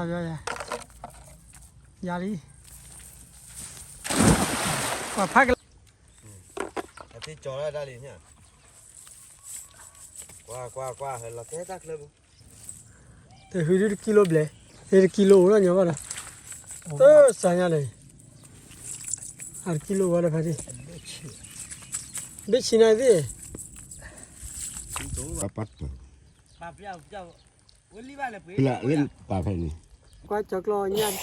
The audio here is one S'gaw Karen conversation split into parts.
ယၤလံ, ပှၤဖးကလၢ, အသ့ကၠီၤဒၣ်လံ, ကွၢ်ကွၢ်ကွၢ် ဟဲလီၤတဲတၢ်ချၢပူၤ, တဟူဒုတကံလိဘျဲၣ်, တကံလိအိၣ်လီၤညီဘၣ်ဒီး, တစၢ်ညါလၢ, အတကံလိဝဲဒီးဖဲဒၣ်, ဘ့ၣ်ဆံနၤသ့ၣ် ပာ်ဖဲန့ၣ်, ကွၢ်ကၠီကျီညၣ်,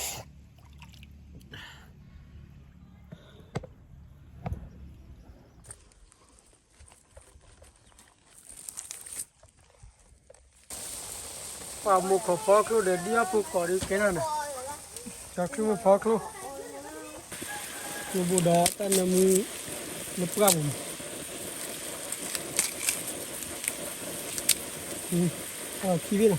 ပှၤမိၢ်ခိၣ်ဖီချိၣ်ဒီး ဒ်အီၣ်ဖိကိးဒုးကဲထီၣ်န့ၣ်, ကၠီချုးမိၢ်ဖီချိၣ်, မ့ၢ်ဘိၣ်ဒီးတၢ်နၢမူ, လၢပှၢ်ပူၤန့ၣ်, အခံဘ့ၣ်လီၤ.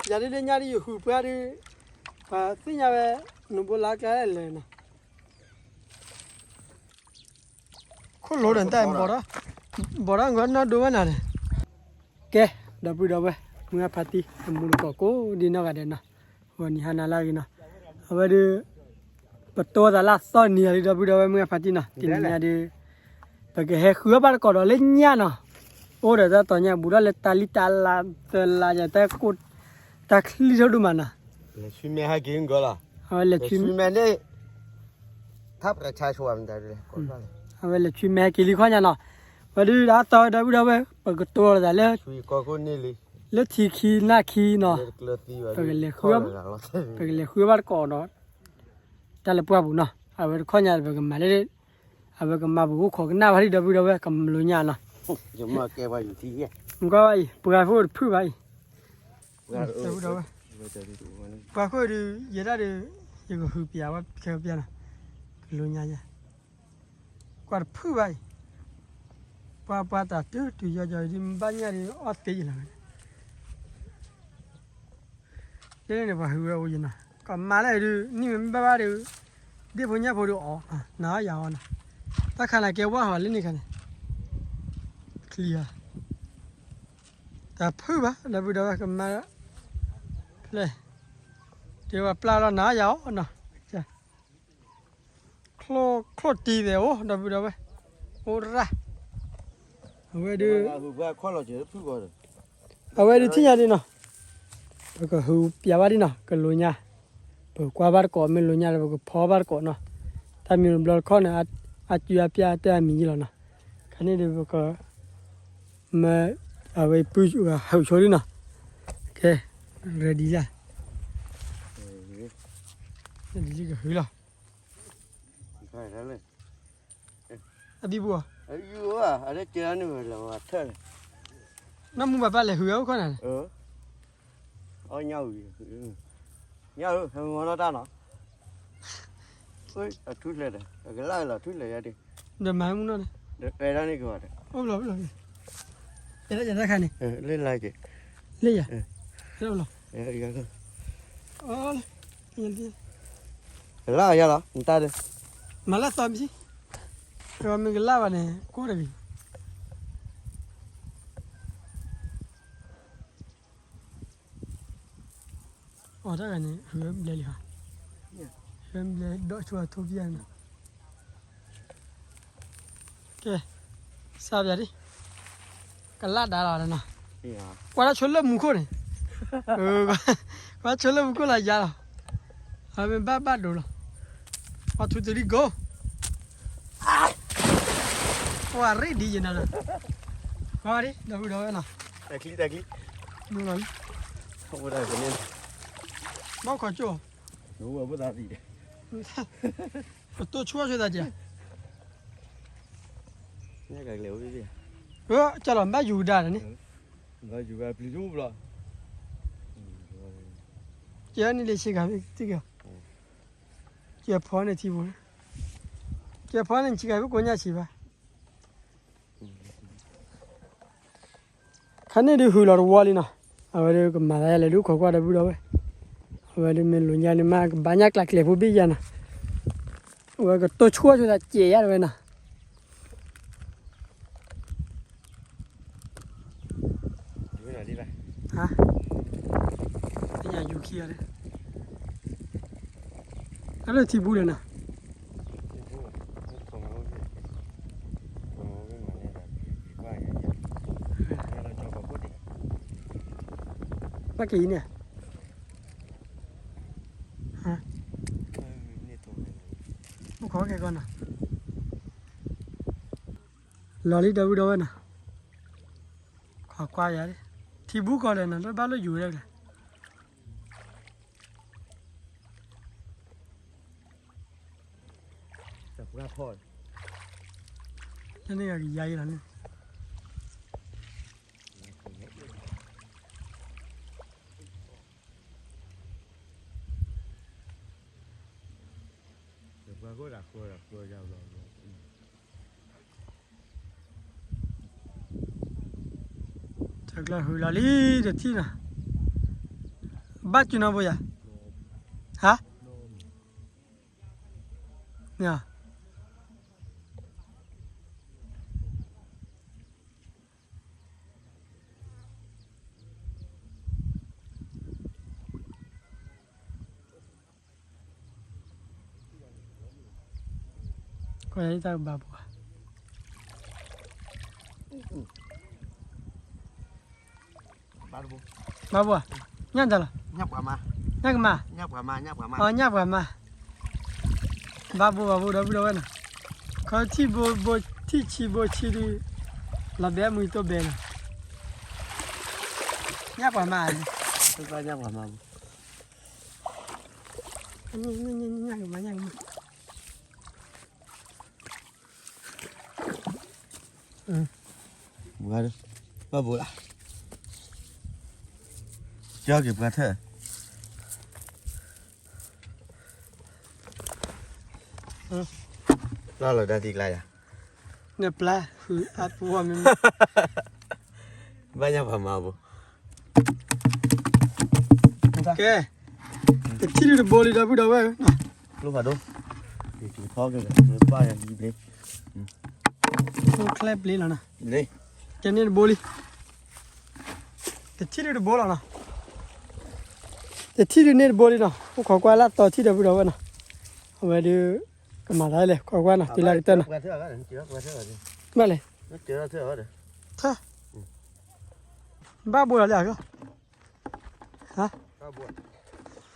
ယၤဒ်လၢညါဒ်ယဃုပှၢ်ဒုး, ပှၤသ့ၣ်ညါဝဲ, နဘိလၢကျဲလဲၣ်နီၤ, ခိၣ်လိဒီးတၢ်ဘီၣ်ဒီး, ဘီၣ်ဒီးဂီၤနီၢ်ဒိဝဲနၤန့ၣ်, ကဲ, ဒီပုၢ်ဒီဝဲၢ်, မုၢ်ဂၢ်ဖါတံၢ် အမူတကိးကိးဒ်နီၢ်ဂၤဒဲးနီၤ, ဂီၤနံၤဟါနၤလၢအဂ့ၤနီၤ, အဝဲဒုး, ပတိသးလၢအသီနံၤလီၤလံ ဒီပုၢ်ဒီဝဲၢ် မုၢ်ဂၢ်ဖါတံၢ်နီၤ, တနံၤညါဒုး, ပကဟဲဃုအီၣ်ဘၣ်တကိးဒီးလၢညၣ်နီၤ, အိၣ်ဒီးတၢ်တီၤညၣ်ဘူးဒီးလၢတၢ်လံၣ်တၢ်လါ, တလါယတၢ်ကိၢ်, တၢ်ချံထီၣ်ဒိၣ်မးနီၤ, အဝဲလဲၤ, အဝဲလဲၤဆွံမဲဟဲက့ၤလံခီညါနီၤ, ဝဲဒုးဒီးတီၤဒီပုၢ်ဒီဝဲၢ် ပကတိၤလိာ်သးလၢ, လၢထံခံနၢ်ခံနီၤ, ပကလဲၤ, ပကလဲၤဃုဘၣ်တကိးဒီး, တၢ်လၢပှၢ်ပူၤနီၤ, အဝဲတခီညါပကမၤလၢ, အဝဲကမၤပူၤအိၣ်ခိးကနၣ်ဘၣ်လံ ဒီပုၢ်ဒီဝဲၢ် ကမၤလိာ်ညၣ်နီၤ, ကွၢ်ဘၣ်အံၤ ပှၤဖိတဖုၣ်ဘၣ်အံၤ, ပှၤဖိဒုး, ယဲဒၣ်ဒီး, ယကဟုပျးဝဲခဲပျးနီၤ, ကလိညါယဲ, ကွၢ်တဖုၣ်ဘၣ်အံၤ, ပှၤပှၤတၢ်တုၤတုၤယီၤယီၤဒ်မ့ၢ်ဘၣ်ညၣ်ဒီး အီၣ်သ့ယလီၤ, လၢန့ၣ်ပှၤဟုဝဲအိၣ်ယနီၤ, ကမၤလၢဒုး နံၣ်မ့ၢ်ဘၣ်ဘၣ်ဒီး, ဒ့ၣ်ဖိညၣ်ဖိဒုးအီၣ်, နၤအီၣ်ယၤအီၣ်နီၤ, တၢ်ခါန့ၣ်ကဲဝါဟီလၢန့ၣ်ခါန့ၣ်, ချံဧါ, တၢ်ဖုၣ်ဘၣ် ဒီပုၢ်ဒီဝဲၢ်ကမၤ, ဖျဲၣ်, တဲဝဲပျၢ်လီၤနၤအီၣ်ယၤအီၣ်နီၤ, ချိၣ်, ချိၣ်တံၢ်သဲးအိၣ် ဒီပုၢ်ဒီဝဲၢ်, အိၣ်ရၣ်, အဝဲဒုး, အဝဲဒုးထံၣ်ညါဒ်နီၤ, ပကဟုပျးဘၣ်ဒ်နီၤ ကလိညါ, ပကကွၢ်ဘၣ်တကိး မ့ၢ်လိညါဒီး ပကဖီဘၣ်တကိးနီၤ, တၢ်မံၤတဘျီတခီၣ်န့ၣ်, အစုအပျၢ်တဲအမံၤယလီၤနီၤ, ခါန့ၣ်ဒီးပက, မ့ၢ်, အဝဲပုၢ်ဟၢးဆိဒ်နီၤ, ကဲ, ready လၢ, ready လံကဟုလီၤ အဘံဘူဧါ, နီၢ်မူဘၣ်ဘၣ်လဲၤဟုၣ်ဝဲအိၣ်ခီၣ်နၤန့ၣ်, အီၣ်ညၣ်ဝံၤ, ညၣ်ဧၢ ဟဲမၤနီၢ်တၢ်နီၤ, အထူၣ်ဖျဲးဒီး အကလၢ်လီၤထူၣ်ဖျဲးယၤဒ်, ဒီးမၤမူနီၢ်န့ၣ်, အဲၣ်ဒၣ်န့ၣ်ကဘၣ်ဒီး, အိၣ်ဘျီဘျီ, အဲၣ်ဒၣ်ယၤတၢ်ခါန့ၣ်, လၢလၢက့ၤ, လၢယၤ, လၢဘျီ ကလၢ်ယၤလီၤ နတၢ်ဒီး, မၤလၢသီမ့ၢ်, မ့ၢ်ကလၢ်ဘၣ်န့ၣ် ကိၢ်တဂ့ၤ, အီၣ်တၢ်ဂၤန့ၣ် ဟၢဘျဲလံဟါ, ဟၢဘျဲဒီးဆိအထိပျဲန့ၣ် ကဲ, စးပၠးဒံး, ကလၢ်ဒါလီၤနီၤ, ကွၢ်တၢ်ဆိလၢမူခိၣ်န့ၣ်, ကွၢ်ဆိလၢမူခိၣ်လီၤယၤလီၤ, အမ့ၢ်ဘၣ်ဘၣ်ဒိလီၤ, ပှၤထူတရံးကိး, ပှၤရ့ဒ်ယနီၤ, ကွၢ်ဒံး ဒီပုၢ်ဒီဝဲၢ်နီၤ, တၢ်ချံတၢ်ချံ, ဘၣ်ခီကၠိ, ကတိၢ်ဆိဆိသးကဲ, ကလီၤဘၣ်ယူၤဒါန့ၣ်, ကဲန့ၣ်လၢဆ့ကၤ, ကဲဖီန့ၣ်ထံဖိ, ကဲဖီန့ၣ်ဆ့ကၤဖဲကိးညါဆံးဘၣ် ခါန့ၣ်ဒုးဟုၣ်လီၤတဝီလံနီၤ, အဝဲဒုးကမၤသးယၤလဲၤဒုးခိးကွၢ်ဒီပုၢ်ဒီဝဲၢ်, အဝဲဒုးမ့ၢ်လိာ်ညါန့ၣ်မး ကဘၣ်ညၣ်ကျးကျဲၤဖိဘ့ၣ်ယၤနီၤ, အဝဲကတိၢ်ဆိဆိသးကဲယၤတဝဲနီၤ, ဟါ, သ့ၣ်ညါယူၤခံဂၤန့ၣ်, တၢ်လၢထံဘူလဲၣ်နၤ, ဘၣ်က့ၤအံၤန့ၣ်, အိၣ်ခိးကဲကီနၤ, လီၤလံဒီပုၢ်ဒီဝဲၢ်နၤ, ခိးကွၢ်ယၤ, ထံဘူကီၢ်လဲၣ်နၤ လၢဘၣ်လၢယူၤဝဲဒၣ်လဲၣ် လၢန့ၣ်ဂၤကယါအံၤလီၤန့ၣ်, တၢ်ကျၢၤဟုလီၤလံတထံၣ်နၤ, ဘၣ်ကၠူနီဘိယၤ, ဟါ, မ့ၢ် ကွၢ်တၢ်ကဘၣ်ပှၤ, ဘၣ်ပှၤ, ညၣ်တၢ်လီၤ, ညၣ်ကမၣ်, ညၣ်ပှၤမါ, ဘၣ်ပှၤဘၣ်ပှၤဒီပုၢ်ဒီဝဲၢ်နီၤ, ခီထံၣ်ဘိဘိထံၣ်ဆံဘိဆံဒု, လီၤဘဲမုၢ်တိၢ်ဘဲလီၤ, ညၣ်ပှၤမါ, ညၣ်ပှၤမါ, ညၣ်ကမၣ်, ညၣ်ကမၣ် ဘၣ်ဘိလၢ, ကၠီက့ၤပှၤထၢၣ်, လီၤလီၤတၢ်သံကျါယၤ, နပျၢ်, ဘၣ်ညၣ်ပှၤမၤဘိ, ကဲ, တထံၣ်ဒုတဘိလံဒီပုၢ်ဒီဝဲၢ်, ကျိဖးဒိၣ်, ဘၣ်ယၤလံဘျ့, ကျိချဲဘျ့လီၤနီၤ, ကဲန့ၣ်တဘိလံ တထံၣ်ဒုတဘိလီၤနီၤ, တထံၣ်ဒုန့ၣ်တဘိလံနီၤ, အိၣ်ခိးကွၢ်လၢသီထံၣ်ဒီပုၢ်ဒီဝဲၢ်နီၤ, အဝဲဒုး, ကမၤသးလဲၣ် ခိးကွၢ်နီၤ တုၤလၢကတၢၢ်နီၤ, ဘၣ်လဲၣ်, ထၢ, ဘၣ်ဘိလီၤလၢအဂီၢ်, ဟါ,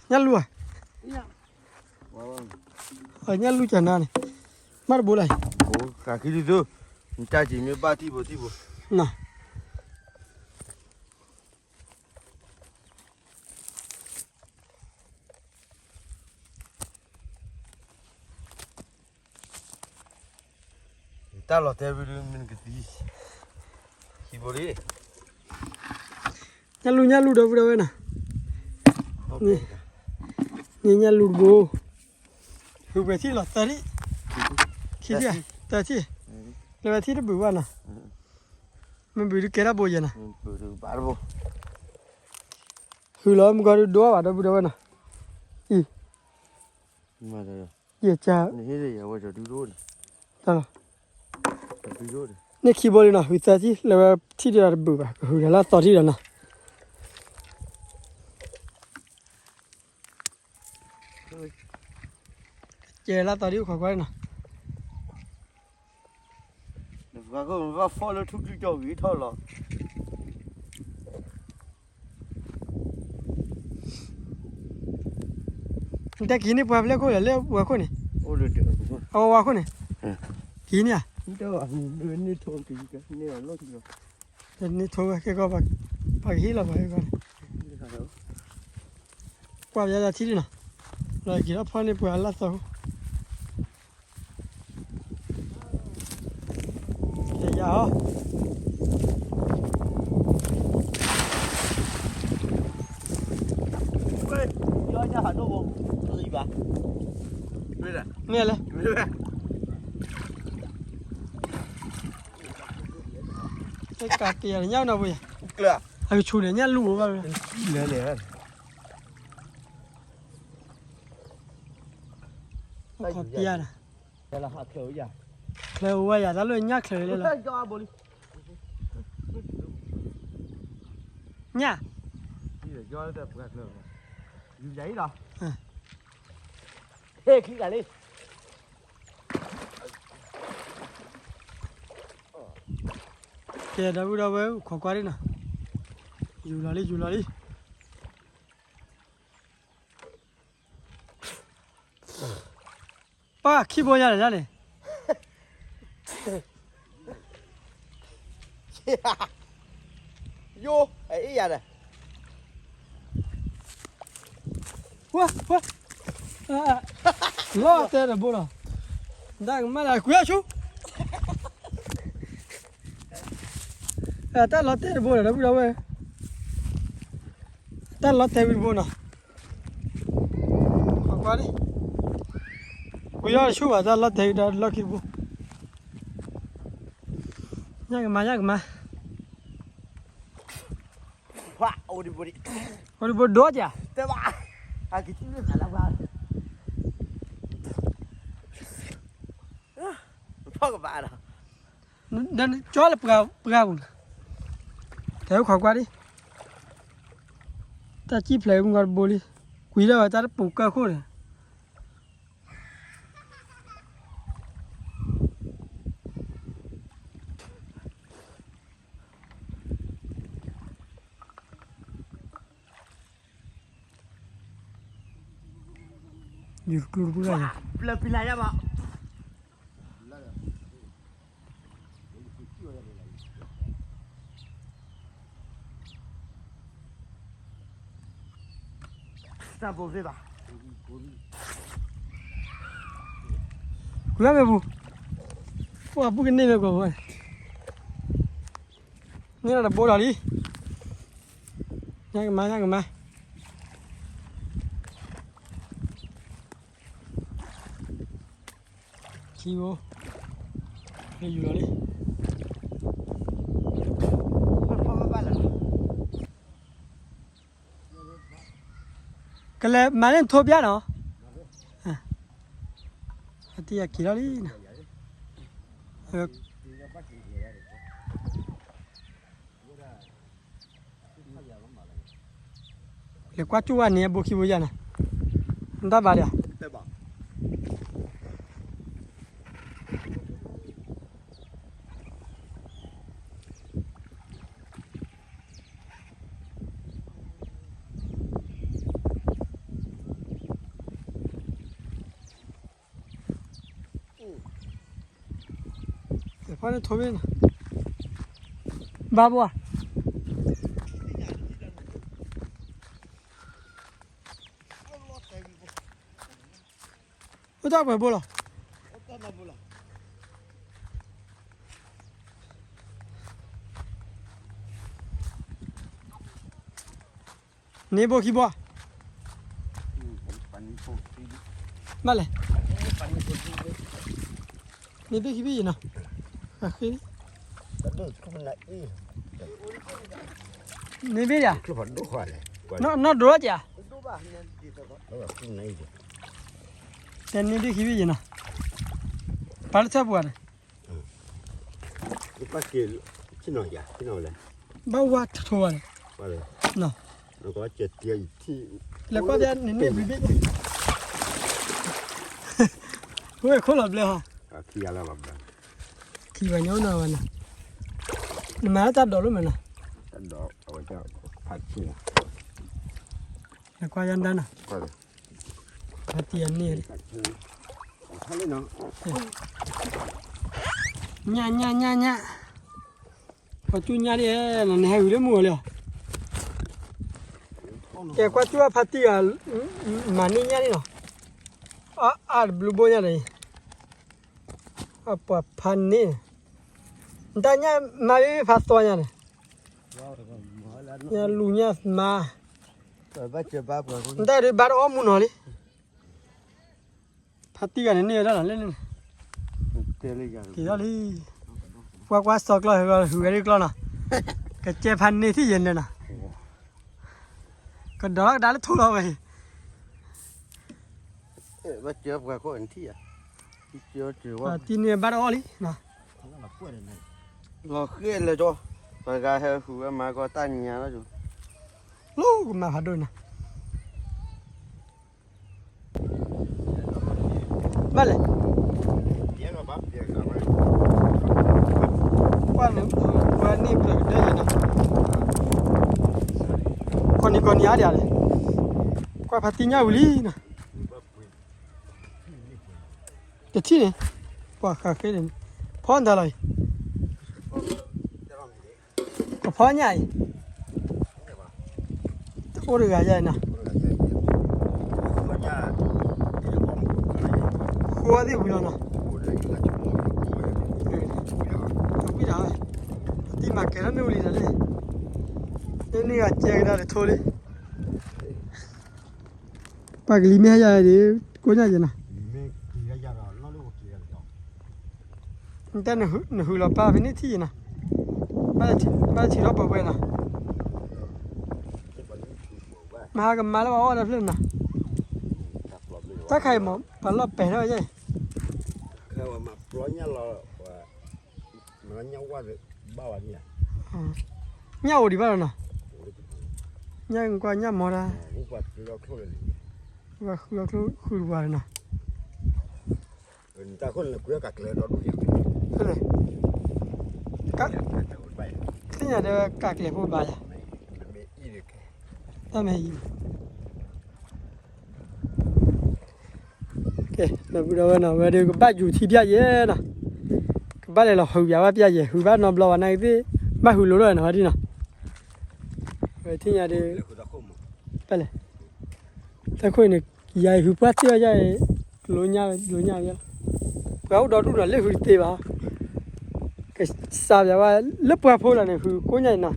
ညၣ်လူၤဧါ, ညၣ်လူၤကနၤန့ၣ်, ဘၣ်တဘိလၢ, နတၢ်ကံၤမ့ၢ်ဘၣ်ထံၣ်ဘိထံၣ်ဘိ, နီၤ တၢ်လီၤတဲာ်ဝံၤဒုးမ့ၢ်နကသံ, ဟံၣ်ဘိလံ, ညၣ်လူၤညၣ်လူၤဒီပုၢ်ဒီဝဲၢ်နီၤ, န့ၣ်ညၣ်လူၤတဘိ, ဟုပှဲၤထံၣ်လီၤသၢထံၣ်, ခံထံၣ်, သၢထံၣ်, လၢဝဲထံၣ်တဘုးဘၣ်နီၤ, မ့ၢ်ဘုးဒုးကဲထီၣ်ဘိယဲနီၤ, ဟုလီၤမုၢ်ကီၢ်ဒုးဒိၣ်ဘၣ်ဒီပုၢ်ဒီဝဲၢ်နီၤ, အံၤ ယက, တၢ်လီၤ, န့ၣ်ခံဘိလံနီၤ ဟုသၢထံၣ် လၢဝဲထံၣ်ဒုးတဘုးဘၣ် ကဟုလၢသီထံၣ်ဒီးနီၤ, ကဲလၢသီထံၣ်အိၣ်ခိးကွၢ်နီၤ ဘၣ်ဖီၣ်လၢထူၣ်ကၠီၣ်ဂံၢ်ထီၣ်လီၤ, နတဲကဟံးန့ၢ်ပှၤဖဲလဲၣ်ခိၣ်လဲၣ် လၢဝဲခိၣ်န့ၣ်, အဝဲဝဲခိၣ်န့ၣ်, ကဟံးန့ၢ်ဧါ, န့ၢ်ထိဝဲကဲကီၢ် ပှၤကဟ့ၣ်လီၤပှၤကဲကီၢ်န့ၣ်, ကွၢ်ပယါလၢထံၣ်လံနီၤ, လီၤက့ၤထီၣ်ဖီၣ်န့ၢ်ပှၤလၢသီ ယၤဟီ, မ့ၢ်လဲၣ်, ကးတယၤညၣ်နီၤဘိယၤ, အကဆူၣ်န့ၣ် ညၣ်လူၤဘၣ်ဝဲ, ခီပယါနီၤ, ချၢဝဲယၤ တၢ်လၢညၣ်ချၢလဲၣ်လီၤ. ညၣ်, ယူၤယၤအံၤလီၤ, ဟ့ၣ်ခံဂၤလံ, ကဲ ဒီပုၢ်ဒီဝဲၢ် ခိးကွၢ်လံနီၤ, ယူၤလီၤလံ ယူၤလီၤလံ. ပၢ်ခံဘိညါလဲၣ်ဒၣ်န့ၣ်, ယိ, အအ့ၣ်ယၤဒီး, ဝဲ, ဝဲ, လီၤတဲာ်တဘိလီၤ, ဒၣ်ကမၣ်ဒၣ်ကွံာ်အဆူ, တၢ်လီၤတဲာ်တဘိလီၤ ဒီပုၢ်ဒီဝဲၢ်, တၢ်လီၤတဲာ်ဝံၤတဘိနီၤ. ကွၢ်ကွၢ်န့ၣ်, ကွံာ်အီၤတဆူၣ်ဘၣ် တၢ်လီၤတဲာ်ဝံၤဒီးလီၢ်ခံတဘိ, ညၣ်ကမၤ ညၣ်ကမၤ, အိၣ်ဒံးဘိဒိၣ်က, ကၠီလၢပှၤပူၤ, တဲခိးကွၢ်ဒံး, တၢ်စံၣ်ဖျဲးမုၢ်ဂီၤတဘိလံ, ကွံာ်လၢဝဲတၢ်တပူၤကၢၢ်ခိၣ်န့ၣ်. ယူၤတကျိတဘိလၢ်, တၢ်ဘိသ့ၣ်ဘၣ်, ကွၢ်မ့ၢ်ပူၤ, ပှၤပူၤကန့ၢ်မ့ၢ်ကွၢ်ဝဲ, န့ၢ်လီၤတဘိဒီးလံ, ညၣ်ကမၤ ညၣ်ကမၤ. ခံဘိ, လၢယူၤလီၤလံ, ကလဲၤမၤန့ၢ်ထိပျၢ်နီၤ, အတံၢ်ယၤက့ၤလီၤလံနီၤ. လဲၤကွၢ်ကၠူၣ်ဝဲန့ၣ် အဘိခံဘိယၤန့ၣ်, နတၢ်ဘၣ်ဒၣ်ဧါ. ဖီန့ၣ်ထိဘ့ၣ်နီၤ, ဘၣ်ဘိဧါ, အိၣ်တၢ်ပှဲၤဘိလီၤ. န့ၢ်ဘိခံဘိဧါ, ဘၣ်လဲၣ်, န့ၢ်ဘ့ၣ်ခံဘ့ၣ်ယံၤနီၤ, န့ၢ်ဘ့ၣ်ယၤ, နီၢ်ဒိၣ်ကဲဧါ, တဲန့ၢ်ဘ့ၣ်ခံဘ့ၣ်ယံၤနီၤ, ပာ်လၢထၢၣ်ပှၤန့ၣ် ဘၣ်ဝါထီၣ်ဝဲန့ၣ်, လဲၤကွၢ်ဘၣ်န့ၣ်န့ၣ်ဘျုးဘ့ၣ်, ဝဲခိၣ်လီၤဘျၢဟီ, ခံဂၤညီနီၤဝဲန့ၣ်, နမၤလၢတၢ်ဒိးလိာ်မးနီၤ, လဲၤကွၢ်ယၤဒၣ်နီၤ, ဖါတံၢ်အန့ၣ်, ညၣ်ညၣ်ညၣ်ညၣ်, ကွၢ်ကၠူၣ်ညၣ်ဒ်, နဟဲဝံၤလၢမုၢ်အီၤလံ, ကဲကွၢ်ကၠူၣ်အဖါတံၢ်ဂၤ, မၤန့ၢ်ညၣ်န့ၣ်နီၤ, အါအါတဘျုးဘိညါဒီး, အပှၤဖါန့ၢ်, နတၢ်ညၣ်မၤဘ့ၣ်ဖါသီညါန့ၣ်, ညၣ်လူၤညၣ်မါ, နတၢ်ဒုးဘၣ်တအီၣ်မူနီၤလံ. ဖါတံၢ်ဂၤန့ၣ်န့ၢ်ဝဲဒၣ်လီၤလၢန့ၣ်, က့ၤထီၣ်လံ, ကွၢ်ကွၢ်စီၤကျီၢ် ဟုၣ်ဝဲဒၣ်ကျီၢ်နီၤ, ကစဲဖါန့ၢ်ထံၣ်ယဲၢ်န့ၣ်နီၤ, ကဒီးလီၤကဒါလၢထိလီၤဝဲ, ဖါတံၢ်န့ၣ်ဘၣ်တအီၣ်လံ, လီၤဃဲလၢာ်ကီ, ပှၤဂၤဟဲဟုၣ်ဝဲမၤကီတၢ်ညါလီၤကီ, လီၤဃဲလၢာ်ကီ, ကျိကမၤဖးဒိၣ်နီၤ, ဘၣ်လဲၣ်, ကွၢ်န့ၣ် ကွၢ်န့ၣ်ကျၢၤကတၢၢ်ယဲနီၤ, ကီၢ်နံၤကီၢ်နံၤအါဒံးလဲၣ်, ကွၢ်ဖါတံၢ်ညၣ်ဝံၤလံနီၤ, တထံၣ်န့ၣ်, ပှၤဃးဃ့န့ၣ်, ဖီနတၢ်လီၤအံၤ, ပဖီညၣ်အံၤ, တအိၣ်တဂၤယဲနီၤ, ဃိသ့ၣ်ဝံၤလီၤနီၤ, ဝံၤဒၣ်ဝဲ, တံၢ်မၤကဲထီၣ်န့ၢ်ဝံၤလံဒီးလဲၣ်, န့ၢ်ဂၤကဲကဒါတထိလံ, ပှၤကလံၤမ့ၢ်ဟဲယၤဒ်, ကိညၣ်ယဲနီၤ, နတဲနဟုးလီၤပၢ်ဖဲန့ၣ်ထံၣ်ယဲနီၤ, ဘၣ်ထံၣ်ထီၣ်ပှဲၤပှဲၤနီၤ, မဟါကမၤလၢပှၤအီၣ်တၢ်ဖျၢၣ်နီၤ, တၢ်ခါအံၤမ့ၢ်ပှၤလီၢ်ပဲာ်ထီၣ်ယဲအံၤ, ညၣ်အိၣ်ဒံးဘၣ်လီၤနီၤ, ညၣ်ကွၢ်ညၣ်မီၤတၢ်, ပှၤဃုအီၤချိၣ်ဃုတပှၤနီၤ, ဖဲလဲၣ်, သ့ၣ်ညါဒီးကးကျဲၤဖိဘၣ်ယၤ, တၢ်မ့ၢ်အံၤ ကဲ ဒီပုၢ်ဒီဝဲၢ်နီၤ ဝဲဒၣ်ကဘၣ်ယူၤထံပျၢ်ယဲနီၤ, ကဘၣ်လဲၤလီၤဟုးပၠးဝဲပျၢ်ယဲ ဟုးဘၣ်နီတဘျီဘၣ်နာ်က့သ့ၣ်, ဘၣ်ဟုးလိၤဒၣ်နီၤဝဲဒၣ်နီၤ, ဝဲထံၣ်ညါဒီး, ပလဲၣ်, တၢ်ခိၣ်အံၤန့ၣ်, ယၤအံၤဟုးပှၢ်စ့ၢ်ကီးယၤအံၤ, လိညၣ်လိညၣ်ဝဲ, ပှၤအိၣ်ဒီဒူၣ်နီၤ လၢဟုးတသ့ဘၣ်, ကစးပၠးဝဲလၢပှၢ်ဖိလီၤန့ၣ် ဟုးကိညၣ်အံၤနီၤ,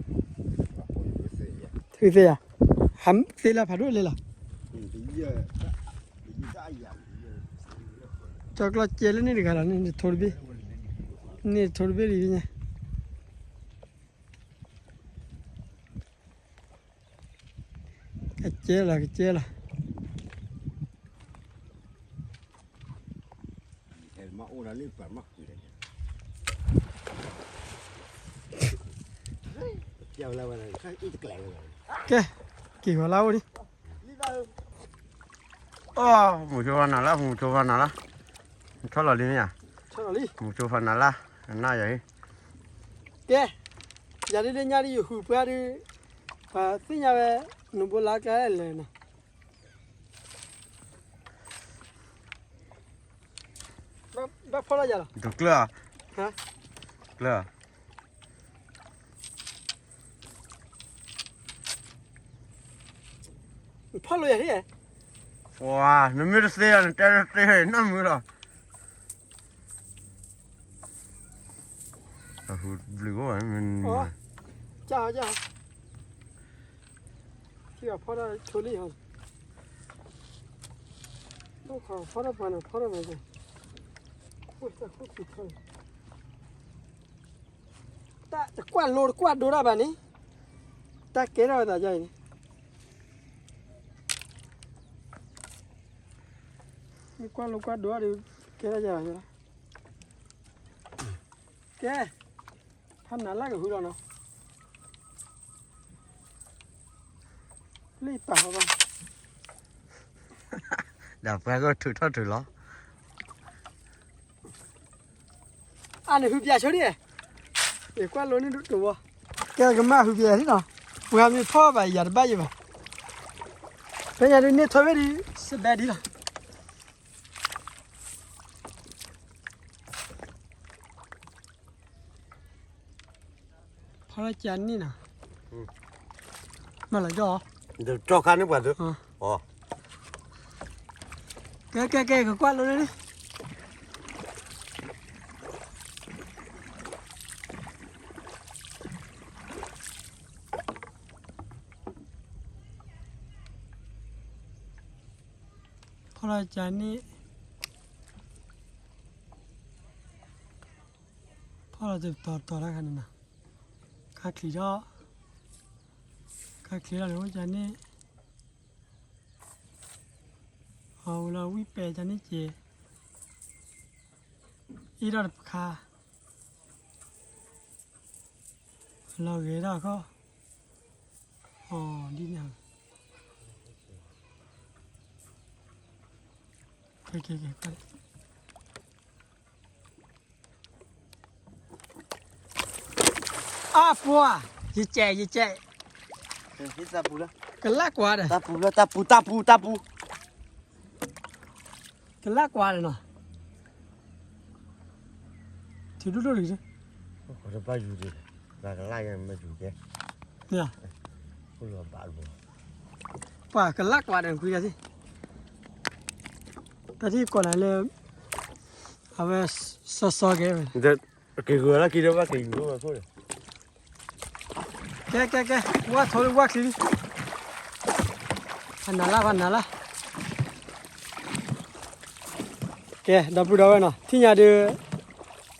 ဟုးသ့ဧါ, ဟးသ့လၢဖးဒိၣ်လဲၣ်လီၤ, ကၠီကျီၢ်ကဲလၢန့ၣ်တဂၤလီၤ န့ၣ်တထိတဘ့ၣ်, န့ၣ်တထိတဘ့ၣ်လံညါ, ကကဲလီၤ ကကဲလီၤ. ကဲ, က့ၤဂီၤလၢအိၣ်ဒံး, မူၤကၠိဖးနၤလၢ, မူၤကၠိဖးနၤလၢ, ထီၣ်လီၤလံမ့ၢ်ဧါ, မူၤကၠိဖးနၤလၢ, နၤယၤ, ကဲ, ယၤဒ်လၢညါဒ်ယဟုးပှၢ်ဒ်, ပှၤသ့ၣ်ညါဝဲ, နဘိလါကျါလဲၣ်နီၤ ဘၣ်ဖီၣ်လီၤယၤလီၤ, ကျၢၤ, ကျၢၤ, ဖီၣ်လိာ်ယၤ, ပှၤ, နမ့ၢ်တသ့လီၤ နတဲတသ့ နၢ်မုာ်လီၤ, ဘျုးအိၣ်, ကၢ်, ကၢ်, ဖီၣ်တၢ်ထိလံဟီ, ဖီၣ်တၢ်ပှၤန့ၣ် ဖီၣ်တၢ်ပှၤန့ၣ်, တၢ်တကွၢ်လိတကွၢ်ဒိတၢ်ဘၣ်န့ၣ်, တၢ်ကဲထီၣ်ဝဲသးယါအံၤန့ၣ်, မ့ၢ်ကွၢ်လိကွၢ်ဒိဒီး, ကဲထီၣ်ယါလီၤ, ကဲ, ဖးနၤလၢကဟုလီၤနီၤ, လၢပာ်ဟီဘၣ်, ဒီးပှၤကထုးထီၣ်ထုးလီၤ အန့ၣ်ဟုးပၠးဆိဒ်, ယကွၢ်လိန့ၣ်တဝီ, ကဲကမၣ်ဟုးပၠးဒ်နီၤ, ပှၤမ့ၢ်ဖီၣ်ဘၣ်ယၤတဘၣ်ယံၤဘၣ်, ဖဲညါဒ်န့ၣ်ထိးဝဲဒ်, စဘဲဒ်လီၤ. ဖီၣ်လီၤကန့ၣ်နီၤ, မၤလီၤကီၢ်, ကၢ်ခါန့ၣ်ပှၤ, ကဲကဲကဲ ကကွၢ်လိန့ၣ် ဖီၣ်လီၤကန့ၣ်, ဖီၣ်လီၤတတီၤတီၤတၢ်ခါန့ၣ်နီၤ, ခါချံးထီၣ်, ခါချံးထီၣ်န့ၣ်အိၣ်ကန့ၣ်, အဝဲလီၤဝံၣ်ပဲာ်ကန့ၣ်ကဲ, အ့ၣ်ထီၣ်တခါ, လီၤဂဲၤထီၣ်ခီၣ်, အီၤ ဒ်န့ၣ် ကဲ ကဲ ကဲ အါပှၤ, ယကဲ ယကဲ, ကလၢကွၢ်ဒီး တၢ်ပူၤလၢ တၢ်ပူၤ တၢ်ပူၤ တၢ်ပူၤ, ကလၢကွၢ်ဒီးနီၤ, ထံဒိၣ်ဒိၣ်လံ, တဘၣ်ယူၤဒံး, ကလၢယမ့ၢ်ယူၤကဲ, ပှၤကလၢကွၢ်ဒီးကွံာ်ဒီး, တၢ်ထံၣ်ကိးနၤလၢ အဝဲ စီစီကဲဝဲ က့ၤဂၢၢ်လၢခံဒီးဘၣ်က့ၤယူၤလီၤခိၣ်ဒီး, ကဲ ကဲ ကဲ, ဝါထီလၢဝါချံလံ, ဖးနၤလၢ ဖးနၤလၢ, ကဲ ဒီပုၢ်ဒီဝဲၢ်နီၤ, ထံၣ်ညါဒုး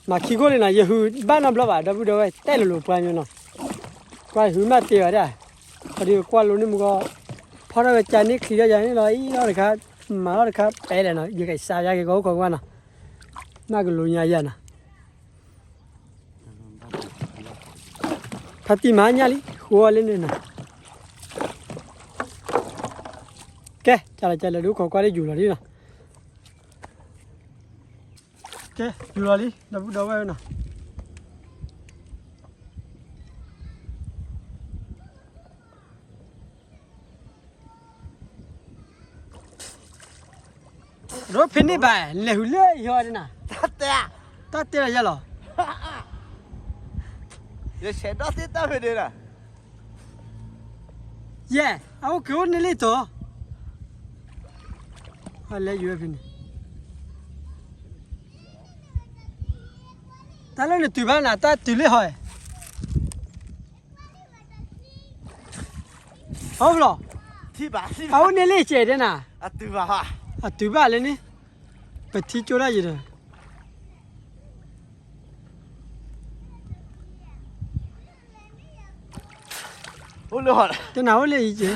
မၤခံခိၣ်လံနီၤ, ယဟုးဘၣ်နီတဘျီဘၣ် ဒီပုၢ်ဒီဝဲၢ်, တဲလိၤလိၤပှၤညီနီၤ, ကွၢ်ဟုးမးတ့ၢ်ဘၣ်ဒၣ်, ဒီးကွၢ်လိၤန့ၣ်မူကီး, ဖီထီၣ်ဝဲကန့ၢ်ချံထီၣ်ယၤန့ၣ်လီၤ, အံၤလီၤတခါ, မၤလီၤတခါ ပဲလဲၣ်နီၤ, ယကစးယၤက့ၤကီးအိၣ်ခိးကွၢ်နီၤ, မၤကလိၤညါယၤနီၤ ဖါတံၢ်မၤညၣ်လံ ဃိအီၤလၢန့ၣ်နီၤ, ကဲ ကၢ်လီၤကၢ်လီၤ ဒုးခိးကွၢ်လၢယူၤလီၤလံနီၤ, ကဲ ယူၤလီၤလံ ဒီပုၢ်ဒီဝဲၢ်နီၤ ရိဖဲန့ၣ်ဘၣ် လဲၤဟူးလၢယဟီဒနၤ, တၢ်တဲလီၤယဲလီၤ, ယဆဲးဒီသ့ၣ်တၢ်ဖဲန့ၣ်လီၤ, ယဲ အအိၣ်က့ၤအိၣ်န့ၢ်လံတီၤ, လဲၤယူၤဖဲန့ၣ်, တၢ်လၢနတုၤဘၣ်နၤ တၢ်တုၤလၢဟီ, ဟီဘျီ, အအိၣ်န့ၢ်လၢယကဲဒဲနၤ, အတုၤဘၣ်လၢန့ၣ်, ပထံကၠိဒၣ်ယံၤဒီး တနၤအိၣ်လၢယကဲ,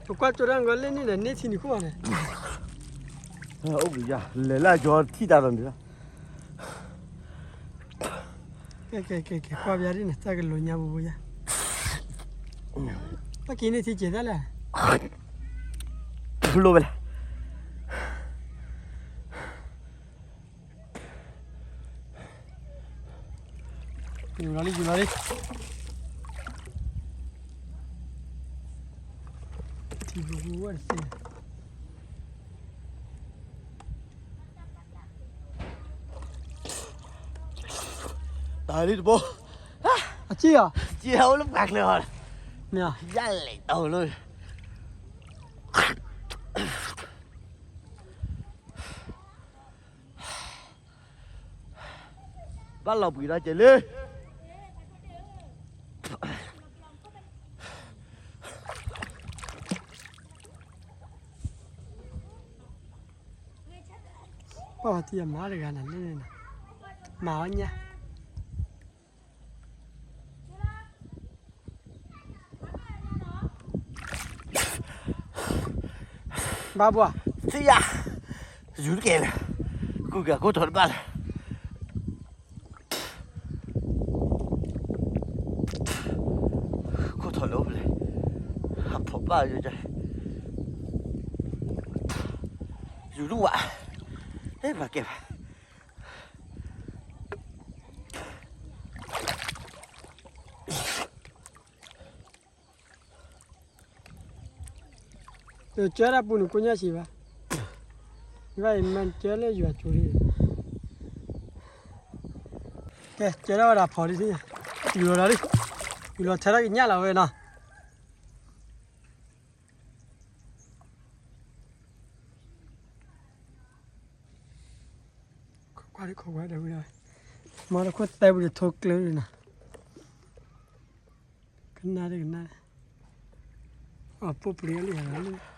ပကွၢ်ကၠိဒၣ်ဂီၤလၢန့ၣ်ဒီးန့ၢ်ထံနံၤခိၣ်ဘၣ်န့ၣ်, အိၣ်ဘှံးယၤ လဲၤလၢအကၠီထံၣ်တၢ်ဒီးန့ၣ်လီၤ, ကဲ ကဲ ကဲ ကဲ ကွၢ်ပယါဒ်န့ၣ် တၢ်ကလိၤညါပူၤပူၤယါ, တၢ်က့ၤန့ၢ်ထံကဲၤတၢ်လဲၣ်, လိၣ်ဝဲလဲၣ် ယူၤလီၤလံ ယူၤလီၤလံ, ထံပူၤပူၤဝဲတသ့, တၢ်လံတဘိ, အစံၣ်အီၤ, စံၣ်အီၤအိၣ်လၢပှၤကျၢၤအီၤ, ယလဲၤတီၤလီၤ ဘၣ်လီၤဘှံးဒီးကဲလံ, ပှၤတံၢ်အမါတဂၤနၤလၢန့ၣ်, မၤအီၣ်ညၣ် ဘၣ်ဘှီ, သ့ၣ်ယၤ, ယူၤတကဲလၢ, ကူကၤကိၢ်ထီၣ်တဘၣ်လၢ, ကိၢ်ထီၣ်လၢအိၣ်ဖဲလဲၣ်, အဖိဘၣ်ယိၤကါ, ယူၤတဝး, ဟဲပှၤကဲဘၣ် ကၢတၢ်ပူၤန့ၣ် ကိညၢ်စံးဘၣ်, ဘၣ်အံၤမ့ၢ်ကၢလၢယွၤကၠိလံ, ကဲ ကၢထီၣ်ဝဲဒၣ်ဖီလံ, ယူၤလီၤလံ, ယူၤလီၤထဲထီၣ်ကညၣ်လီၤဝဲနီၤ. ခိၣ်ကွၢ်ဒ်ခိၣ်ကွၢ်ဒီးဝံၤဒီး, မ့ၢ်တခိၣ်တဲပူၤဒီးထိၣ်ကျၢၤနီၤ, ကနၣ်ဒီးကနၣ်, အပိၢ်ပျံၤလံဟဲလီၤလံ.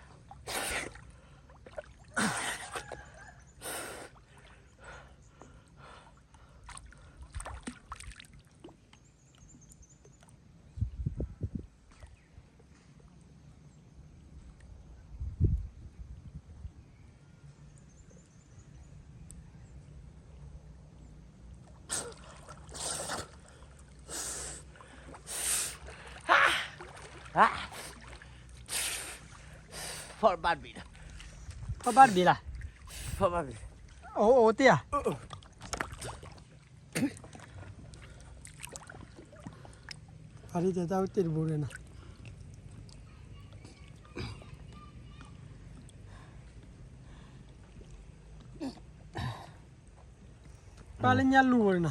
ဖီၣ်ဘၣ်တဘ့ၣ်လၢ, ဖီၣ်ဘၣ်တဘ့ၣ်လၢ, ဖီၣ်ဘၣ်တဘ့ၣ်, အိၣ်အိၣ်တ့ၢ်ဧါ, အဒ်တဲတၢ်အိၣ်တ့ၢ်တဘိန့ၣ်နီၤ, ပၢ်လၢညၣ်လူၤဝဲနီၤ,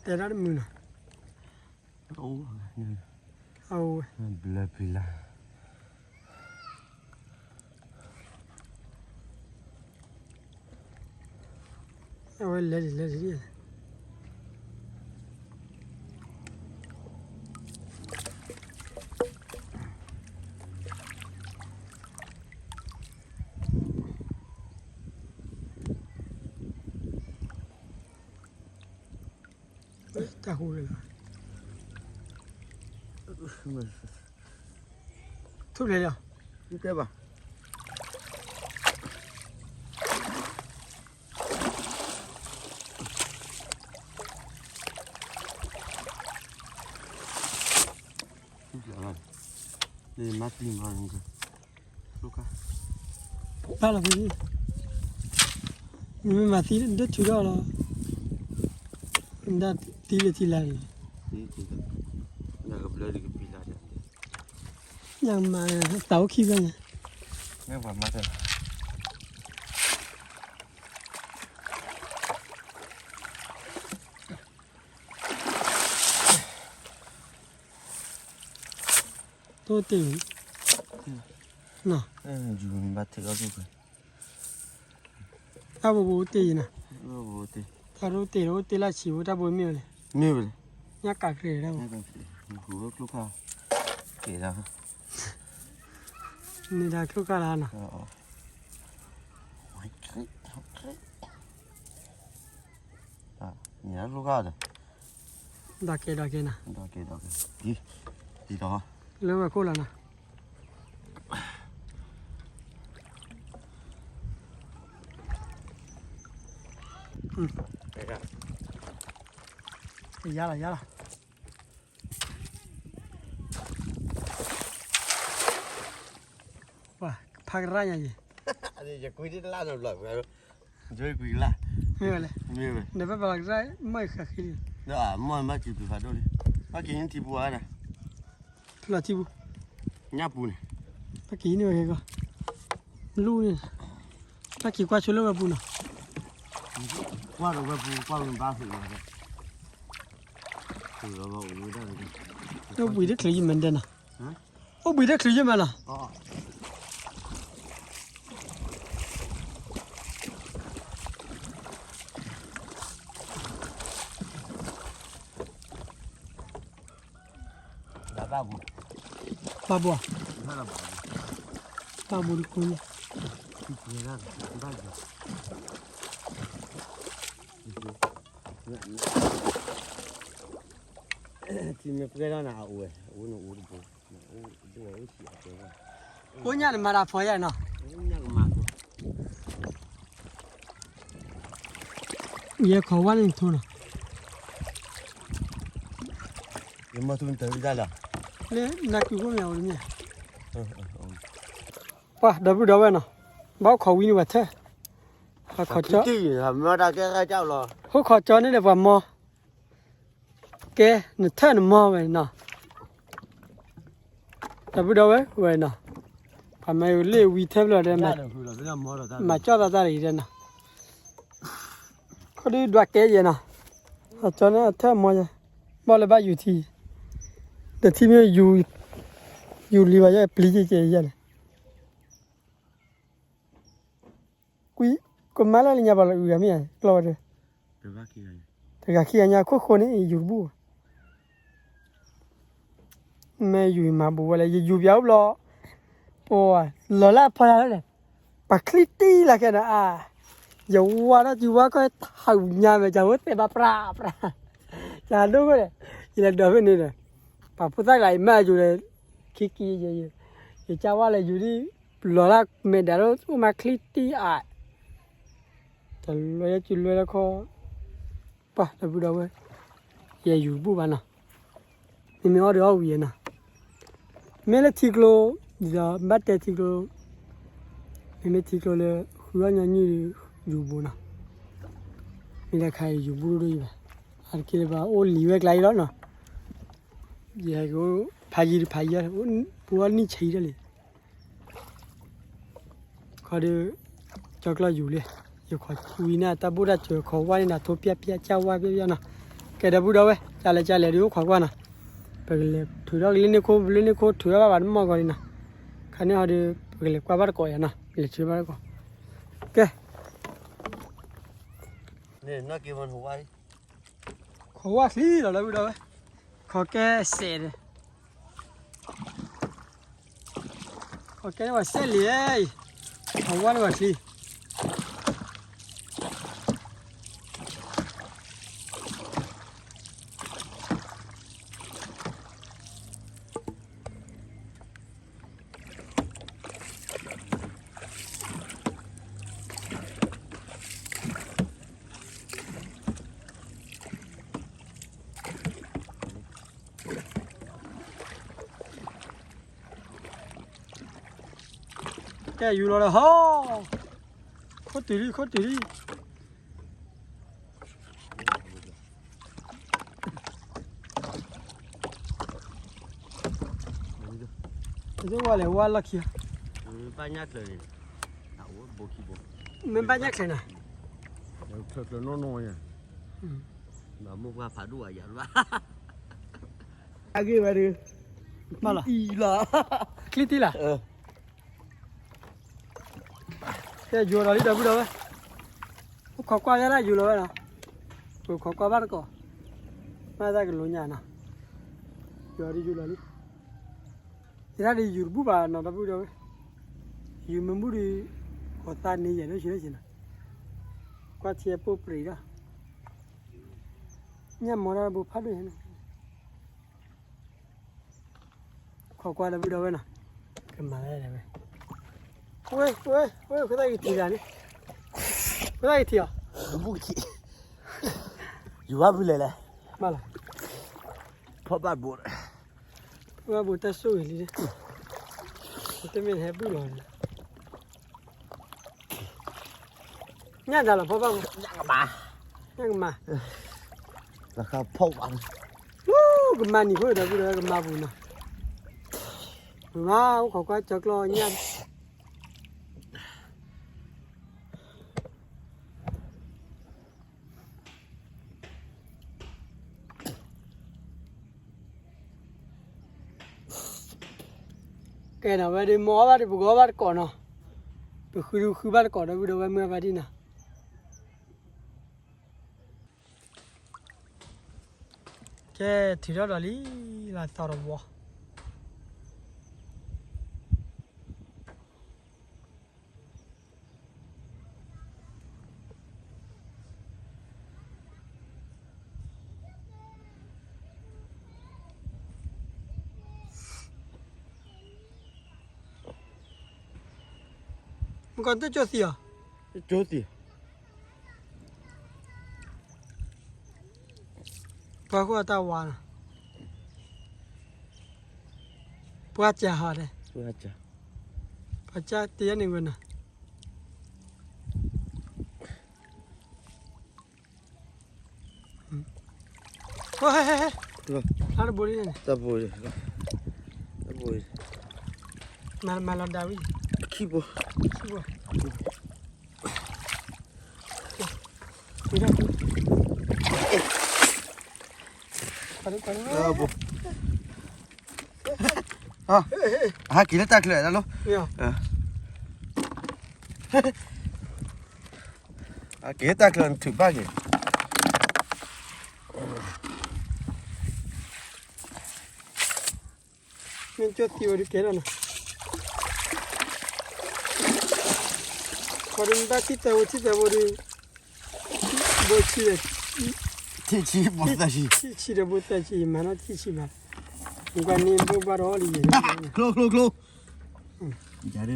တဲဒၣ်တမုာ်နီၤ, အဝဲ, ဘျၢပျံၤလၢ်, အဝဲလဲၤဒံးလဲၤဒံး, တၢ်ဟူလၢ်လၢ်, ထူၣ်ဖျဲးလီၤ, ထူၣ်ဖျဲးဘၣ်, ထူၣ်ဖျဲးလီၤ, န့ၣ်မၤသံမၤ, ဘၣ်လီၤဖဲ, နမ့ၢ်မၤသံဒၣ်ထုးထီၣ်လီၤ, ဒၣ်သံလၢသံလၢ်န့ၣ်, နကဘျၢဒံးကပံၤလၢ်, ညၣ်မၤတၢ်အိၣ်ခံဖျၢၣ်ညါ, မ့ၢ်ပှၤမၤတၢ် တအိၣ်တ့ၢ်, တၢ်ဘိဘိအိၣ်တ့ၢ်ယံၤနီၤ, တၢ်ဘိတ့ၢ်လၢဆံးဖိတၢ်ဘိမ့ၢ်ဝဲလဲၣ်, မ့ၢ်ဝဲလဲၣ်, ညၣ်ကးကြဲးတၢ်ဘိ, န့ၣ်ဒီးကျိခါလၢနီၤ, ဒီးကဲဒီးကဲနီၤ, လၢဝဲခိၣ်လီၤနီၤ, ယါလီၤယါလီၤ, ပှၤကဖးကရၣ်ညါယံၤ, ယကွံာ်တလၢ်နီတဘျီ, ယကွံာ်ကလၢ်, မ့ၢ်ဝဲလဲၣ်, မ့ၢ်ဝဲ, နဘၣ်ပာ်လီၤကရၣ်မီၢ်ဃာ်ဃံလံ, မီၢ်မၤစူၤပျုၤဖးဒိၣ်လံ, ဘၣ်က့ၤဟံးထံပူၤဧါ, ဖျီထံပူၤ, ညၣ်ပူၤန့ၣ်, ဘၣ်က့ၤဟံးန့ၢ်ဝဲက့ၤကီၢ်, လူန့ၣ်, ဘၣ်က့ၤကွၢ်ဆိလၢဝဲပူၤနီၤ, ကွၢ်ဒီးဝဲပူၤကွၢ်ဝဲဘါသုးလီၤ, အိၣ်ဘှံးတချုးယမၤဒဲးနီၤ, အိၣ်ဘှံးတချုးယမၤနီၤ, ဘၣ်ဘိ, ဘၣ်ဘိတကူ, ထံမ့ၢ်ပှဲၤထီၣ်န့ၣ် အအိၣ်ဝဲ, အအိၣ်န့ၣ်အိၣ်တဘိ, ကိးညၣ်န့ၣ်မၤတၢ်ဖီယါနီၤ, ယဲခီဝါန့ၣ်ထိနီၤ, လၢနၤကုၢ်ဖိမ့ၢ်အအိၣ်တမ့ၢ်, ပှၤဒီပုၢ်ဒီဝဲၢ်နီၤ, ဘၣ်အိၣ်ခိးဝံၤန့ၣ်ပှၤထၢၣ်, ပှၤခိးကၠီ, ဟီၣ်ခိးကၠီန့ၣ်ဒီးပှၤမီ ကဲ နထၢၣ်နမီဝဲနီၤ, ဒီပုၢ်ဒီဝဲၢ်ဝဲနီၤ, ပှၤမၤလ့ၣ်ဝံၤထၢၣ်ဖျၢၣ်ဒီး, မၤကၠီၣ်သးတၢ်တဂ့ၤဒီးနီၤ, ခီဒုးဒွးကဲယဲနီၤ, ဟီၣ်ကၠီန့ၣ်အထၢၣ်မီယဲ, ဘၣ်လၢဘၣ်ယူၤထံ, ဒီးထံမ့ၢ်ယူၤ, ယူၤလံဘၣ်ယဲပျံၤကဲကဲယဲလဲၣ် ကွံာ်, ကမၤလၢလၢညါပှၤလၢအုၣ်ဂၤမ့ၢ်ဧါ ကျီဝဲဒီး, တဂၤခံဂၤညါခိၣ်ဃိန့ၣ် ယူၤတဘူၣ်ဘၣ်, မ့ၢ်ယူၤမၤဘူးဝဲလၢ ယယူၤပၠးအိၣ်ဘျီ, ပှၤလီၤလၢအဖီလာ်လၢလဲၣ်, ပှၤချံတံၢ်လၢခဲဒီးအါ, ယဝါထီၣ်စုဝါကီၢ်ထးညါဝဲ ကၢ်ဝဲသဲးဘၣ်ပြးပြး, ကၢ်ဒိၣ်ဝဲဒီး, ယလဲၤဒိးဖဲန့ၣ်ဒီး, ပှၤဖိသၣ်ကျါအံၤမ့ၢ်အယူၤဒီး, ခံက့ၤယ, ယကၢ်ဝါလၢယူၤဒ်, လီၤလၢမဲာ်ဒၣ်လၢအိၣ်မးချံတံၢ်အါ တလွဲယဲၢ်စုလွဲလၢခီ, ပှၤဒီပုၢ်ဒီဝဲၢ်, ယဲယူၤတဘူၣ်ဘၣ်နီၤ, မ့မ့ၢ်အီၣ်ဒီးအီၣ်ဝံၤနီၤ, မ့ၢ်လၢထံကျိ, ဒ်သိးဘၣ်တဲထံကျိ, မ့မ့ၢ်ထံကျိလၢ ဃုအီၣ်ညီနုၢ်ဒီး ယူၤဘူးနီၤ, မ့ၢ်တခါအံၤယူၤဘူးဒိၣ်ဒိၣ်ယံၤဘၣ်, အတက့ၢ်လၢပှၤအိၣ်လံၤဝဲကျါအံၤလီၤနီၤ, ယဟဲက့ၤအိၣ်ဖးယံၤတဖးယံၤ, ပူၤအီၣ်နံၣ်ဆံးတၢ်လံ ခီဒီး ကၠီကျီယူၤလံ, ယခိးဝံၤန့ၣ် တၢ်ဘူၣ်တၢ်စၢၤခိးဝါန့ၣ်နၤ ထိပျၢ်ပျၢ်ကၢ်ဝါပျၢ်ပျၢ်နီၤ, ကဲဒီပုၢ်ဒီဝဲၢ် ကလဲၤကလဲၤဒီးအိၣ်ခိးကွၢ်နီၤ, ပကလဲၤထုးထီၣ်ကလၢန့ၢ်ခိၣ် လၢန့ၢ်ခိၣ်ထုးထီၣ်ဘၣ်ဘၣ်တမီၢ်ဂီၤလံနီၤ, ခါန့ၣ်ဟီဒီး ပကလဲၤကွၢ်ဘၣ်တကိးယၤနီၤ, လဲၤထုးဘၣ်တကိး, ကဲ ခိးဝါချံလီၤဒီပုၢ်ဒီဝဲၢ်, ခိးကဲစဲးဒီး ခိးကဲန့ၢ်ဝဲစဲးလံ, ခိးဝါန့ၢ်ဝဲချံ ကဲယူၤလီၤဒီးဟီ, ခိၣ်တုၤလံ ခိၣ်တုၤလံ, ဝဲလဲၤဝါလီၢ်ခံ, မ့ၢ်ဘၣ်ညၣ်ချၢနၤ, အဂ့ၢ်ဝဲဒုး, ဘၣ်လီၤ, ချံတံၢ်လီၤ, ကဲယူၤလီၤလံဒီပုၢ်ဒီဝဲၢ်, အိၣ်ခိးကွၢ်ဝဲဒၣ်ယူၤလီၤဝဲနီၤ, ပခိးကွၢ်ဘၣ်တကိး, မ့ၢ်တၢ်ကလိညါနီၤ, ယူၤလီၤလံ, ယဲဒၣ်ဒီးယူၤတဘူၣ်ဘၣ်နီၤဒီပုၢ်ဒီဝဲၢ်, ယူၤမ့ၢ်ဘူၣ်ဒီး, ကိးသးန့ၢ်ယဲၢ်ဒိၣ်ဆံးဒိၣ်ဆံးနီၤ, ကွၢ်ထံအပိၢ်ပြံးဒီး, ညၣ်မီၤတၢ်ဘိဖးဒိၣ်န့ၣ် ခိးကွၢ်ဒီပုၢ်ဒီဝဲၢ်နီၤ, ကမၤလၢဝဲ, ဝဲ, ဝဲ, ဝဲခိၣ်သၣ်ကထံၣ်တၢ်န့ၣ်, ခိၣ်သၣ်ကထံၣ်အီၤ, ယူၤဘၣ်ဖုလဲၣ်လဲၣ်, ဘၣ်လီၤ, ဖီၣ်ဘၣ်ဘိ, ဖီၣ်ဘၣ်ဘိတၢ်ဆိၣ်ဂ့ၤလံ, တမ့ၢ်ဟဲဘုၣ်လီၤ ညၣ်တၢ်လီၤဖီၣ်ဘၣ်မး, ညၣ်ကမၤ, ညၣ်ကမၤ, လၢဃဖီၣ်ဘၣ်, ကမၤနံၤဖိဒီပုၢ်ဒီဝဲၢ်ကမၤပူၤနီၤ, မၤအိၣ်ခိးကွၢ်ကၠီကျီညၣ် ကဲနီၤ ဝဲဒၣ်မ့ၢ်အီၣ်ဘၣ်ဒီး ပကအီၣ်ဘၣ်တကိးနီၤ, ပဃုဒုဃုဘၣ်တကိးဒီပုၢ်ဒီဝဲၢ်မုၢ်ဘၣ်ဒံးနီၤ, ကဲ ထုးထီၣ်ဒီးလံ လၢသီတဝီ မ့ၢ်ကီၢ်တကၠိသံၣ်အီၤ, ကၠိသံၣ်, ပှၤဃိတၢ်ဝါနီၤ, ပှၤစၢ်ဟီဒဲး, ပှၤစၢ်တယါန့ၣ်ဝဲနီၤ. ဟဲ ဟဲ ဟဲ ဖျါတဘိလံန့ၣ်, တဘိ, တဘိ, မၤလီၤဒၣ်ဝံၤ, ခံဘိ, ခံဘိ, တဘိ, ဟဲက့ၤလၢတၢ်ချၢလီၤ, ဟဲက့ၤလၢတၢ်ချၢနထုးဘၣ်က့ၤ, မ့ၢ်ကၠိသံၣ်ဝဲဒုးကဲထီၣ်နီၤ, ပှၤဒုးနတၢ်ထံၣ်သၢဘိ ထံၣ်သၢဘိဒုး, ဘိဆံဒီး, ထံၣ်ဆံဘိသၢဆံ, ထံၣ်ဆံဒီးဘိသၢဆံ မၤနီၣ်ထံၣ်ဆံဘၣ်, နကွၢ်န့ၣ်ဘိဘၣ်ဒီးအီၤလံ, ကျိ ကျိ ကျိ, ယၤဒုး,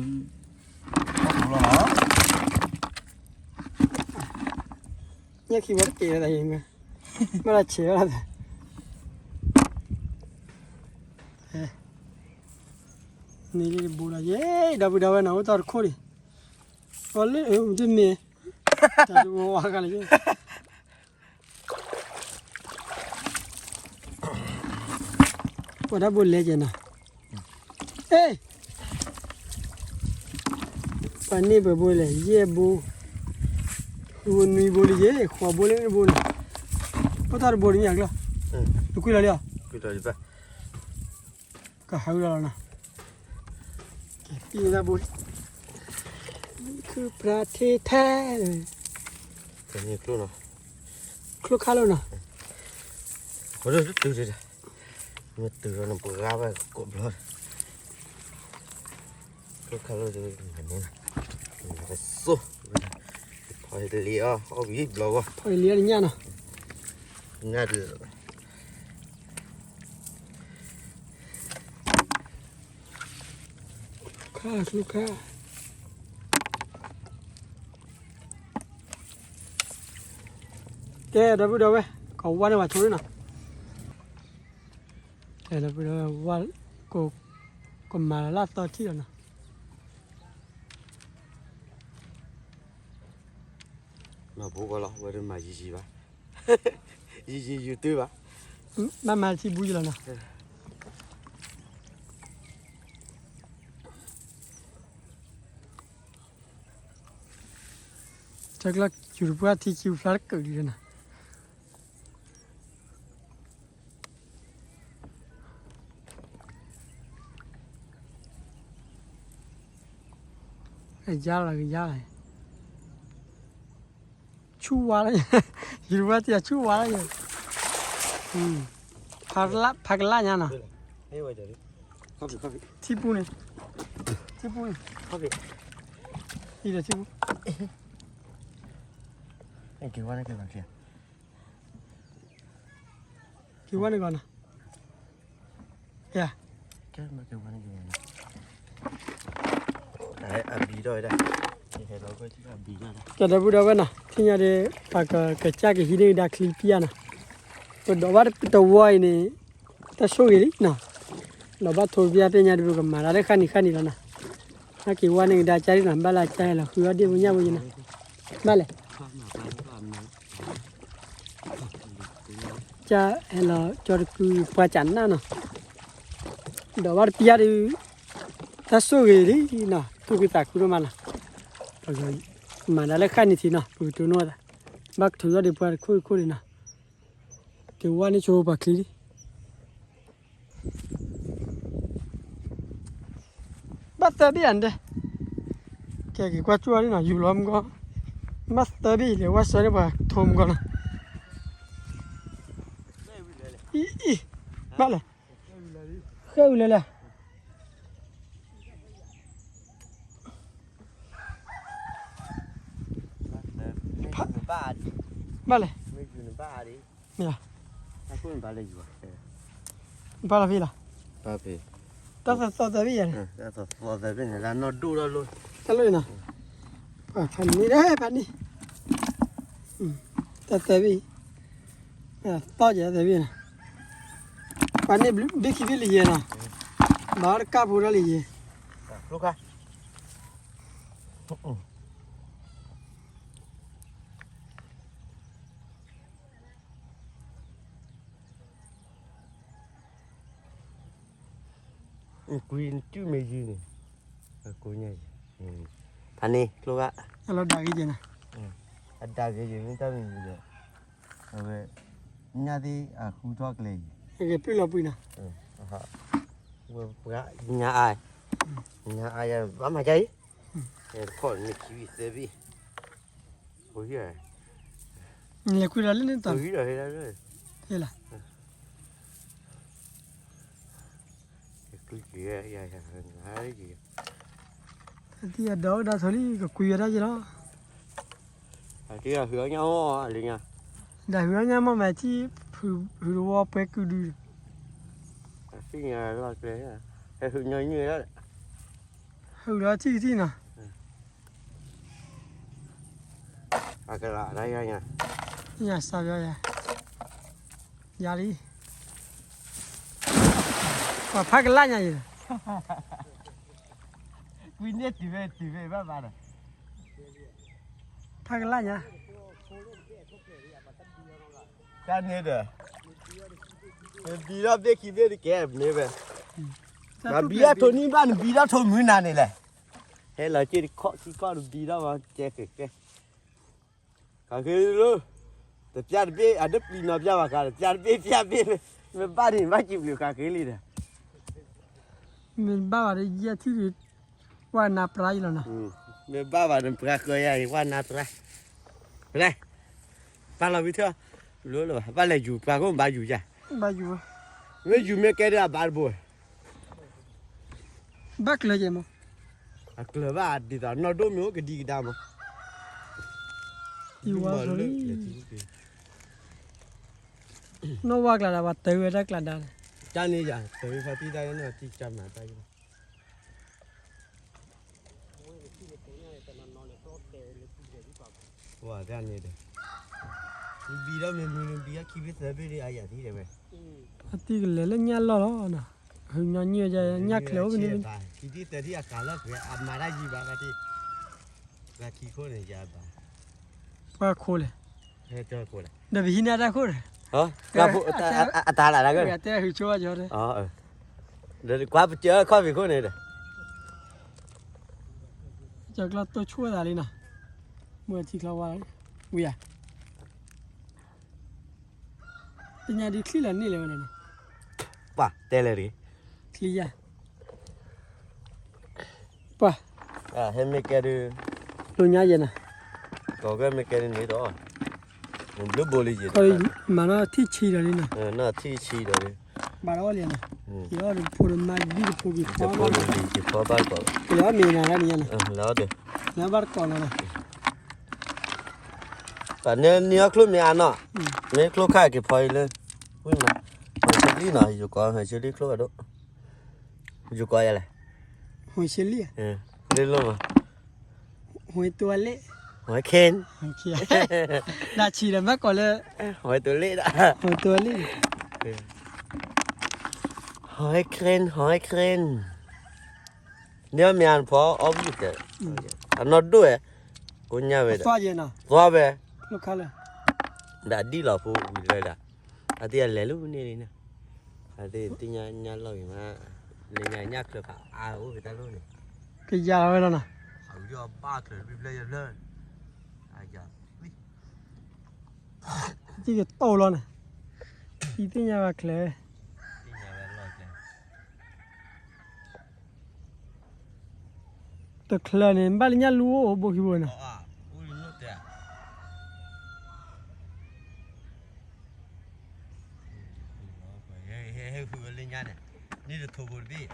ညၣ်ခံဝဲတကဲလီၤ, မ့ၢ်လၢဆဲးဝဲလီၤ, ဟဲ န့ၣ်လၢတဘိဒီးယဲ, ဒီပုၢ်ဒီဝဲၢ်နီၤ အိၣ်တီၢ်တခိၣ်န့ၣ်, အီၤလၢတမ့ၢ်, တၢ်တဝီဝါဂၤလၢယဲ, ပှၤတၢ်ဘိလဲၤကဲနီၤ, ဟ့ၣ်, ပှၤန့ၢ်ပှဲၤဘိလဲၣ် ယဲၢ်ဘိ, ဃုဘိနွံဘိလၢယဲ, ဃိးဘိလၢနဘိန့ၣ်, အိၣ်တီၢ်တဘိတမ့ၢ်အကျီၢ်, နကွံာ်လီၤလံဧါ, ကဟးဝဲလီၤနီၤ, ကဲပံၢ်တၢ်ဘိ, ခုပြထ့ထဲ, ချိၣ်ခါလီၤနီၤ, မ့ၢ်တုၤဒီးနပှၤဂၤဘၣ်ကိးဘျီ, ချိၣ်ခါလီၤ, ဆိ, ဖီလံအီၤ အီၣ်ဝံၤဘျီဂီၢ်, ဖီလံအီၤတညၣ်နီၤ, ညၣ်ဒုး ခါဆူခါ, ကဲ ဒီပုၢ်ဒီဝဲၢ်, ကဝါန့ၢ်ဝဲဆိလံနီၤ, ကဲ ဒီပုၢ်ဒီဝဲၢ်, ကမၤလၢသီထံၣ်လီၤနီၤ, မၤဘိကီလီၤ ဝဲတမၤယံာ်ယံာ်ဘၣ်, ယံာ်ယံာ်ယူၤတုၤဘၣ်, ဘၣ်မၤထံဘူယံာ်လီၤနီၤ, တၢ်ကျီၢ်ယူၤတပှၢ်ထံခံဖျါတကၢၢ်ဒံးလီၤနီၤ, ကယါလီၤ ကယါလီၤ, ဆူၣ်ဝါလီၤ, ယူၤတပှၢ်ထံဆူၣ်ဝါလီၤ, ဖးကလၢ်ညါနီၤ, ထံပူၤန့ၣ်, ထံပူၤန့ၣ်, ထံပူၤ, က့ၤဝါန့ၢ်ကီးနီၤ, ယၤ, ကဲဒီပုၢ်ဒီဝဲၢ်နီၤ ထံၣ်ညါဒီး ပှၤကကစၢ်ကဟံးန့ၢ်ကဒါချံပျၢ်နီၤ, ပဒိးဘၣ်တဝီအံၤန့ၣ် တၢ်ဆိၣ်ဂ့ၤလံနီၤ, ဒီးဘၣ်ထိးပျၢ်သ့ၣ်ညါဒီး ပကမၤတၢ်လၢဃၣ်နံၤဃၣ်နံၤလီၤနီၤ, ဟဲက့ၤဝါန့ၢ်ကဒါကၢ်ဒံးနီၤ, ဘၣ်လၢကၢ်ဟဲလီၤဃုအီၣ်ဒ့ၣ်ဖိညၣ်ဖိယံၤနီၤ, ဘၣ်လဲၣ် ကၢ်ဟဲလီၤကၠီတကုပှၢ်ကၠးနၢ်နီၤ, ဒီးဘၣ်တပျၢ်ဒီး တၢ်ဆိၣ်ဂ့ၤလံနီၤ, သူၣ်ခုသးခုဒိၣ်မးနီၤ, ပကမၤတၢ်လၢဃၣ်နံၤထံးနီၤ, ပကတိၤနီၣ်သး, ဘၣ်ကထုးထီၣ်ဒံးပှၤတခိၣ်တခိၣ်န့ၣ်နီၤ, က့ၤဝါန့ၢ်ဆိပှၤချံလံ ဘၣ်သၢဘ့ၣ်ဧါန့ၣ်, ကဲက့ၤကွၢ်ကၠူၣ်အီၤဒ်နီၤ ယူၤလီၤမုၢ်ကီၢ်, ဘၣ်သၢဘ့ၣ်လဲၤဝဲဆှၢန့ၢ်ပှၤထိးမုၢ်ကီၢ်နီၤ, အံၤအံၤ, ဘၣ်လဲၣ်, ဃဲအုးလဲၤလဲၣ်, ဘၣ်လဲၣ် မ့ၢ်ယၤ, ဘၣ်လီၤဖဲလီၤ, တၢ်သီသီသၢဘ့ၣ်ယၤန့ၣ်, တၢ်သီသီသၢဘ့ၣ်န့ၣ် လၢနီၢ်ဒိၣ်ထီၣ်လီၤ, တၢ်လီၢ်အံၤနီၤ, ဖးန့ၢ်ဒၣ်ဖးန့ၢ်, တၢ်သၢဘ့ၣ်, သီယဲၢ်သၢဘ့ၣ်န့ၣ်, ဖးန့ၢ်ဘျုးဘ့ၣ်ခံဘ့ၣ်လံယဲၢ်နီၤ, ဘၣ်တကၢ်ဖိဒၣ်လံယဲၢ် ကွံာ်နစုၣ်မ့ၢ်ယံၤန့ၣ်, ဖးန့ၢ်ကျိဂၤ, အလီၤဒၣ်ဂ့ၤယဲၢ်နီၤ, အဒၣ်ဂ့ၤယဲၢ်မ့ၢ်တၢ်မံၤယံၤဒီး, အဝဲ, ညၣ်သ့ၣ်အဃုထီၣ်ကျဲအံၤ, ကဲပျုၢ်လီၤပှံၤနီၤ, ပှၤညါအါ, ညါအါယၤဘၣ်မၤကါအံၤ, တခီၣ်န့ၣ်ခံဘ့ၣ်သၢဘ့ၣ်, လဲၤကွံာ်ဒီးလၢန့ၣ်တၢ်, ဟ့ၣ်လီၤ, တံၢ်အဒီးဝဲဒၣ်ထိၣ်လံ ကကွံာ်ဝဲဒၣ်ယဲၢ်လီၤ, တံၢ်အဟုးအီၣ်ညၣ်မီၢ်လံညါ, ဒီးဟုးအီၣ်ညၣ်မီၢ်မးထံၣ်, ဟုးတဝီပှဲၤကုဒု, သ့ၣ်ညါလီၤကျဲ, ဟဲဟုးညီနုၢ်ဒၣ်, ဟုးဒီးထံၣ်ကထံၣ်နီၤ အကလးဒၣ်ယၤညါ, ညါစၢ်ယၤ, ယၤလံ, ပှၤဖးကလၢ်ညါအံၤ, ဝံၤန့ၣ်တုၤဝဲတုၤဝဲဘၣ်ဘၣ်ဒီး ဖးကလၢ်ညါ တၢ်န့ၣ်ဒီး နဘံထီၣ်ဘ့ၣ်ခံဘ့ၣ်တကဲမ့ၢ်ဝဲ နဘံထီၣ်ထိနံၣ်ဘၣ် နဘံထီၣ်ထိမုၢ်နၤန့ၣ်လဲၣ် ဟဲလီၤက့ၤတခီၣ်ခံခီၣ် နဘံထီၣ်ဝဲကဲကဲကဲ ကးဃ့လၢ တပျၢ်တဘ့ၣ် အတပျံၤနီၤပျၢ်ဘၣ်ကး တပျၢ်တဘ့ၣ်ပျၢ်ဘ့ၣ် မ့ၢ်ဘၣ်န့ၣ် ဘၣ်စံးဘျုးကးဃ့လံဒီး မ့ၢ်ဘၣ်ဘၣ်ဒီး ယဲၢ်ထံၣ် ဝဲနၤပြါယလီၤနီၤ မ့ၢ်ဘၣ်ဘၣ်ဒီး ပှၤဃၢယၤအံၤ ဝဲနၤပြါ လဲၣ် ပၢ်လီၤဝံထၢၣ် လိၣ်လၢၤဘၣ် ဘၣ်လဲၤယူၤ ပှၤကိးဘၣ်ယူၤယၤ ဘၣ်ယူၤ မ့ၢ်ယူၤမ့ၢ်ကဲဒီးအဘၣ်တဘိ ဘၣ်ကျၢၤယဲၢ်မး အကျၢၤဘၣ်ဒ်သိးနီၢ်ဒိၣ်မ့ၢ်အိၣ်ကဒံကဒါမး ယဝါလၢ နီၢ်ဝါကျါဒါ ပှၤတၢ်ဝဲတၢ်ကျါဒါန့ၣ် တၢ်န့ၣ်ယၤ တၢ်ဝဲဖါတံၢ်တၢ်နီၢ်တံၢ်ကၢ်မၤတၢ်ယၤ ပှၤတၢ်န့ၣ်ဒီး နဘံထီၣ်မ့ၢ်မုၢ် နဘံထီၣ်ခံဘ့ၣ်သၢဘ့ၣ်ဒီး အယၤသံဒီးဝဲ အတံၢ်ကလဲၤလၢညၣ်လီၢ်လီၤနီၤ ဟူညီနုၢ်ဝဲဒၣ် ညၣ်ချၢအိၣ်ဖဲန့ၣ် ခံသံသၢသံအကၤလီၤ အမၤတၢ်ယံၤဘၣ် ပှၤတံၢ် ပှၤခံခိၣ်န့ၣ်ယၤဘၣ် ပှၤခိၣ်လဲၣ် ဒီးပဟံးန့ၢ်တၢ်ခိၣ်ဒီး အတၢ်လၢ်တၢ်ကၢၢ် တဲဟူးဆိဝဲကီဒီး ကွၢ်ပစၢခီၣ်ဖံးခိၣ်န့ၣ်ဒီး ကၠီကျီတိၢ်ဆိသးလံနီၤ မ့ၢ်ထံချီဝါ ဝံၤဧါ သ့ၣ်ညါဒ်ချံလီၤန့ၢ်လဲၣ်ဝဲန့ၣ် ပှၤတဲလဲၣ်တဂ့ၤ ချံယါ ပှၤ ဟဲမ့ၢ်ကဲဒုး လိာ်ညါယဲၢ်နီၤ ကီၢ်ကဲမ့ၢ်ကဲဒုးန့ၣ်ဒီး ဘျုးဘိလံယဲၢ် မၤနီၢ်ထံၣ်ဆံဒီးလံနီၤ နီၢ်ထံၣ်ဆံဒီးလံ ဘၣ်ဒီးအီၣ်လံနီၤ ယအီၣ်တဖိတမါဒ်တဖိက့ၤဖီဘၣ်ကီး ကလီၤမ့ၢ်နၤဒၣ်န့ၣ်ညါနီၤ လီၤဒီး လၢဘၣ်တကိးလီၤနီၤ ပှၤန့ၢ်န့ၢ်အီၣ်ချိၣ်မ့ၢ်အါနီၤ မ့ၢ်ချိၣ်ခါက့ၤဖီအံၤလၢ ဝံၣ်မး ဟဲဆ့လံနီၤ ယိၤကီးဟဲဆ့လံချိၣ်အဒိၣ် ယိၤကီးယၤလဲၣ် ဟဲဆ့လံ လ့လိၣ်မး ဟဲတူၢ်လ့ၣ် ဟဲခ့ ဒၣ်ဆံးဒီးမ့ၢ်ကိးလၢ ဟဲတူၢ်လ့ၣ်ဒၣ် ဟဲတူၢ်လ့ၣ် ဟဲခ့ ဟဲခ့ န့ၢ်မ့ၢ်အါနဖီအီၣ်ဘုၣ်ကဲ အနီၢ်ဒိၣ်ဝဲ ကိညၣ်ဝဲဒီး သွါဝဲ ဒၣ်ဒ်လီၤဖိဝံၤလၢဒၣ် အသ့ၣ်အလဲၤလၢန့ၣ်လံန့ၣ် အသ့ၣ်သ့ၣ်ညါညါလီၢ်ဂ့ၤမး လၢညါညၣ်ချၢဖးအါအိၣ်ဖဲတၢ်လိၣ်န့ၣ် ကယၤလီၤဝဲလီၤနီၤ အဝံၤဒီးဘၣ်ချၢတဘျီဘျီယဖျၢၣ် အယၤ သ့ၣ်ကတိၢ်လီၤန့ၣ် သ့ၣ်ညါဘၣ်ချၢ သ့ၣ်ညါဘၣ်လီၢ်ချၢ တချၢန့ၣ် ဘၣ်လၢညၣ်လူၤအိၣ်ဘိခံဘိနီၤ ဟဲဃုဝဲလၢညါန့ၣ် န့ၣ်တထိးဖိတဘ့ၣ်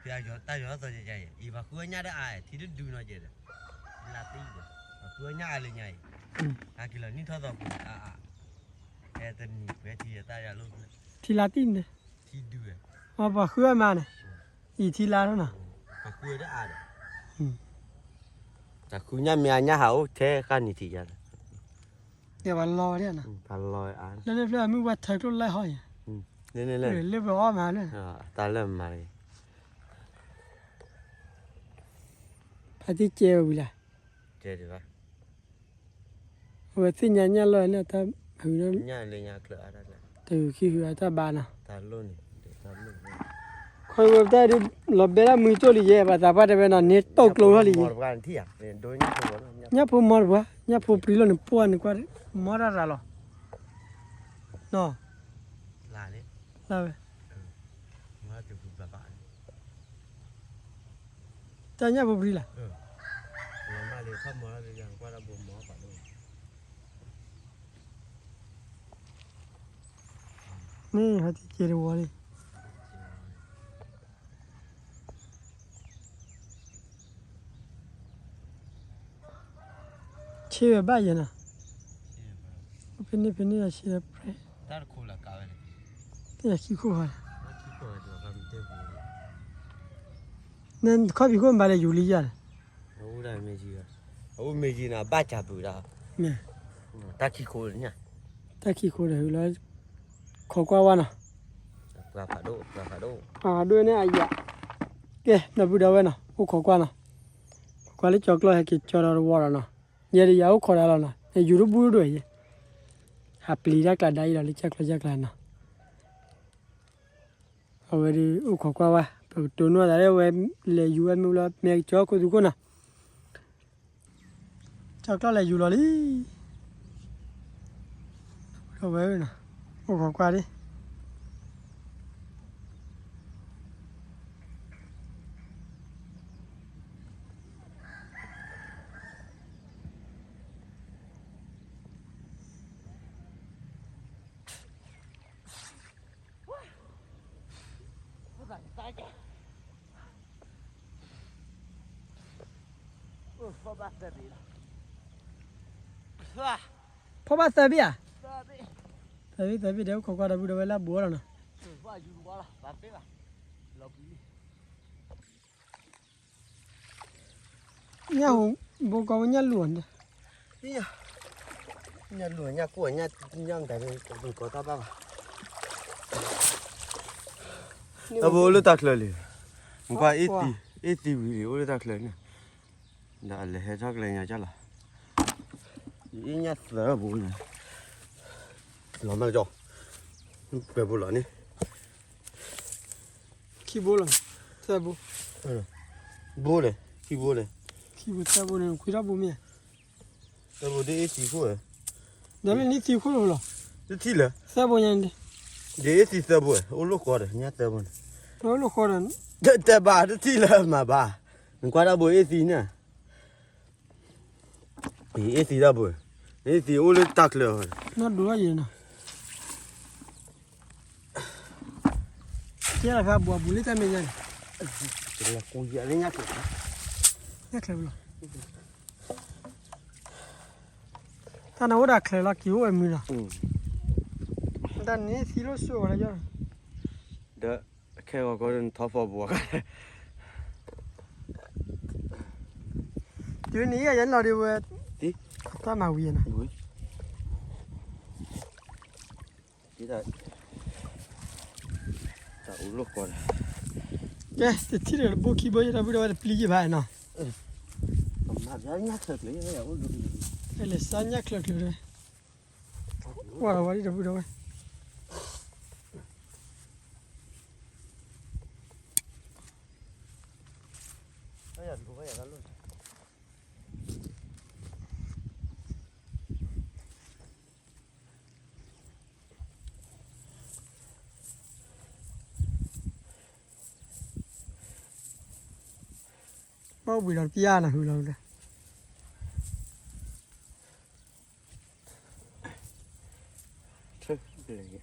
ဖဲအယီၤတၢ်ယီၤသီယယၤအံၤ ပှၤဃုဝဲညၣ်ဒီးအါ ထံတဒုနီၤယဲဒီး လါတံၢ်ဒီး ပှၤဃုဝဲညၣ်အါလၢညါအံၤ အက့ၤလီၤနံၣ်ထီၣ်သီပူၤအါအါ ဟဲတနံၤပှဲၤထံယတၢ်ယၤလိၣ် ထံလါတံၢ်န့ၣ် ထံဒုဝဲ ပှၤဃုဝဲမးန့ၣ် အံၤထံလါထီၣ်နီၤ ပှၤဃုဝဲဒၣ်အါဒီး တၢ်ဃုညၣ်မ့ၢ်အါညၣ်ဟးအိၣ်ထဲဃၣ်နံၤထံးယၤလီၤ ပှၤလီၤဝဲဒၣ်နီၤ ပှၤလီၤဝဲအါ လၢလၢဖျၢၣ်မုၢ်ပှၤထၢကျိၣ်လဲၢ်ဟီယၤ လၢလၢ လၢပှၤအီၣ်မးလၢ တၢ်လၢမၤလီၤ ဖါတံၢ်ကဲဝဲဝံၤလၢ် ကဲဒံးဘၣ် အဝဲသ့ၣ်ညါညၣ်လီၢ်န့ၣ် တၢ်ဟုးဒီး ညၣ်လၢညါချၢအါတၢ်လၢ တဟုးခံဟုးအတၢ်ဘၣ်နီၤ တၢ်လိၣ်န့ၣ် တၢ်လိၣ်န့ၣ် ခီဝဲတၢ်ဒုး လီၤဘဲဒၣ်မုၢ်ကၠိလံယဲ ပှၤသးပှၢ်တဲဝဲနီၤ န့ၢ်တိၢ်ကျိထီၣ်လံယဲ ညၣ်ဖိမီတပှၤ ညၣ်ဖိပျံၤလီၤန့ၣ် ပှၢ်န့ၣ်ကွၢ် မီတၢ်ရၤလီၤ နီၤ လၢဝဲ တၢ်ညၣ်ဖိပျံၤလီၤ န့ၣ် ဟဲတကဲတဝီလံ ဆ့ဝဲဘၣ်ယဲနီၤ ဖဲန့ၣ်ဖဲန့ၣ်ဆ့ဝဲ သ့ၣ်ညါခံခိၣ်ဟီ နခီၣ်ဖံးခိၣ်မ့ၢ်ဘၣ်လဲၤယူၤလံယၤန့ၣ် အအိၣ်မ့ၢ်ယံၤနီၤ ဘၣ်စၢ်ဘုးဒီး တၢ်ခံခိၣ်န့ၣ် တၢ်ခံခိၣ်ဒီး ဟူးလီၤ ခိးကွၢ်ဝဲနီၤ ပှၤဖးဒိၣ် ပှၤဖးဒိၣ် ပှၤဖးဒိၣ်န့ၣ်အယၤ ကဲ ဒီပုၢ်ဒီဝဲၢ်နီၤ အိၣ်ခိးကွၢ်နီၤ, ခိးကွၢ်လၢကၠီၤကျီၢ်ဟဲက့ၤကၠီဒီးတဝီဒီးနီၤ, ယဲဒၣ်ယၤအိၣ်ခိးတၢ်လီၤနီၤ, ယူၤတဘူၣ်ဒိၣ်ယဲ, ဟးပျံၤတၢ်ကျါဒါအံၤဒီးလၢကၠီၤကျီၢ်ကၠီၤကျါနီၤ, အဝဲဒၣ်အိၣ်ခိးကွၢ်ဝဲ ပကတိၤနီၢ်သးလၢဝဲလဲၤယူၤဝဲမ့ၢ်လီၤ မ့ၢ်ကၠီခိၣ်သူခိၣ်နီၤ ကၠီၤကျီၢ်လဲၤယူၤလီၤလံ, ဒီပုၢ်ဒီဝဲၢ်နီၤ, အိၣ်ခိးကွၢ်ဒၣ် ဖီဘၣ်သၢဘ့ၣ်ဧါ, သၢဘ့ၣ်သၢဘ့ၣ်ဒီး အိၣ်ခိးကွၢ်ဒီပုၢ်ဒီဝဲၢ်လၢအဘူးအီၤလီၤနီၤ ညၣ်ဟူဘိကီဝဲညၣ်လူၤအီၤန့ၣ်, ညၣ်လူၤညၣ်ကိၢ်ညၣ် ညၣ်မတၤကီတၢ်ဘၣ်ဘၣ်, တၢ်ဘိအိၣ်လၢတၢ်ချၢလံ, မကွၢ်အ့ၣ်သံဝံၤလံ အိၣ်လၢတၢ်ချၢန့ၣ်, ဒီးအလဲၤဟဲထီၣ်ကလဲၤညါကၢ်လီၤ, အ့ၣ်ညၣ်သၢဘိန့ၣ်, လီၤမၢ်ကၠီ, ပှဲၤဘိလီၤန့ၣ် ခံဘိလီၤ, သၢဘိ, ဘိလဲၣ် ခံဘိလဲၣ်, ခံဘိသၢဘိန့ၣ် ခွံထီၣ်ဘိမ့ၢ်ဧါ, သၢဘိဒ်အ့ၣ်သံခိၣ်ဧါ, ဒီးလၢန့ၣ်သံခိၣ်လီၤ, တထံၣ်လၢ, သၢဘိညါန့ၣ်, ဒ်အ့ၣ်သံသၢဘိ, အိၣ်လိာ်ဃီဒီး ညၣ်သၢဘိန့ၣ်, အိၣ်လိာ်ဃီဒီး, တဲဘၣ်တထံၣ်လၢမၤဘၣ်, နကွၢ်တၢ်ဘိအ့ၣ်သံန့ၣ် အ့ၣ်သံတၢ်ဘိ, အ့ၣ်သံအိၣ်လၢတၢ်ချၢ, နီၢ်ဒိၣ်ယဲနီၤ, ကဲလီၤဖးဘိအဘူးလၢတၢ်မဲာ်ညါန့ၣ်, ညၣ်ချၢလီၤ, တၢ်န့ၣ်အိၣ်ဒၣ်ချၢလီၤ က့ၤအိၣ်ဝဲမုာ်လီၤ, တၢ်န့ၣ်သံလိာ်ဆိဝဲလၢယီၤ, ဒီးခဲဂီၤကီးနထီၣ်ဖီဘိ, တုၤန့ၣ်ယၤလီၤဒ်ဝဲ, တၢ်မၤဝံၤနီၤ တၢ်အိၣ်လိာ်ဃီဒီး, ကဲ တထံၣ်ဒီးတဘိခံဘိ ယဒီပုၢ်ဒီဝဲၢ်တပျံၤယဘၣ်နီၤ, ညၣ်ချၢကျၢၤ, လဲၤစါညၣ်ချၢကျၢၤဒီး, ဝဲဝဲဒ်ဒီပုၢ်ဒီဝဲၢ်, ဘၣ်ဘှံးဒီးပျၢ်နၤဟုလီၤ, ထၢထီၣ်က့ၤ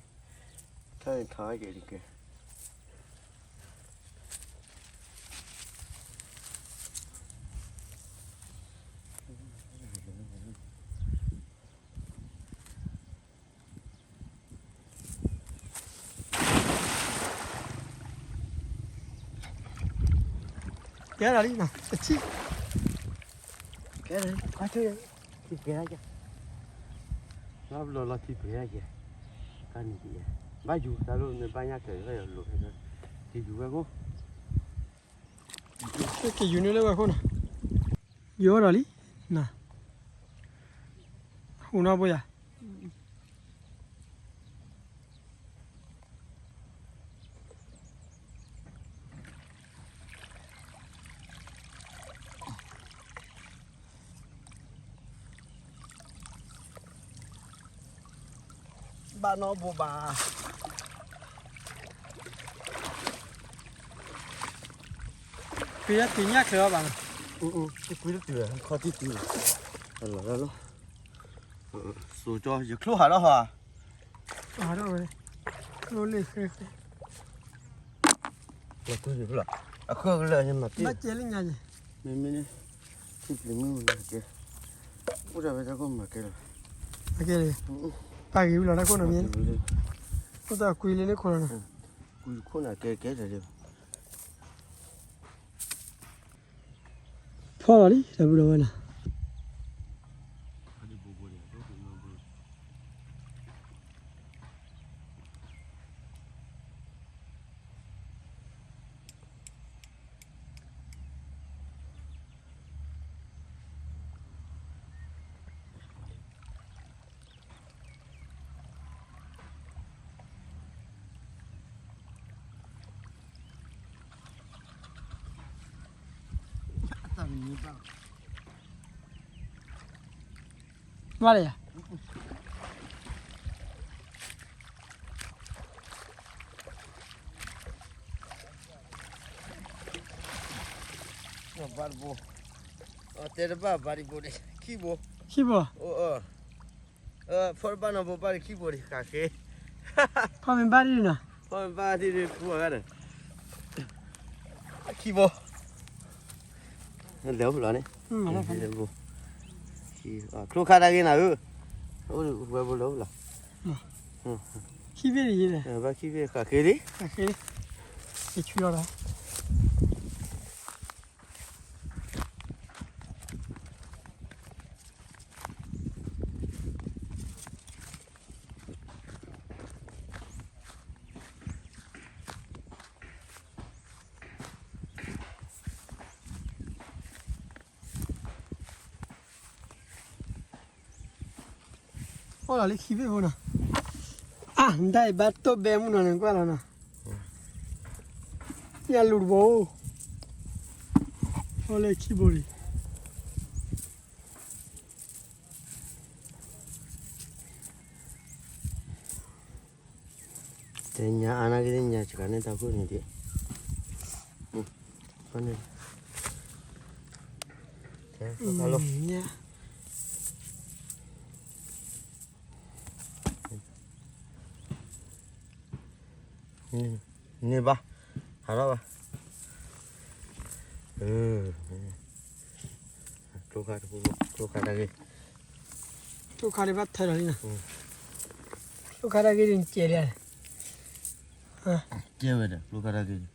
တက့ၢ် ကဲလီၤလံနီၤ ပထံၣ် ကဲလီၤလံ ထံၣ်ပှဲၤဒၣ်ကဲ လီၤဘျီလီၤထံၣ်ပှဲၤဒၣ်ကဲ တၢ်န့ၣ်ကဲ ဘၣ်ယူၤတၢ်လိၣ်မ့ၢ်ဘၣ်ညၣ်ကဲ လိၣ်ဖဲ ကယူၤဝဲခိၣ် ကယူၤန့ၣ်လၢဝဲခိၣ်နီၤ ယိၤဒီးလံ နီၤ ဟူးနီၢ်ဘိယၤ ဘၣ်နီၢ်ဘိဘၣ် ကွံာ်လၢတုၤညၣ်ချၢဘၣ်နီၤ ကွံာ်လၢတုၤ ခီၣ်ထံတုၤ လီၤလီၤလီၤ စိကၠီ ယချိၣ်ဟးထီၣ်ဟီ ဟးထီၣ်ဝဲ ချိၣ်လၢဃဲဃဲ အခိၣ်ကလၢာ်မၤကဲ ဘၣ်ကဲလၢညါယဲ မ့မ့ၢ်န့ၣ် ထံပျံၤမုၢ်ကဲ အိၣ်ဒၣ်ဝဲတၢ်ခိၣ်မၤကဲလီၤ မၤကဲလံ ပာ်ဂ့ၤဝံၤလီၤတၢ်ခိၣ်နီၤမ့ၢ် အိၣ်တၢ်ကွံလၢန့ၣ်ခိၣ်လီၤနီၤ ကွံခိၣ်နၤကဲကဲတၢ်လံ ဖီၣ်လီၤလံ တၢ်ပုၢ်ဒီဝဲၢ်နီၤ ဘိဘိန့ၣ် အဒိၣ်က့ၤမုၢ်ဘိ တၢ်ဘိဘိန့ၣ် တၢ်ဘိဘိန့ၣ် တၢ်ဘိဘိန့ၣ် တၢ်ဘိဘိန့ၣ် ဘၣ်လၢယၤ ဘၣ်တဘိ, တဲတဘၣ်ဘၣ်တဘိန့ၣ် ခံဘိ, ခံဘိ, ဖီတဘၣ်နီၤဘိဘၣ်တခံဘိန့ၣ် ဃးဃ့, ဖီမ့ၢ်ဘၣ်ဒ်နီၤ, ဖီမ့ၢ်ဘၣ်ဒ်န့ၣ် ခူအဂၤန့ၣ်, ခံဘိ, လဲၤအိၣ်ဖဲလီၤန့ၣ်, ချိၣ်ခါတၢ်ဂ့ၤနၤဧၢ, အိၣ်ဝဲဘိလဲၤအိၣ်ဖဲလီၤ, ခံဘ့ၣ်န့ၣ်ယဲလဲၣ်, ဘၣ်ခံဘ့ၣ်ဃးဃ့လံ, ဃးဃ့လံ, ယဆူလီၤဒီး အိၣ်လီၤလၢခံဘ့ၣ်ဖိနီၤ, အါ ဒၣ်အံၤဘၣ်တိၢ်ဘဲမုၢ်နီၤန့ၣ်ကွၢ်လီၤနီၤ, ညၣ်လူၤတဘိ, အိၣ်လၢခံဘိလံ တဲညါအါနာ်က့ၤညါ စကၤန့ၣ်တၢ်ခိၣ်န့ၣ်ဒ်, န့ၣ်, တဲလီၤ, န့ၣ်ဘၣ်, ဟးထီၣ်ဘၣ်, ကျိခါတဂ့ၤ, ကျိခါန့ၣ်ဘၣ် ထဲလီၤလံနီၤ, ကျိခါတၢ်ဂ့ၢ်ဒ်နကဲလံ, ကဲဝဲဒီး ကျိခါတၢ်ဂ့ၢ်,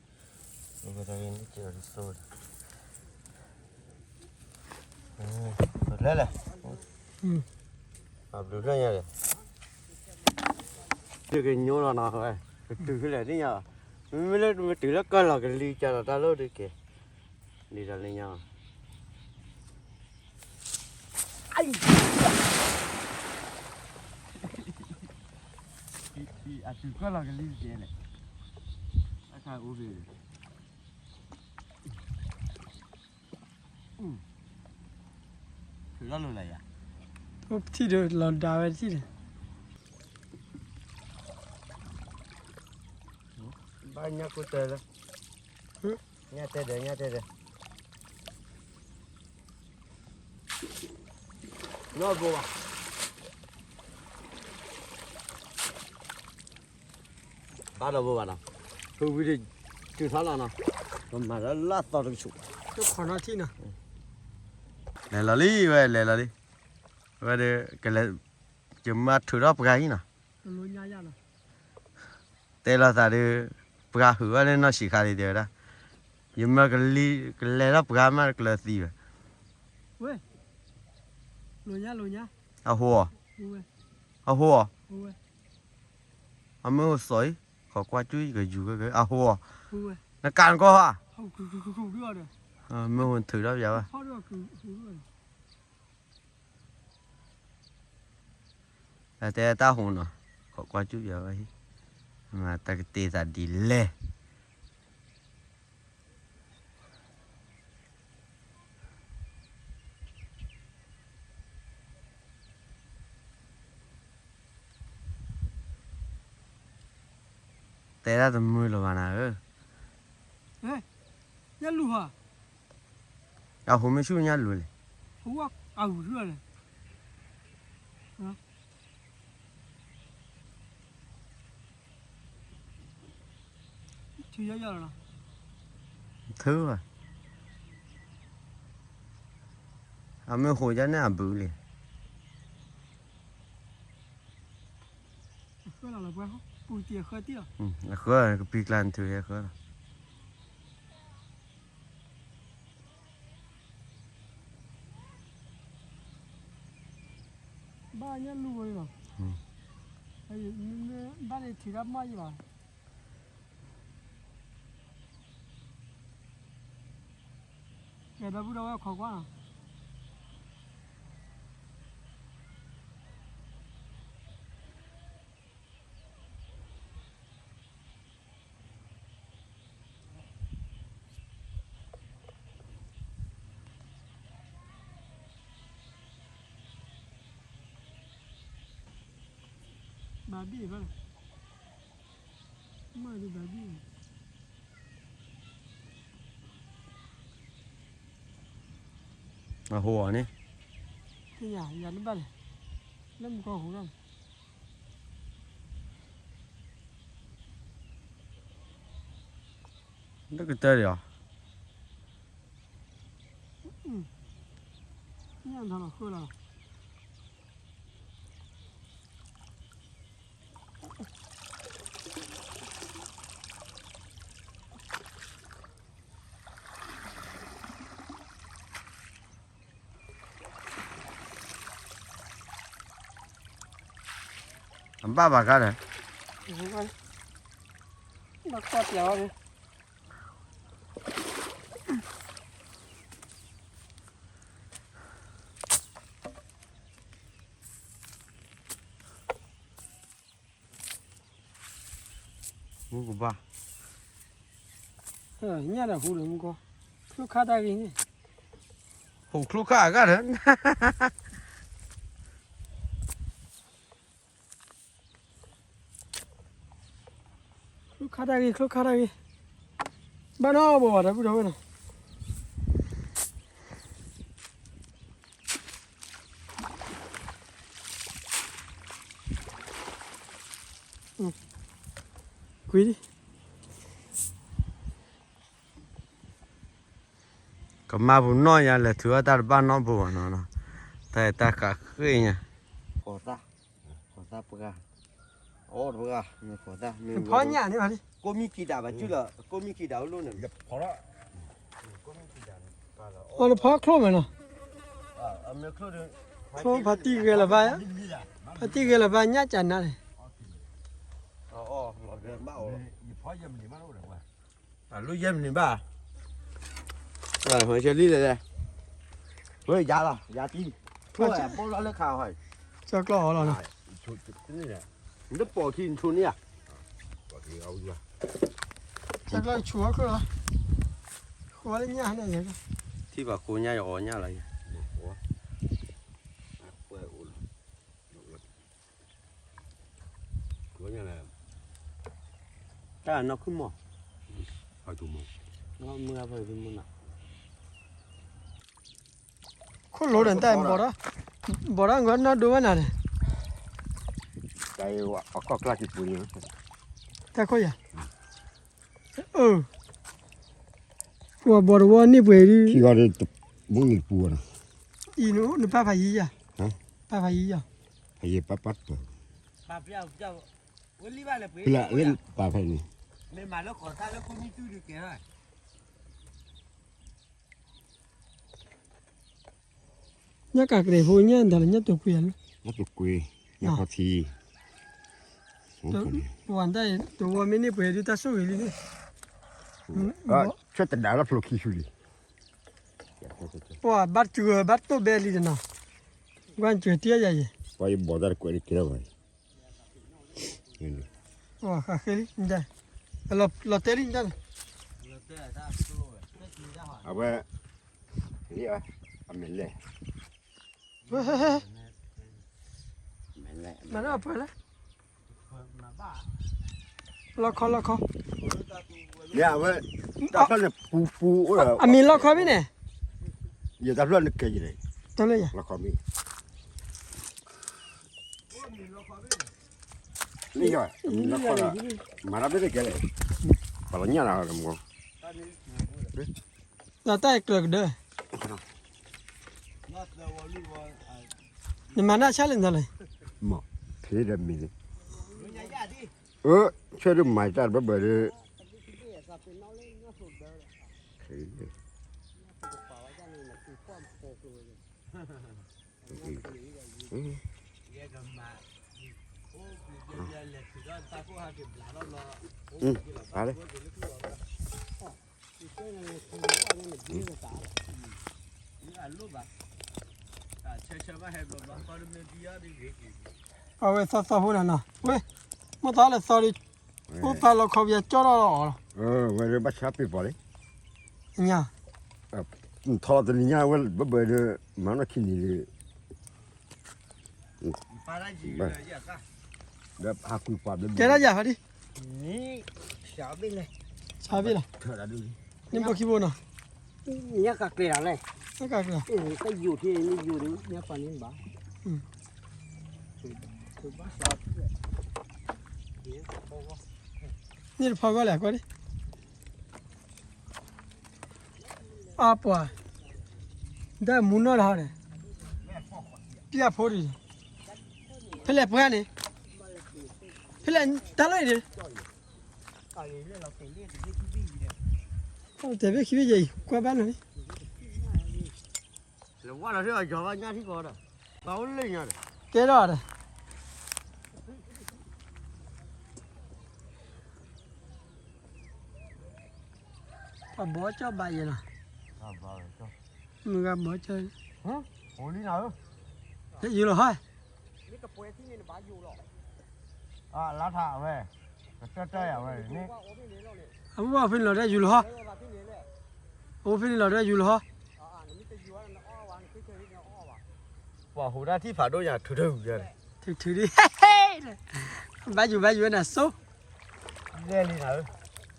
ကျိခါတၢ်ဂ့ၢ်န့ၣ်ကဲဝဲဒ်သိးဝဲဒီး, လဲၤလဲၣ်, အဘျုးလၢညါဒီး, ယကညိလီၤနီၤ, ကတုၤဖဲလဲၣ်သ့ၣ်ညါ, မ့မ့ၢ်လၢမ့ၢ်တုၤလၢကၢၢ်လီၤကလံၤကၢ်လီၤတၢ်လီၢ်ဒ်ကဲ, ဒ်ဒီးလၢညါ အတုၤကၢၢ်လီၤကလံၤတကဲလဲၣ်, အခါအိၣ်ဖဲ, ထုးထီၣ်လိာ်လၢယၤ, ထံၣ်ဒီးလီၤဒါဝဲထံၣ်ဒီး, ဘၣ်ညၣ်ကိၢ်တဲလၢ, ညၣ်တဲဒီး ညၣ်တဲဒီး, နီၢ်ဘိဘၣ်, ဘၣ်ဒီးဘိဘၣ်နီၤ, ဖုဝံၤဒီး တုၤထီၣ်လီၤနီၤ, ပမၤလၢလၢသီတကဆူး, လဲၤလီၤလံဝဲ လဲၤလီၤလံ, ဝဲဒီး ကလဲၤ, ယမၤထုးထီၣ်ပှၤအံၤနီၤ, တဲလီၤသးဒီး, ပှၤဟုးဝဲလၢနီၢ်ဆံးခါလံတဲဝဲဒၣ်, ယမၤကလံၤ ကလဲၤထီၣ်ပှၤမးတကျၢၤသံဝဲ, အဟိအီၤ, အဟိအီၤ, အမ့ၢ်ဟိစီၤအံၤ, ခိးကွၢ်ကၠူၣ်ကယူၤဝဲက့ၤ အဟိအီၤ, နကးနကီၢ်ဧါ, မ့ၢ်ဟိထုးထီၣ်ပယၤဝဲ တၢ်တဲတၢ်ဟူးနီၤ, ခိးကွၢ်ကၠူၣ်ယၤဝဲ, မ့ၢ်တၢ်ကတဲသးဒ်လဲၣ်, တဲဒၣ်တမုာ်လၢၤဘၣ်နၤဧၢ, ညၣ်လူၤဧါ, အဟူမ့ၢ်ဆူၣ်ညၣ်လူၤလဲၣ်, အဂုၤဆူၣ်လဲၣ်, ထုးယီၢ်ယီၢ်လီၤနီၤ, ထုးဘၣ်, အမ့ၢ်ဟူးယါန့ၣ်အဘုးလံ, အဃၢလီၤလီၤပှၤ, ပူၤတံၢ်အဃၢတံၢ်လီၤ, အဃၢ ကပံၤကျါနထုးအဃၢလီၤ. ဘၣ်ညၣ်လူၤဝဲလီၤ, ဘၣ်န့ၣ်ထုးတၢ်မၢ်ယဘၣ်, ကဲဒီပုၢ်ဒီဝဲၢ်ခိးကွၢ်နီၤ. အ ဘၣ်ဘံၣ်ဘၣ်, မ့ၢ်ဒ်ဘၣ်ဘံၣ်, အဟိအီၤန့ၣ်, သ့ၣ်ညါ ယၤတဘၣ်လဲၣ်, လၢမူကီၢ်ဟိကၢ်န့ၣ်, လၢကတၢၢ်ဒံးအီၤ, ညၣ်ထီၣ်လီၤဃၢလီၤ. အဘၣ်ဘၣ်ခါဒီး, ဘၣ်ကွၢ်ပျးဝဲန့ၣ်, မူကဘၣ်, ညၣ်ဒီးဟူဒီးမူကီၢ်, ချိၣ်ခါတၢ်ဂ့ၤန့ၣ်, ဟူချိၣ်ခါအဂၤဒီး ချိၣ်ခါတၢ်ဂ့ၤ ချိၣ်ခါတၢ်ဂ့ၤ, ဘၣ်နီၣ်ဘၣ်ဝဲဒီပုၢ်ဒီဝဲၢ်နီၤ, ကွံာ်ဒံး, ကမၣ်ပူၤနီၣ်ယၤ လဲၤထုးအီၣ်တၢ်တဘၣ်နီတဘိဘၣ်နီၤ, တၢ်အဲၣ်တၢ်ဃးဃ့ၢ်ညါ, ဃိးသၣ်, ဃိးသၣ်ပှၢ်, အီၣ်တပှၢ်, ဃိးသၣ်မ့ၢ်ဖီညၣ်န့ၣ်ဘၣ်လံ, ကိးမံခံဒးဘၣ်စုလီၤ, ကိးမံခံဒးအိၣ်လီၤန့ၣ်, အီၣ်တဖီချိၣ်မဲာ်နီၤ, ချိၣ်ဖးတံၢ်ဂဲၤလီၤဘၣ်, ဖးတံၢ်ဂဲၤလီၤဘၣ်ညၣ်ကနါန့ၣ်, အီၣ်, လီၤဘၣ်အီၣ်, အလူယဲၢ်မံးနံးဘၣ်, ဝဲလံလဲၣ်, ဝဲယၤလီၤ ယၤတံၢ်, ထိၣ်ဘီလီၤလၢခါ, ကၠီကျီၢ်အီၤလီၤ, နတပိာ်ခံနဆိန့ၣ်ဧါ, ကၠီကျီၢ်ဆူၣ်အီၣ်ခိၣ်လီၤ, ဃိလၢညၣ်န့ၣ်, ထံၣ်ဘၣ်ဃိညၣ်ယအီၣ်ညၣ်လီၤ, တၢ်နီၢ်ခုၣ်မီၢ်, မုၢ်ဂၤဖဲမုၢ်နီၤ, ခိၣ်လိၤဒီးတၢ်ဘီၣ်ဒီး, ဘီၣ်ဒီးဂီၤနီၢ်ဒိဝဲနၤန့ၣ်, တၢ်အကီၢ်ကျါက့ၤပူၤန့ၣ်, တၢ်ခိၣ်ယၤ, အၢ, ပှၤဘီၣ်တဝီန့ၢ်ပှဲၤဒုး, ထံဂီၤဒီး, မုၢ်နံၤတပူၤနီၤ, အံၤနပၢ်ဖးယံၤယၤ, ပၢ်ဖးယံၤယၤ, ဖးယံၤပၢ်ပၢ်တပၢၤ, ဖဲလၢပၢ်ဖဲန့ၣ် ညၣ်ကးကရဲးဖိညၣ်ဒၣ်လၢညၣ်တိာ်ကွံာ်ဧါလၢ, ညၣ်တိာ်ကွံာ်, ညၣ်ခီထံ, ပှၤတၢ်တဝီမ့ၢ်န့ၢ်ပှဲၤဒုးတၢ်ဆိၣ်ဂ့ၤလံန့ၣ်, ဆၢတဒၣ်လၢဖျိခံဆူလံ, ပှၤဘၣ်စှၤဘၣ်တိၢ်ဘဲလံတနီၤ, ကွၢ်စှၤတံၢ်ယၤယဲ, ပှၤယဘီၣ်တၢ်တကွဲးတကဲလီၤဘၣ်, ပှၤဃးဃ့လံ, လီၤတဲာ်လံ, အဝဲ, အမဲာ်လဲၣ်, မၤလၢအပှဲၤလဲၣ်, လီခီလီခီ, မ့ၢ်အဝဲ, တၢ်ဖျၢၣ်န့ၣ်ပူပူအိၣ်ဒီး, အမံၤလီခီမ့ၢ်န့ၣ်, ယတၢ်ဖျၢၣ်န့ၣ်ကဲယလဲၣ်, တၢ်လၢယၤ, လီခီမ့ၢ် လၢယၤ, မၤတၢ်ဘၣ်တကဲလဲၣ်, ပှၤလီၤညၣ်လီၤမး, ဒီးတၢ်အကျၢၤကဒၢ, နမၤနၢ်ဆါလဲၣ်နၤလဲၣ်, မ့ၢ်, ဖဲဒီးမံၤန့ၣ်, အၢ, ဆၢဒုးမၤတၢ်တဘၢဘၢဒီး, အဝဲသီသီဖိနၤနီၤ, ဝဲ, မ့ၢ်သီလၢသီဒီး, အိၣ်သးလီခီပယီၤကၠီထီၣ်လီၤအီၤလီၤ, ဝဲဒၣ်ဘၣ်ဆါပ့ၤပီၤလံ, ညါ, ထီၣ်တနံၤညါဝဲဘၢဘၢဒီး, မၤနီၢ်ခံနံၤဒီး, ဘၣ်, ဘၣ် ကဲထီၣ်ယၤဖါတံၢ်, စးဘ့ၣ်လီၤ, န့ၣ်ဘိခံဘိနီၤ, ညၣ်ကကျဲၤတၢ်လဲၣ်, ညၣ်ကကျဲၤ, ကယိာ်ထံန့ၣ်ယိာ်ဒီး ညၣ်ပှၤန့ၣ်ဘၣ်, န့ၣ်တဖီဂီၢ်လဲၣ် ကွၢ်ဒံး, အပှၤ, ဒီးမူနီၢ်တဟီဒီး, ပျၢ်ဖိဒံး, ဖဲလဲၣ်ပှၢ်န့ၣ်, ဖဲလဲၣ်တၢ်လီၢ်အံၤဒီး, တဲဘ့ၣ်ခံဘ့ၣ်ယဲအံၤ ကွၢ်ဘၣ်နီၤ, လၢဝါလီၤထံအီၤယီၤဘၣ်ညၣ်ထံကီးဒီး, ပှၤအိၣ်လၢညါဒီး, ကဲထီၣ်ဒီး ပှၤဘီကၠီၣ်ဘၣ်ယဲလီၤ, မုၢ်ဂၤဘီကၠီၣ်, ယူၤလီၤဟီ, လါထးဝဲ, ကတၢၢ်တၢၢ်ယၤဝဲန့ၣ်, အဝဲဖဲန့ၣ်လီၤဒီးယူၤလီၤဟီ, အဝဲဖဲန့ၣ်လီၤဒီးယူၤလီၤဟီ, ပှၤဟူးတၢ်ထံၣ်ဖးဒိၣ်ညါ ထုးထုး, ထုးထုးဒ်, ဘၣ်ယူၤဘၣ်ယူၤဝဲနၤစိ, လဲၣ်လံနၤဧၢ,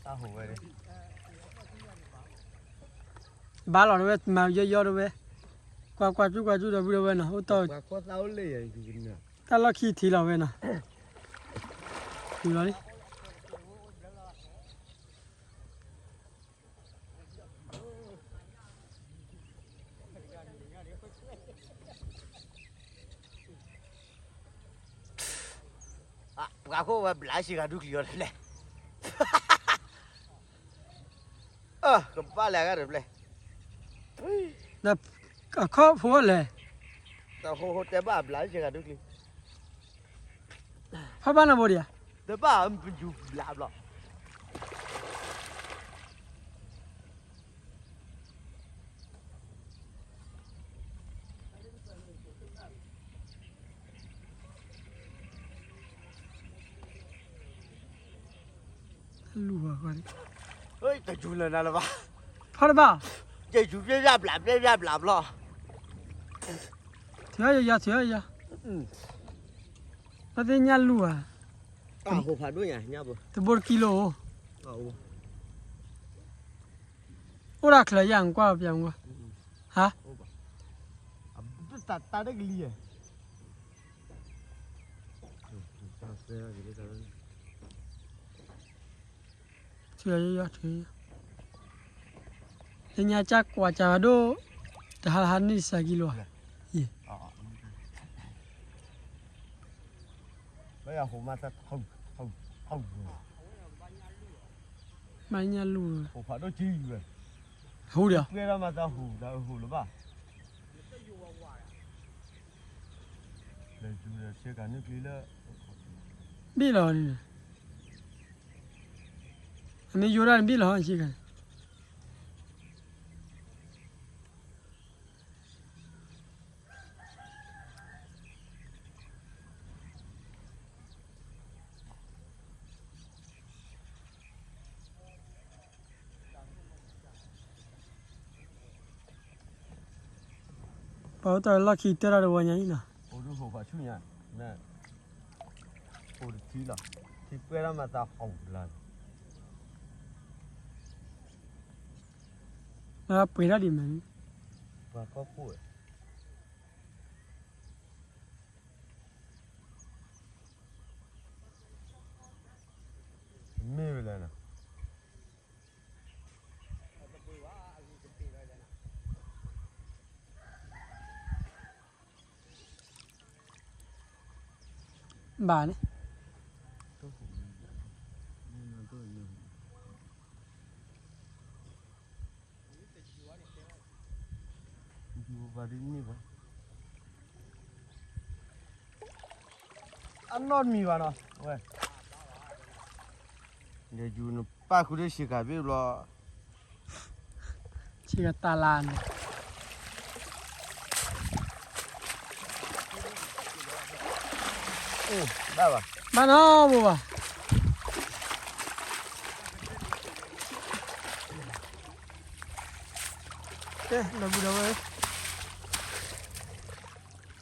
တၢ်ဟူးဝဲ, ဘၣ်လီၤတဝဲ မၤယီယီတဝဲ, ကွၢ်ကွၢ်ကၠူၣ်ကွၢ်ကၠူၣ်ဒီပုၢ်ဒီဝဲၢ်နီၤ, အိၣ်တီၢ်, တၢ်လီၢ်ခံထံးလီၤဝဲနီၤ, ယူၤလီၤလံ ပှၤခိၣ်ဝဲဘျးစ့ၢ်ကီးဒူၣ်ကျံၤအီၤတဖျဲၣ်, ကဘၣ်လဲၤအဂၤတဖျဲၣ်, အခီၣ်ဖိလဲၣ်, တၢ်ဟိဟိတဲဘၣ်ဘျးစ့ၢ်ကီးဒူၣ်ကျံၤ, ဖးဘၣ်နီၢ်ဘိဒံးဧါ, တဘၣ်ပယူၤဘျးဘျီ လူၤဘၣ်, တယူၤလၢနၤလၢၤဘၣ်, ဖီတဘၣ်, ယယူၤပြဲၢ်ပြဲၢ်ဘျးပြဲၢ်ပြဲၢ်ဘျးဘျီ, ထံၣ်ယၤယၤထံၣ်ယၤ, ပသ့ၣ်ညၣ်လူၤဧါ, တဘိတကံလိ, အိၣ်ဒၣ်ချၢယၤကွၢ်ပျးမူ, ဟါ, တၢ်တၢ်တကလံၤ လၢညါကၢ်ကွၢ်ကၢ်ဘၣ်ဒိၣ်, တဟါလၢဟါန့ၣ်စှၤကံလိၤ, မ့ၢ်ညၣ်လူၤ, ဟူဒီး, ဘ့ၣ်လီၤန့ၣ်, အမ့ၢ်ယိၤဒၣ်န့ၣ်ဘ့ၣ်လီၤ, ဆ့ကၤန့ၣ် ပှၤအိၣ်တၢ်လီၢ်ခံတၢၢ်တၢ်တဝီညါအံၤနီၤ, အိၣ်တထံလီၤ, ထံပှဲၤတၢ်မၤသးဟီၣ်ဘျါ, ပှဲၤတၢ်ဒံးမး, ပှၤကီၢ်ခိၣ် မ့ၢ်ဝဲလဲၣ်နီၤ, ဘၣ်န့ၣ် အနီၢ်တမံၤဘၣ်နီၤ, ဝဲ, ယယူၤနပၣ်ဃုာ်ဒီးဆ့ကၤဘ့ၣ်ဘျီ, ဆ့ကၤတၢ်လါန့ၣ်, ဘၣ်ဘၣ်, ဘၣ်နီၤဘိဘၣ်, ကဲ ဒီပုၢ်ဒီဝဲၢ်,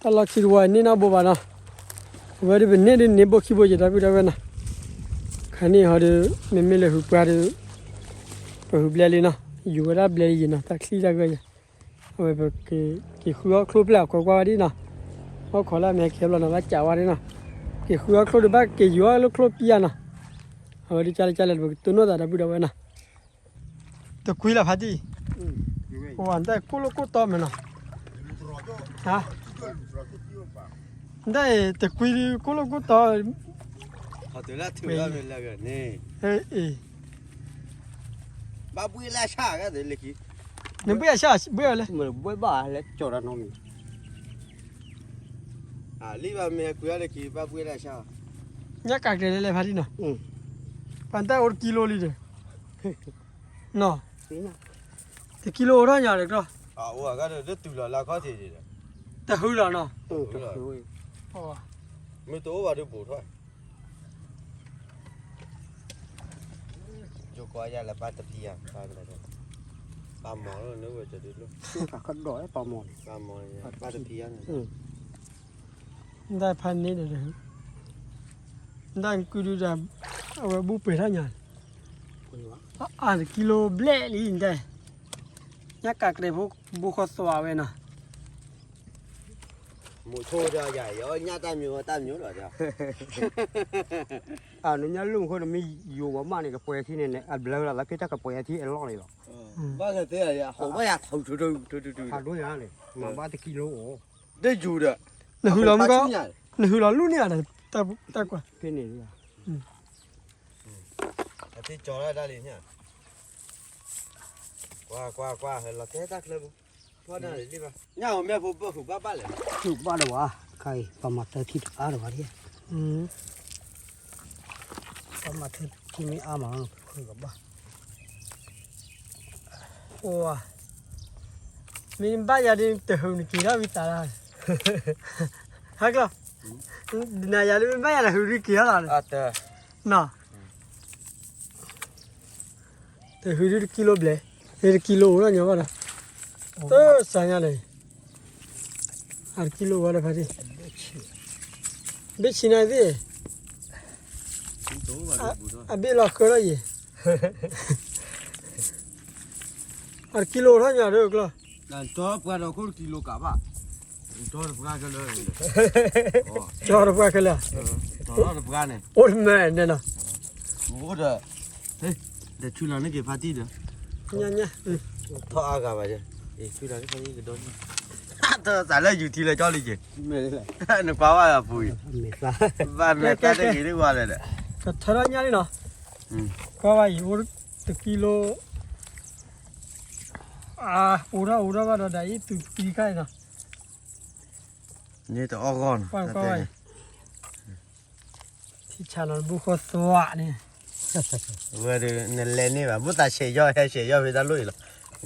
တၢ်လီၢ်ခံတဝီန့ၣ်နီၢ်ဘိဘၣ်နီၤ, အဝဲဒၣ်ပန့ၢ်ဒုးန့ၢ်ဘိခံဘိယဲၢ် ဒီပုၢ်ဒီဝဲၢ်နီၤ, ခါန့ၣ်ဟီဒီး မ့မ့ၢ်လၢဟုးပှၢ်ဒီး ပဟုးဘျဲလံနီၤ, ယူၤဝဲဒၣ်ဘျဲလံယဲၢ်နီၤ, တၢ်ချံတၢ်ဂၢၢ်ယဲၢ်, အဝဲပက့ၤဃုအီၣ်ချိၣ်ဖျဲၣ်အီၤ ကွၢ်ကွၢ်ဝဲဒၣ်နီၤ, အီၣ်ခိးလၢအမဲာ်ကဲဘျီနီၤ ဘၣ်ကးဝဲဒၣ်နီၤ, က့ၤဃုအီၣ်ချိၣ်ဒီးဘၣ်က့ၤယူၤအီၣ်လၢချိၣ်ပံယါနီၤ, အဝဲဒၣ်ကၢ်လၢကၢ်လၢ ပကတိၢ်နီၣ်သး ဒီပုၢ်ဒီဝဲၢ်နီၤ တကွံလၢဖါတံၢ်, အိၣ်ဝဲ နတၢ်ကိၢ်လိာ်ကိၢ်တီမ့ၢ်နီၤ, ဟါ, နတၢ်အံၤတကွံဒုးကိၢ်လိာ်ကိၢ်တီ, အ့ၣ်, ဘၣ်ဘှ့ၣ်လၢဆၣ်ဂၤလၢခံ, နဘှ့ၣ်အဆၣ်ဘှ့ၣ်အီၤလဲၣ်, ဘှ့ၣ်ဘၣ်လဲၣ်ကၠီၤတၢ်နီတမံၤ, လံဘၣ်မ့ၢ်ကွံာ်အီၤလၢခံ ဘၣ်ဘှ့ၣ်လၢဆၣ်, ညၣ်ကးကျဲၤလဲၤလဲၤဖါတံၢ်နီၤ, ပှၤနတၢ်အိၣ်တကံလိလံဒီး, နီၤ, တကံလိအိၣ်ထီၣ်ညါဒီးကျီၢ်, တဟုလီၤနီၤ, မ့ၢ်တအိၣ်ဘၣ်ဒီးဘူးထီၣ်, ယိၤကီယါလၢပၢ်တဖံးယါ, ပၢ်မၤလီၤန့ၣ်ဝဲတဒုးလိၣ်, ပၢ်မၤ, ပၢ်တဖံးယါန့ၣ်, နတၢ်ဖးန့ၣ်ဒီး, နတၢ်ကုဒုဒၣ်, အဝဲဘူၣ်ပှဲၤထီၣ်ညါ, အါတကံလိဘျဲၣ်လံနတဲ, ညၣ်ကးကျဲၤဖိ ဘိဃီသွးဝဲနီၤ, မိၤဆိဒီးယၤ ယညၣ်တၢ်မံၤဝဲတၢ်မံၤဒီး, အနညၣ်လူၢ်ခိၣ်န့ၣ် မ့ၢ်ယိၤဝဲမးန့ၣ် ကပှဲၤထံန့ၣ်န့ၣ် အဘျၢလီၤ သးဖ့တၢ်ကပှဲၤထံအလီၢ်န့ၣ်လီၤ, ဘၣ်သ့ၣ်သ့ၣ် ဟးဒိၣ်ညါန့ၣ် မၤဘၣ်တကံလိအိၣ်, တယူၤဒီး, နဟုလီၤမုၢ်ကီ, နဟုလီၤလူၢ်န့ၢ်ဧါ, တၢ်ကွၢ်, ဖဲန့ၣ်လံ, အသ့ၣ်ကၠီၤဒၣ်တၢ်လံ, ကွၢ်ကွၢ်ကွၢ် ဟဲလီၤတဲတၢ်ချၢပူၤ, ညၣ်အိၣ်မ့ၢ်ဖိဘၣ်ဃုာ်ဘၣ်ဘၣ်လဲၣ်, ဃုာ်ဘၣ်ဒီးဝဲ, ခါအံၤ ပှၤမၤတၢ်ထံတအါဒီးဝဲဒၣ်, ပှၤမၤတၢ်ထံမ့ၢ်အါမး ဃုာ်ကဘၣ်, အိၣ်, မ့ၢ်ဘၣ်ယၤဒ်တဟုးနက့ၤထီၣ်ဝံသးလီၤ, ဟဲကျီၢ်, နၤယၤဒ်မ့ၢ်ဘၣ်ယၤတဟုးဒ်က့ၤထီၣ်လီၤ, နီၤ တဟုးဒုတကံလိဘျဲၣ်, တကံလိအိၣ်ထီၣ်ညီဘၣ်ဒီး, တစးညါန့ၣ်, အတကံလိအိၣ်ဝဲဒီးဖါတံၢ်, ဘ့ၣ်ဆံးန့ၣ်သ့ၣ်, အဘ့ၣ်လီၤဃၢထီၣ်ယံၤ, အတကံလိအိၣ်ထီၣ်ညီဒီးကျီၢ်, ကၠီတပှၢ်ဒီးခိၣ်တကံလိကးဘၣ်, ကၠီတပှၢ်ခဲလၢာ်, ကၠီတပှၢ်ခဲလၢာ်, တပှၢ်န့ၣ်, အိၣ်တမဲာ်န့ၣ်နီၤ, အိၣ်ဒီး, ဒီးဆူလီၤန့ၢ်က့ၤဖါတံၢ်ဒီး, ညါညါ, ထီၣ်အါဂၤဘၣ်, ဆူလီၤန့ၢ်ဖါတံၢ်ကဒီး, တၢ်သးလၢယူၤထံလၢကၠီလံက့ၤ, နကွၢ်ဝဲအပူၤအံၤ, ဘၣ်မဲာ်သၣ်တဂ့ၤဒ်ဝဲလဲၣ်ဒီး, ကထၢထီၣ်ညါလံနီၤ, ကွၢ်ဝဲအံၤအိၣ်တကံလိ, အါ, အိၣ်ထီၣ်အိၣ်ထီၣ်ဘၣ်ဒီးဒ်အံၤသူၣ်ဖှံခါအံၤနီၤ, န့ၣ်တအီၣ်ဂီၢ်နီၤ, ကွၢ်ကွၢ်ဝဲအံၤ, ထံဆးနီၤ ဘူၣ်ဃီသွးန့ၣ်, ဝဲဒၣ်နလဲၤန့ၢ်ဘၣ် မိၣ်သးဆဲးယီၢ်ဟဲဆဲးယီၢ်ဖဲတၢ်လိၣ်အံၤလီၤ,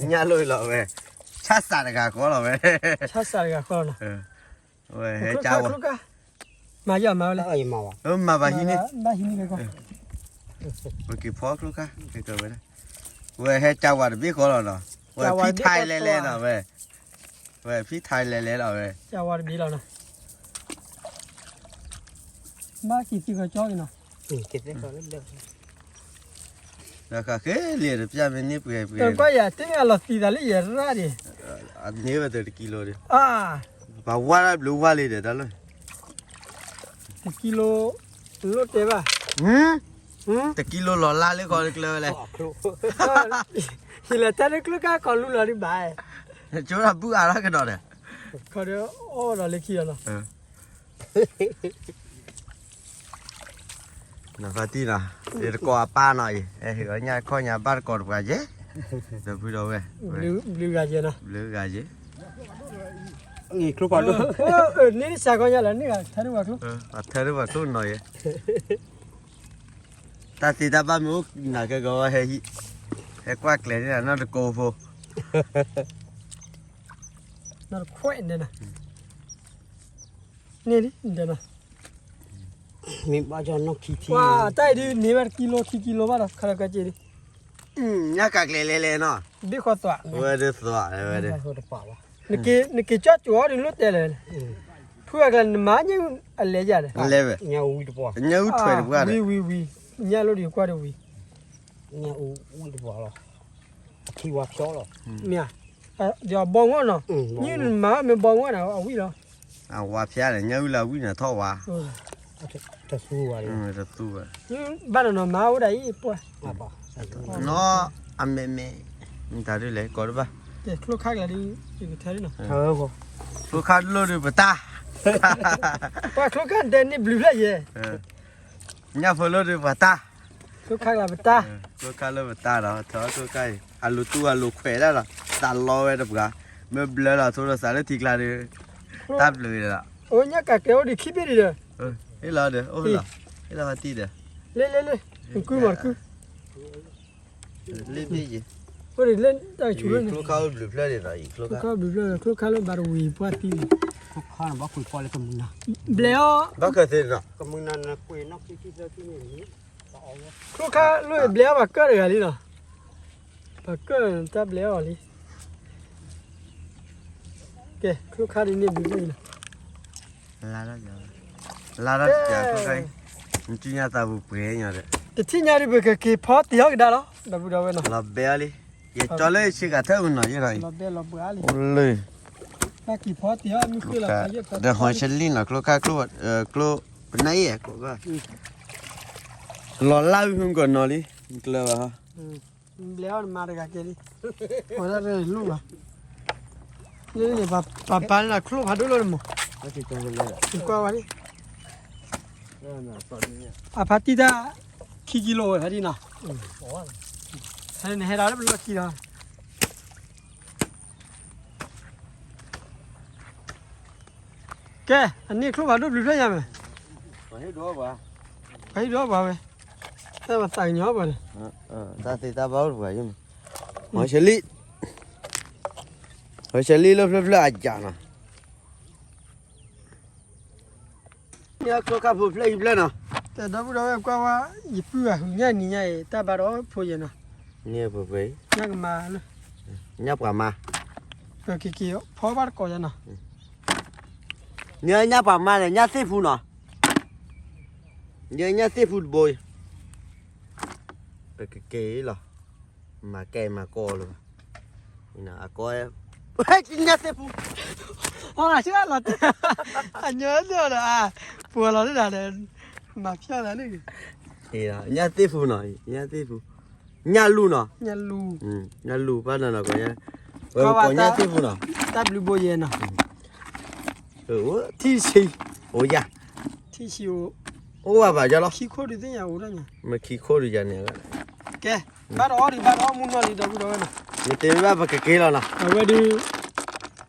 ညၣ်လိၣ်အံၤလီၤဝဲ, ဆၣ်စးတဂၤဃီလီၤဝဲ, ဆၣ်စးတဂၤဃီလီၤနီၤ, ဝဲဟဲကၢ်ဝဲ, မၤယီၤမၤဝဲလဲၣ်, မၤဘၣ်ဟံးန့ၢ်, ပက့ၤဖီချိၣ်ခါ, ဝဲဟဲကၢ်ဝဲတဘ့ၣ်ဃီလီၤနီၤ, ဝဲဖံးထါလဲၤလဲၤနီၤဝဲ, ဝဲဖံးထါလဲၤလဲၤလီၤဝဲ, ကၢ်ဝဲတဘ့ၣ်လီၤနီၤ, ဘၣ်က့ၤသံကီကၠီက့ၤနီၤ, ဒီးဃးဃဲလံာ်တပျၢ်မ့ၢ်န့ၢ်ပှဲၤပှဲၤ, ကွၢ်ယၤ တ့ၢ်မ့ၢ်အလီၤသံသးလၢယဲၢ်ရၣ်န့ၣ်, န့ၢ်ဝဲတကံလိဒီး, ပှၤဝါဒၣ်ဘျုးဝါလံဒီးတၢ်လၢ, တကံလိ, လိၣ်တဲဘၣ်, တကံလိလီၤလါလၢဃီတကျၢၤဝဲလဲၣ်, ယလဲၤတၢ်လၢကျိကၢ်ကီၤလူလီၤဒံးဘၣ်, ကၠိဒၣ်ဘူၣ်အါထီၣ်ကဒီးဒီး, ခီဒီးအီၣ်ဒီးလၢခံလီၤနီၤ နဖါတံၢ်နီၤ, ယတကိးအပၢ်နီၤအံၤ, ဟဲဟ့ၣ်အီၣ်ညၣ်ခီၣ်ညါဘၣ်တကိးတပှၤကဲ, ဒီပုၢ်ဒီဝဲၢ်, ဘျုးဂၤယဲနီၤ, ဘျုးဂၤယဲ, န့ၣ်စးခီညါလီၤ, န့ၣ်ဂၤထၢဒိၣ်ပှၤကျိ, အထၢဒိၣ်ပှၤကျိနီၤယဲ, တၢ်သ့တၢ်ဘၣ်မ့ၢ်အိၣ်နၤကဲကီးဝဲဟဲဟံး, ဟဲကွၢ်ကျဲၤန့ၣ်နီတကိးဖိ, နီတခွဲးန့ၣ်နီၤ န့ၣ်လံ, မ့ၢ်ဘၣ်ကီနီၢ်ခံထံ, ပှၤတၢ်အံၤဒုးန့ၢ်ဘၣ်တကံလိခံကံလိဘၣ်ဒီး ခါလီၤကက့ၤဒုး, ညၣ်ကးကျဲၤလဲၤလဲၤနီၤ, ဘ့ၣ်ဃီသွး, ဝဲဒၣ်သွးဝဲဒၣ်, နက့ၤကၠီကၠီအီၤဒုးလိၣ်တဲလဲၣ်, ဖုအကျါနမၤညၣ်အလဲယၤဒီး, လဲဝဲ, ညၣ်အူဝံတပှၢ်, ညၣ်အူထွဲတပှၢ်ဒီး, ဝံၤဝံၤဝံၤ, ညၣ်လိၣ်ဒံးကွၢ်ဒီးဝံၤ, ညၣ်အူဝံတပှၢ်လီၤ, အထံဝါဖျီလီၤ, မ့ၢ်ဧါ, ဒီးဘီငီၢ်နီၤ, ညၣ်နမၤမ့ၢ်ဘီငီၢ်န့ၣ် အဝံၣ်လီၤ, အဝါဖျါဒီး ညၣ်အူလၢအဝံၣ်န့ၣ်ထီၣ်ဝါ, တသူဝဲ, တသူဝဲ, ဘၣ်နီၤနီၤမၤအိၣ်ဒၣ်အံၤပှၢ်, နီၤ, အမဲာ်မဲာ်, တၢ်ဒ်လဲၣ် ကိးတဘၣ်, ကျိခါကျါဒ်, ကျိခါလိၣ်ဒ်ပတၢ်, ပှၤကျိခါဒဲးန့ၣ်ဘျုးဖျၢၣ်ယဲၢ် ညၣ်ဖိလိၣ်ဒ်ပှၤတၢ်, ကျိခါကျါပတၢ်, ကျိခါလိၣ်ပတၢ်ဒီး ထီကျိခါအံၤ အလိၤတူၢ်အလိၤခွဲးဒၣ်လီၤ, သးလီဝဲတပှၤ, မ့ၢ်ဘျၢလီၤ ထိဒီးသးလၢထံကျါဒီး, တၢ်ဘျုးလီၤ, အိၣ်ညၣ်ကးကဲအိၣ်ဒံးခံဘ့ၣ်ဒံးဒီး, ဟ့ၣ်လီၤဒီး အိၣ်လီၤ, ဟ့ၣ်လီၤဟီၣ်တံၢ်ဒီး, လ့လ့လ့, တကုမးတကု လ့ဘ့ၣ်ယံၤ, အိၣ်ဒ်လၢတၢ်ဆူၣ်လၢန့ၣ်, ကျိခါအိၣ်ဘျုးဖျၢၣ်ဒ်သိးအံၤ, ကျိခါအိၣ်ဘျုးဖျၢၣ် ကျိခါလၢဘၣ်တဝံၤပှၢ်သံန့ၣ်, ကျိခါနဘၣ်ကွံာ်ပှၢ်လၢကမုာ်နၤ, ဘျဲးအီၤ, ဘၣ်ကသ့နီၤ, ကမုာ်နၤနကွံာ်နီၣ်ခံသၢခံန့ၣ်, ကျိခါလိၣ်ဘျဲးအီၤဘၣ်ကၢၣ်တဂၤလံနီၤ, ဘၣ်ကၢၣ်တၢ်ဘျဲးအီၤလံ ကဲ ကျိခါဒ်န့ၣ်ဘျုးဖျၢၣ်လီၤ, လါထီၣ်ယၤ, လါထီၣ်တကးကျိခါအံၤ, နထံၣ်ညါသးပူၤပှဲၤညါဒီး, တထံၣ်ညါဒ်ပကက့ၤဖီတ့ၢ်အီၣ်ကဒါလီၤ ဒီပုၢ်ဒီဝဲၢ်နီၤ, လီၤဘဲအီၤလံ, ယကၠီလၢဆ့ကၤထၢၣ်မုၢ်နီၤယဲၢ်ဒီးအံၤ, လီၤဘဲလီၤဘှါလံ, အိၣ်လၢ, တၢ်က့ၤဖီတ့ၢ်အီၣ်မုၢ်ဃ့လီၤ, ဒီးဟီၣ်ဆလံနီၤ ကျိခါကျိ, ကျိ, ပနၢ်အံၤ, လီၤလၢဝံၤဖုကနီၤလံ, ကျၢၤဘၣ်ဟီ ဘျဲးအီၤနမၤတဂၤကဲလံ, အဝဲဒၣ်လိၣ်ဘၣ်, ပှၤပာ်လၢကျိဖးဒိၣ်လီၤတမး, ကွၢ်ဝဲလံ, အဖါတံၢ်တၢ်, ခံကံလိဝဲဖါတံၢ်နီၤ, နဟဲဒီးလၢပလီၢ်ခံဒီး ကဲ, အန့ၣ်ကျိဖးဒိၣ်ဘျုးဖျၢၣ်ညါမ့ၢ်, ပှၤဟ့ၣ်ဒိးပှၤဝဲ, တၢ်ပသးကညီၤပှၤန့ၣ်, တၢ်သ့တၢ်ဘၣ်အိၣ်တပှၤယမ့ၢ်, ဟီၣ်ဆလံ, ဟီၣ်ဆလံလၢဖျၢၣ်ဖျၢၣ်အယၤနီၤ န့ၣ်ကျိခါဖိဖျၢၣ်ဟံၣ်ဖျၢၣ်နီၤ, တဒီပုၢ်ဒီဝဲၢ်ကွၢ်ဝဲ, ယပုၢ်အဟုးညၣ်နံၤညါအံၤ တၢ်ဘါဒီးဖိယဲၢ်နီၤ, န့ၣ်ပှဲၤပှဲၤ, ညၣ်ကမၤလၢ, ညၣ်ပှၤမၤ, ပကက့ၤဖီဘၣ်တကိးယၤနီၤ, န့ၣ်ညၣ်ပှၤမၤန့ၣ် ညၣ်သ့ၣ်ဖူနီၤ, န့ၣ်ညၣ်သ့ၣ်ဖူတဘိ, ပကက့ၤလီၤ မၤကဲမၤကီလၢၤဘၣ်, အကီ, ညၣ်သ့ၣ်ဖူ, အလီၤ, အညီဒီး, ပှၤလီၤလၢဒၣ်ဒီး, မၤဖျီၣ်သးလၢ, ညၣ်သ့ၣ်ဖူနီၤ, ညၣ်သ့ၣ်ဖူ, ညၣ်လူၢ်နီၤ, ညၣ်လူၢ်, ညၣ်လူၢ်ဘၣ်နီၤနီၤ, ဝဲပကိးညၣ်သ့ၣ်ဖူနီၤ, တၢ်ဘျုးဘိယဲၢ်နီၤ, ထံၣ်ဆံ, အိၣ်ယၤ, ထံၣ်ဆံအိၣ်, အိၣ်ဝဲဘၣ်ယလီၤ, ခံခိၣ်ဒုးသ့ၣ်ညါအိၣ်ဒၣ်ညါ, မ့ၢ်ခံခိၣ်ဒုးယၤန့ၣ်, ကဲ, ဘၣ်ဒီးအီၣ်ဒုးဘၣ်ဒီးအီၣ်မူနီၢ်လံဒီပုၢ်ဒီဝဲၢ်နီၤ, မ့ၢ်တမ့ၢ်ဘၣ်ပကက့ၤလီၤနီၤ, အဝဲဒုး,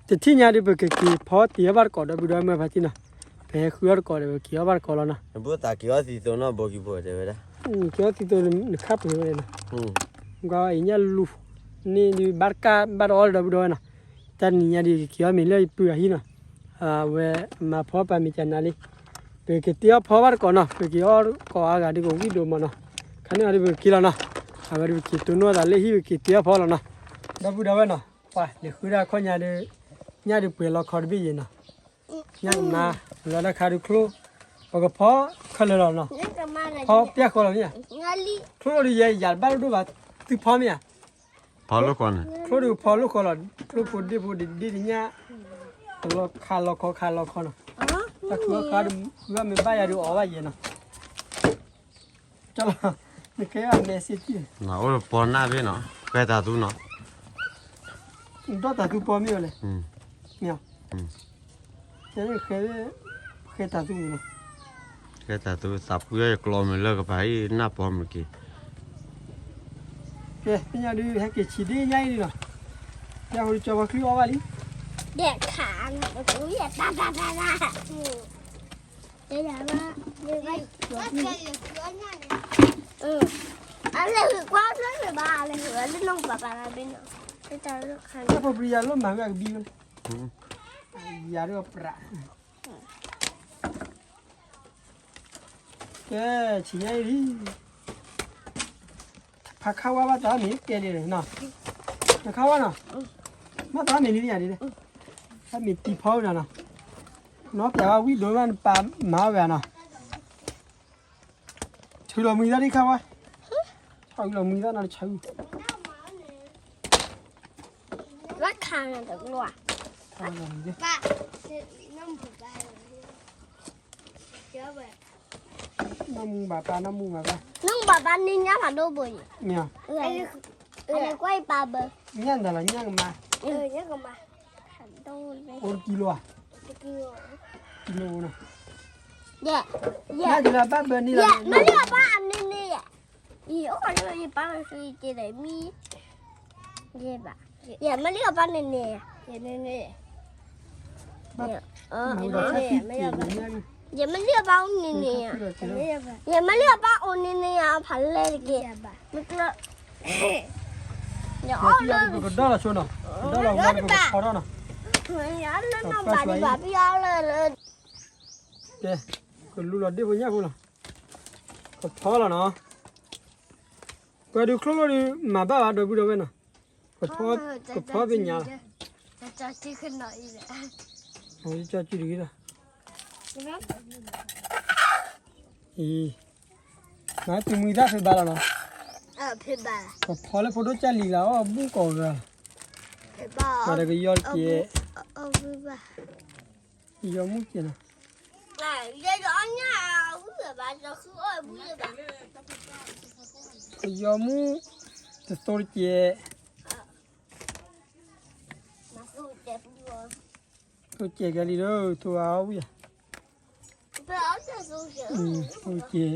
တထံၣ်ညါဒုးပကက့ၤဖီတ့ၢ်အီၣ်ဘၣ်တကိးဒီပုၢ်ဒီဝဲၢ်မ့ၢ်ဖါတံၢ်နီၤ, ပဟဲဃုအီၣ်တကိးဒီးပက့ၤအီၣ်ဘၣ်တကိးလီၤနီၤ, နဘိသးက့ၤအီၣ်သံသိနီၤ ဘိကံၤဘိတဲဝဲဒၣ်, က့ၤအီၣ်သံသိနခါပှဲၤဝဲနီၤ, ကွၢ်အံၤညၣ်လူၢ်, န့ၣ်ဒုးဘၣ်တကၢ်ဘၣ်ဒီးအီၣ်လၢဒီပုၢ်ဒီဝဲၢ်နီၤ, တၢ်နံၤညါဒုးကက့ၤအီၣ်မ့ၤလၢယပုၢ်အဟံၣ်နီၤ, အဝဲမၤဖီပာ်မ့ၤကနၤလံ, ပကက့ၤတ့အီၣ်ဖီဘၣ်တကိးနီၤ, ပက့ၤအီၣ်ကိးအါဂၤဒ်ကဝံၣ်ဒိၣ်မးနီၤ, ခါန့ၣ်အီၤဒ်ပကက့ၤလီၤနီၤ, အဝဲဒ်ပက့ၤတိၢ်နီၣ်သးလၢဟံၣ်ပက့ၤတ့အီၣ်ဖီလီၤနီၤ, ဒီပုၢ်ဒီဝဲၢ်နီၤ, ပှၤလဲၤဃုဒၣ်ခီၣ်ညါဒီး, ညၣ်ဒုးပှဲၤလီၤခီတဘ့ၣ်ယဲၢ်နီၤ, ညၣ်ကမၤ, လီၤဒၣ်ခါဒုးချိ, ပကဖီခဲလၢာ်လီၤနီၤ, ဖီပျၢ်ဃီလီၤမ့ၢ်ဧါ, ချိဒုးယဲၢ်ယၤတဘၣ်ဒိၣ်ဒိၣ်ဘၣ်, သုဖီမ့ၢ်ဧါ ဖီလိၣ်ဃီန့ၣ်, ချိဒုးဖီလိၣ်ဃီလီၤ, ချိဖိဒ့ဖိဒ့ဒ့တညၣ်, လီၤခးလီၤခီခးလီၤခီနီၤ, တၢ်ဃုအီၣ်ဃါဒုး, ဃုအီၣ်မ့ၢ်ဘၣ်ယၤဒုးအီၣ်ဘၣ်ယဲၢ်နီၤ, ကၠီလီၤ, နကဲဘၣ်မဲာ်စ့ၢ်ကီး, အိၣ်ပီနၢ်ဘ့ၣ်နီၤ, ဃဲတၢ်သူနီၤ, ဒီးတၢ်သူပီမ့ၢ်အီၤလဲၣ်, မ့ၢ်, ဃဲ, ဃဲတၢ်သူန့ၣ်နီၤ, ဃဲတၢ်သူသးပှၢ်ယကျီမ့ၢ်လၢကပၤအံၤ နၢ်ပီမ့ၢ်က့ၤ, ကဲ, သ့ၣ်ညါဒုးဟဲက့ၤဆံးဒ့ၣ်ညါအံၤလီၤ, ယၤဟိုကၠီပှၤချံအီၣ်ဘၣ်လံ, ဒဲးခါ, အလဲၤကွၢ်ဖျၢၣ်ဘၣ်, အလဲၤလၢနီၢ်ပၤပၤလၢဘ့ၣ်နီၤ, တၢ်ဖိပျံၤယၤလီၤမၤဝဲအကဘံဝဲ, ယၤဒုးပြး, ကဲ, ဆံးညါအံၤလံ, ဖးခါဝါဘၣ်တၢ်မ့ၢ်ကဲဒ်လဲၣ်နီၤ, ဖးခါဝါနီၤ, မ့ၢ်တၢ်မ့ၢ်လံယၤဒ်လဲၣ်, တၢ်မ့ၢ်တံၤဖီဝဲဒၣ်နီၤ, နီၢ်ပျးဝဲဝံၣ်ဒိၣ်မး နပာ်မၤဝဲနီၤ, ဆၢလီၤမှံသၣ်ဒံးခါဝဲ, ဆၢလီၤမှံသၣ်နီၤ တဆၢ, ဘၣ်ခါန့ၣ်တကျိၤ, နမူဘၣ်ပၢ်န့ၢ်ညၣ်ဖးဒိၣ်ဘိအံၤ, မ့ၢ်, ကွၢ်အံၤပၢ်ဘၢ, ညၣ်နၤလီၤ ညၣ်ကမါ, အိၣ်တကံလိၤဧါ, ကံလိၤနီၤ, ယဲ, ယဲ, မ့ၢ်လၢအပၢ်န့ၢ်န့ၢ်ယဲ, အံၤ အိၣ်ခီလၢယပၢ်မၤဆူယက့ၤဒီးမံ, ယဲဘၣ်, ယဲမ့ၢ်လၢအပၢ်န့ၢ်န့ၢ်ယဲ, ယဲန့ၢ်န့ၢ်, ယဲမ့ၢ်လၢအပၢ်အိၣ်န့ၢ်န့ၢ်ယဲ, ယဲမ့ၢ်လၢအပၢ်အိၣ်န့ၢ်န့ၢ်ယဲ အဖးလဲၢ်တက့ၢ်, မ့ၢ်ကျၢၢ် ယအီၣ်လၢ ပကဒီၣ်လီၤဆိနီၤ, ပဒီၣ်လီၤဝါဒီးပကဖီထီၣ်နီၤ, လၢနီၢ်ဘၣ်ဒံးဘၣ်ပယီၤလၢလၢ, ကဲ, ကလူလီၤဒ့ၣ်ဖိညၣ်ဖိလီၤ, ကဖီလီၤနီၤ, ပှၤဒုးချိၣ်လိၣ်ဒုး မၤဘၣ်ဘၣ်ဒီပုၢ်ဒီဝဲၢ်နီၤ, ကဖီဖဲညါလီၤ, ကၠီစုတဂ့ၤဒီး အံၤ, မၤတုၤမှံသၣ်ဖဲဘၣ်လီၤနီၤ, ကဖီလၢဖိဒိၣ်ကၢ်လံၤလၢအီၣ်ဘူၣ်ကိးဂၤ, မၤဒီးကယီကဲ, ကယီမုၢ်ကဲနီၤ, ကယီမုၢ်, တသိတကဲ, သိကဲကဲလံဒီး သိအီၣ်ဝံၣ်ဧါ, သိကဲ,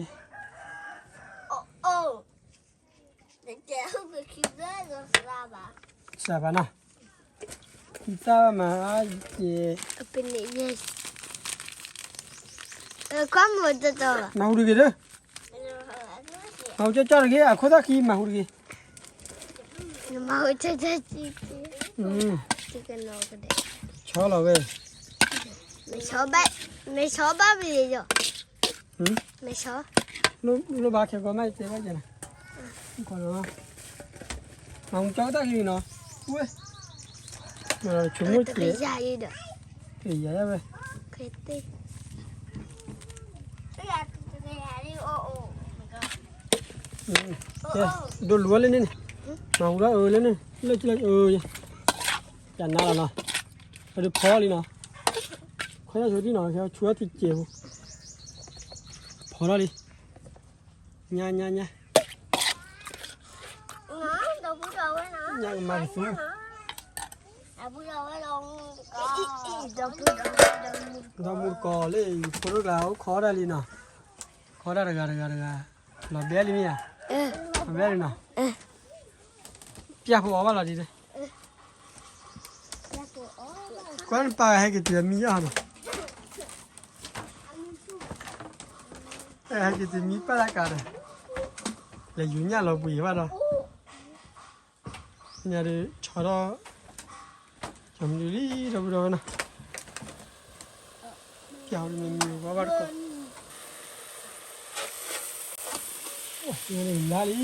စှၤဘၣ်နီၤ, ခံသၣ်ဘၣ်မၤအါကဲ, မၤဟူတဂ့ၤဒီး, မၤဟူကၠီကၠီတဂ့ၤ အခိၣ်သၣ်ခံမၤဟူတဂ့ၤ, ဆီလီၤဝဲ, မ့ၢ်ဆီဘၣ်ပယီၤ, လိၣ်ဘၣ်ခဲကီမးတဲဘၣ်ကဲနီၤ, မၤဟူကၠီကၠီတၢ်ခံနီၤ, ဝဲ, ဆိကမိၣ်ကဲ, ကယၤဝဲ, ကဲ, ဒိးလူၤဝဲလၢန့ၣ်န့ၣ်, မၤဟူထီၣ်အၢလၢန့ၣ်, လၢလၢအၢယဲ, ယနါလီၤနီၤ, အဒုးဖီလံနီၤ, ခီယီၤဆိတံၢ်နီၤ ခဲဆူအီထံကဲးဖိ, ဖီထီၣ်လံ, ညါညါညါ, ညါကမၤကသူ, ဒီမူတကိးလၢ ဖိဒိၣ်ကျါအိၣ်ခီဒၣ်လံနီၤ, ခီဒၣ်တဂၤတဂၤတဂၤ, လီၤဘဲလံမ့ၢ်ဧါ, လီၤဘဲလံနီၤ, ပျၢ်ဖိအီၣ်ဘၣ်လီၤဒ်လဲၣ်, ကွၢ်နပၢ်ဟဲက့ၤတုၤအမံၤအီၤနီၤ, ဟဲက့ၤတုၤမံၤပၢ်လၢကၤဒီး, လဲၤယူၤညၣ်လီၤဘှံးဘၣ်ဒီး ညါဒီး ဆီထီၣ် ကၠီမနုၤလံ ဒီပုၢ်ဒီဝဲၢ်နီၤ, ပျၢ်ဟိဒ်မ့ၢ်မံၤဝါဘၣ်တကိး, လါလံ,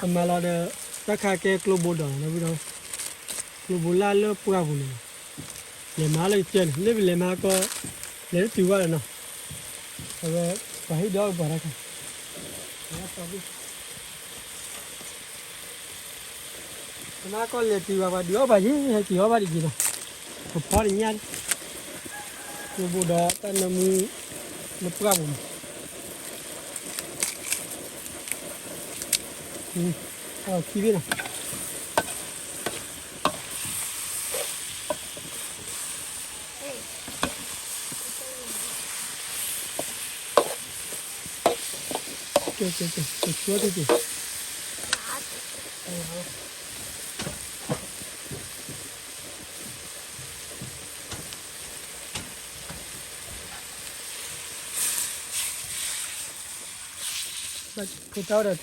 အမၤလီၤဒီး တၢ်ခါကဲကျိဘိဒီးနီၤ ဒီပုၢ်ဒီဝဲၢ်, ကျိဘိလၢ်လၢပှၢ်ပူၤန့ၣ်နီၤ, လဲၤမၤလၢကစၢၢ်န့ၣ် လၢပလဲၤမၤကီး လဲၤတတုၤဘၣ်ဒီးနီၤ, အဝဲ ပှၤဟ့ၣ်ဒီးပှၤတၢ်ခါ မၤကီၢ်လဲၤတုၤဘၣ် ပှၤဒုးအီၣ်ဘၣ်ယဲ ဟဲက့ၤအီၣ်ဘၣ်တယံၤနီၤ, ပဖီတညၣ်, ကျိဘိဒီးတၢ်နၢမူ လၢပှၢ်ပူၤန့ၣ်, အခံဘ့ၣ်နီၤ. ကဲ ကဲ ကဲ ကဲ ကဲ ဘၣ်ခိၣ်တီဒီး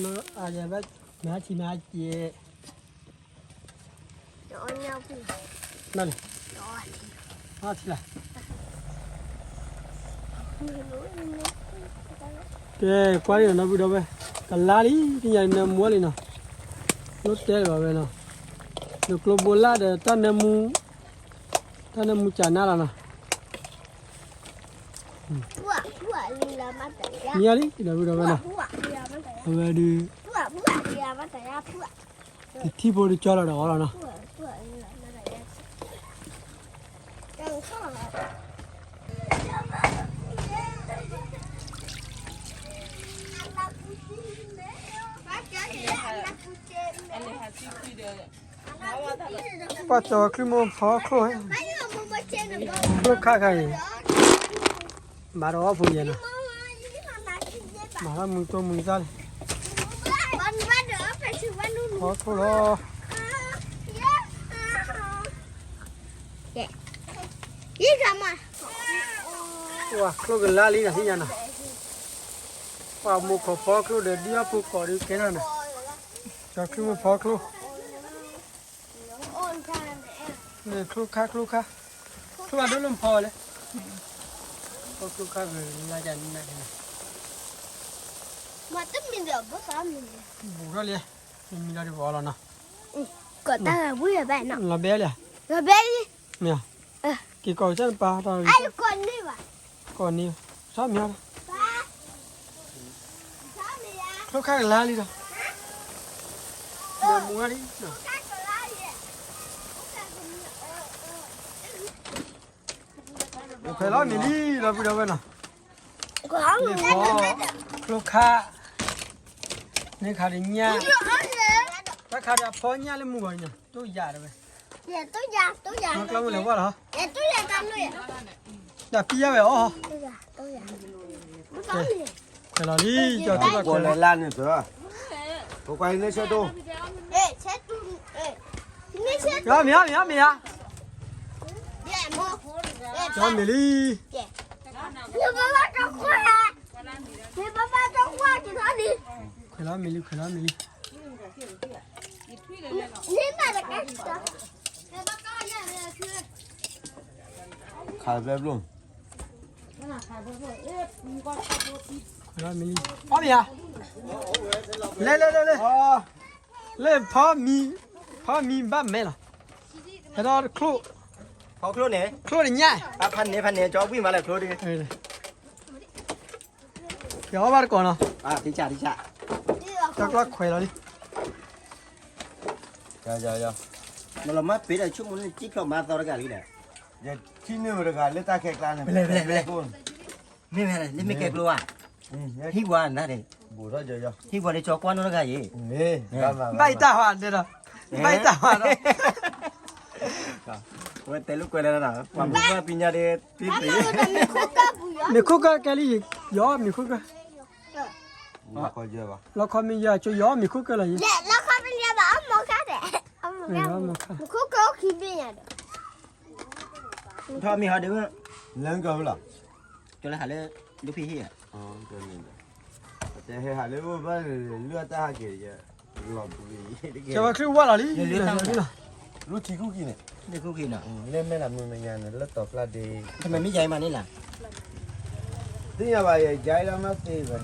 မၤအါယၤဘၣ် မၤထံမၤကဲ, ဘၣ်လဲၣ်, အီထံလၢ်, ကဲ ကွၢ်လံနီၤ ဒီပုၢ်ဒီဝဲၢ်, ကလါလံ တညါနၢမူလံနီၤ, လိၣ်တဲလၢၤဘၣ်ဝဲနီၤ, ဒီးကျိဘိလၢ်ဒီးတၢ်နၢမူ တၢ်န့ၣ်မူကနၣ်လီၤနီၤ, မံလံ ဒီပုၢ်ဒီဝဲၢ်နီၤ, အဝဲဒုး တထံၣ်ဖိတကၠီလီၤဒီးအီၤလီၤနီၤ. ပှၤကၠီၤချုၣ်မိၢ်ဖီချိၣ်, ချိၣ်ခါခါအံၤ, မၤဒီးအီၣ်ဖိယဲနီၤ, မၤထီၣ်မုၢ်တိၢ်မုၢ်သၣ်လံ, ဖီချိၣ်လီၤ. ပှၤချိၣ်ကလါလံနီၤ သ့ၣ်ညါနီၤ, ပှၤမိၢ်ခိၣ်ဖီချိၣ်ဒီးဒ်အီၣ်ဖိကိးဒုးကဲထီၣ်နီၤ, ကၠီၤချုၣ်မိၢ်ဖီချိၣ်, န့ၣ်ချိၣ်ခါ ချိၣ်ခါ, ချိၣ်ခါဒိၣ်လၢဖီဝဲလဲၣ်, ဖီချိၣ်ခါဂ့ၤလါယၤနးန့ၣ်, ဘူးထီၣ်လံ, မံလီၤဒုးပအီလီၤနီၤ, လီၤဘဲလံ, မ့ၢ်, က့ၤကိးကစၢ်နပၢ်, ကိးန့ၢ်, ထီၣ်မံၤ, ချိၣ်ခါကလါလံဒီး, မူလံ, ခွဲးလီၤမံၤလံ ဒီပုၢ်ဒီဝဲၢ်နီၤ, လ့ၣ်ဖီ, ချိၣ်ခါ, န့ၣ်ခါဒီးညၣ်, တၢ်ခါဒီးအဖီညၣ်လၢမူဂီၤညါ တိၢ်ယၤတဝဲ, ကျီၢ်မုၢ်လဲၤဝဲလီၤ, တၢ်ပံယါဝဲအီၤ, ခွဲးလီၤလံ, ကၠီၤထူဘၣ်ခွဲးလီၤ, လါန့ၣ်သၢ, ပကွၢ်ဟံးန့ၢ်ဆဲးတူ, မ့ၢ်ဧါ, မ့ၢ်ဧါ, ကၠီၤမံၤလံ, ခွဲးလီၤမံၤလံ ခွဲးလီၤမံၤလံ, ခးဖဲဘျိၣ်, ခွဲးလီၤမံၤလံ, အီၣ်မ့ၢ်ဧါ, လဲၤလဲၤလဲၤလဲၤ, လၢဖီမံၤ, ဖီမံၤဘၣ်မဲလီၤ, ဟဲဒီးချိၣ်, ဖီချိၣ်န့ၣ်, ချိၣ်န့ၣ်ညၣ်, ဖးန့ၣ်ဖးန့ၣ် ကၠီဝံၣ်မးလၢချိၣ်ဒ် ယအီၣ်ဘၣ်တကိးနီၤ, ကၠီကျီၢ်ခွဲးလီၤလံ, မ့ၢ်လီၤမၢ်ပ့ၤဒီးဆိကမိၣ်န့ၣ် ကံၣ်ဖျိးမၤသီတဂၤလံဒီး, ယထံၣ်န့ၢ်ဝဲတဂၤလၢတၢ်ခဲကျါန့ၣ်, မ့ၢ်ဝဲ, လၢမ့ၢ်ကဲကျိဧါ, ဟံၣ်ဝါနၤန့ၣ်, ဟံၣ်ဝါဒီးကၠီကွၢ်နီတဂၤအံၤ, ဘၣ်ယတၢ်ဟးဒဲးဒီး, ဘၣ်ယတၢ်ဟးဒီး ဝဲတဲလိာ်ကွဲလၢ, ပှၤမုၢ်ပှၢ်ပညါဒီး, မ့ၤခိၣ်ကၢကဲလံ, ယီမ့ၤခိၣ်ကၢ, လီခီမ့ၢ်ယၤကၠိယီမ့ၤခိၣ်ကၢလီၤယံၤ, လီခီမ့ၢ်ယၤဘၣ်အီၣ်မီၤခါ, မ့ၤခိၣ်ကၢအိၣ်ခံဘ့ၣ်ညါဒီး, ထီၣ်မ့ၤဟီဒုး, လၢကၢလီၤ, ကၠီလၢဟးလၢ, ဒုဖံဟံၣ်ဧါ, တဲဟဲဟးလၢအိၣ်ဘၣ်, လုၢ်အတၢ်ဟးက့ၤ, ကၠီဝဲချံဝါလီၤလံ, လၢထံခိၣ်ကံၤန့ၣ်, လၢမဲာ်, လၢမဲာ်လၢမုၢ်မညါန့ၣ် လၢတီၤဖျါဒ့, တမ့ၢ်မ့ၢ်ယၤအံၤမးန့ၣ်လီၤ, သ့ၣ်ညါဘၣ်ယဲ ယၤအံၤလီၤမးသ့ဝဲ,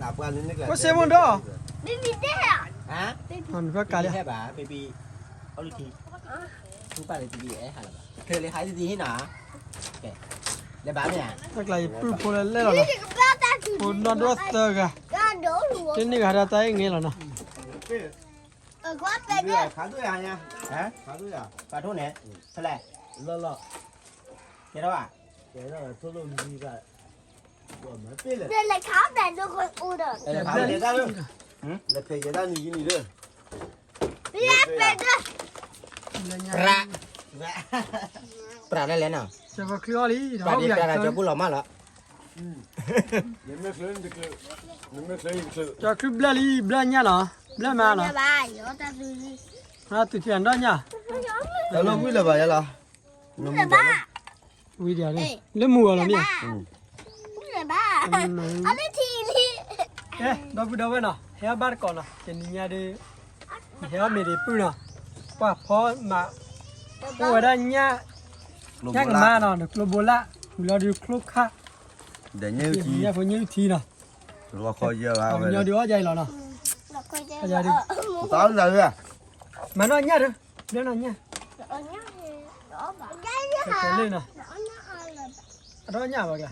နပှၤန့ၣ်န့ၣ်ကျါ, ကစ့မုၢ်ဒီး, နဖျါကးလံ, ဟဲဘၣ်, အီၣ်လုၢ်ထံ, ထူပာ်လၢတံၤအဲၣ်ဟးလီၤဘၣ်, ချၢလၢဟးတံၤဟ့ၣ်နၤ, လဲၤဘၣ်မ့ၢ်ဧါ, တကျါယပုၢ်ဖိလၢလဲၣ်လီၤနီၤ, ဖိနီၢ်ဒိၣ်သၢဂၤ, တန့ၢ်ဂၤဒၣ်တၢ်အ့ၣ်ငဲလီၤနီၤ, ဖးဒိၣ်န့ၣ်, ဖဲလဲၣ်, ကဲထီၣ်ဘၣ်, လဲၤဖဲယဲဒၣ်နံၤယံၤနံၤဒီး, ပြး, ပြးလဲၣ်လဲၣ်နီၤ, ပြးဒ်ပြးဒီးကၠီပူၤလီၤမးလီၤ, ကၠီချုဘျၢလံ ဘျၢညၣ်နီၤ, ဘျၢမးနီၤ, သုထံၣ်အနီၢ်ညၣ်, တၢ်လီၤဝံၤလၢၤဘၣ်ယဲလီၤ, ဝံၤဒ်, လၢမုၢ်ဂီၤလီၤမ့ၢ်ဧါ, ကဲ, ဒီပုၢ်ဒီဝဲၢ်နီၤ, ဟဲဘၣ်တကိးနီၤ, တနံၤညါဒီး, ဟဲအီၣ်မ့ၤဒံးပုၢ်နီၤ, ပှၤဖီမး, အိၣ်ဝဲဒၣ်ညၣ်, ညၣ်ကမါနီၤ ဒီးကျိဘိလၣ်, ဝံၤလီၤဒုးချိၣ်ခါ, ညၣ်ဖိညၣ်ထံနီၤ, ညီဒုးအီၣ်ယၤအံၤလီၤနီၤ, မၤနီၢ်ညၣ်ဒီး, ဘျၢနီၢ်ညၣ်, ဘျၢနီၢ်ညၣ်, ဘျၢနီၢ်ညၣ်, ကဲလံနီၤ, အထီၣ်ညၣ်ဘၣ်ကလါ,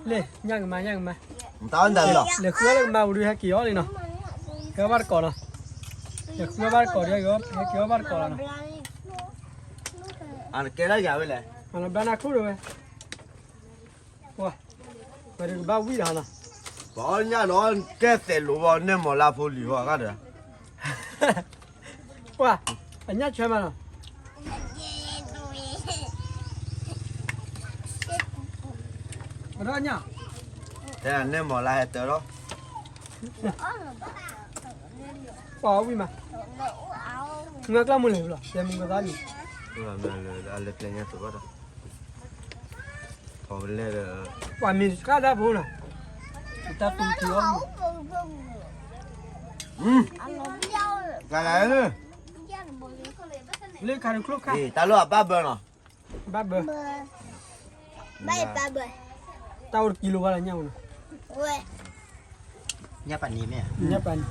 လံ, ညၣ်ကမါ ညၣ်ကမါ, တၢ်အီၣ်တၢ်လီၤ, လဲၤဃုအီၣ်လၢကမါပူၤဒုး ဟဲက့ၤအီၣ်လံနီၤ, ဟဲဘၣ်တကိးနီၤ, လဲၤဃုအီၣ်ဘၣ်တကိးဒီး ဟဲက့ၤအီၣ်ဘၣ်တကိးလီၤနီၤ, အကဲဒၣ်ယၤဝဲလဲၣ်, အဘျါနၢ်ခိၣ်ဒိၣ်ဝဲ, ပှၤ, ပှၤဒုးကဘၣ်ဝံၣ်ဒီးနီၤ, ပှၤအီၣ်ညၣ်ဒီး ကဲသဲးလိာ်ဘၣ် နဲမီၤလါဖိလံၤဟီၣ်အခါဒီး ပှၤ, အညၣ်ဆွဲမးနီၤ, ပဒီညၣ်, တဲနဲမီၤလါဟဲတၢ်လီၤ, ပှၤဝံၣ်မး, မုၢ်ကျီၢ်မုၢ်လဲၤဘျီ တဲမုၢ်ကသးန့ၣ်, လၢကျဲညါသိးဘၣ်ဒီး ပှၤမ့ၢ်တဃၣ်တၢ်ဖိနီၤ, တၢ်ပူၤထံအီၣ်မုၢ်, ကလၤဧၢ, လၢခါတချိၢ်ခါ, တၢ်လီၢ်အဘၣ်ဘၢနီၤ, ဘၣ်ဘၢ, ဘၣ်ဘၢ, တၢ်အိၣ်တကံလိဘၣ်လၢညၣ်မနီၤ, ညၣ်ပာ်နံၤမ့ၢ်, ညၣ်ပာ်နံၤ,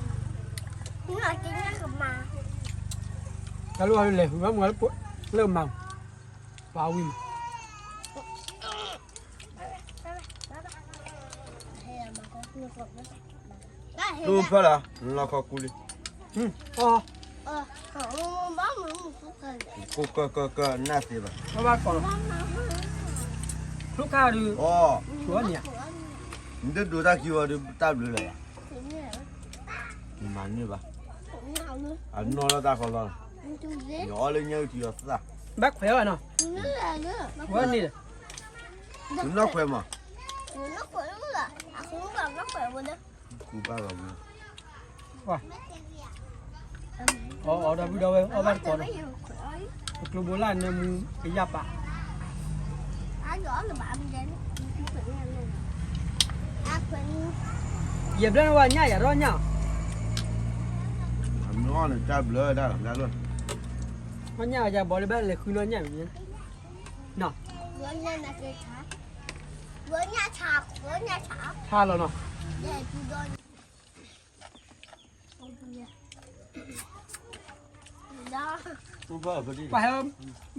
တၢ်လီၢ်လဲၤဃုဘၣ်မုၢ်လၢပှၤလၢမၤ, ပှၤဝံၣ်မး တူၢ်ဖၢလီၤ, လီၤခီကူလံ, အီ, ကကကကနၣ်သ့ဘၣ်, ဘၣ်ဘၣ်ကီးလီၤ, ဖျိခါဒုး, အီ, နတဒိးတၢ်ခံဝဲဒုး တၢ်ဘျုးလၢၤဘၣ်, မၤန့ၢ်ဘၣ်, အနီၢ်လီၤတၢ်ခီလီၤ, ယအီၣ်လၢညၣ်အုၣ်ထံအီၤသၣ်, ဘၣ်ခွဲးဝဲနီၤ, ဝဲန့ၣ်ဒီး, နနီၢ်ခွဲးမး, ကူဘၣ်ဘၣ်မး, အီၣ်အီၣ်ဒီပုၢ်ဒီဝဲၢ်အီၣ်ဘၣ်တကိးဒီး, ပကျိဘိလၢနမူကယၢ်ပာ်, ယဘျီန့ၣ်ဝဲညၣ်ယၤထီၣ်ညၣ်, အမ့ၢ်အီၣ်န့ၣ်တၢ်ဘျၢဒၣ်လီၤ, အီၣ်ညၣ်ဝဲယၤဘီလၢဘၣ်လဲၤဃုနီၢ်ညၣ်မ့ၢ်, နီၤ, ထါလီၤနီၤ, ပှၤဟဲ,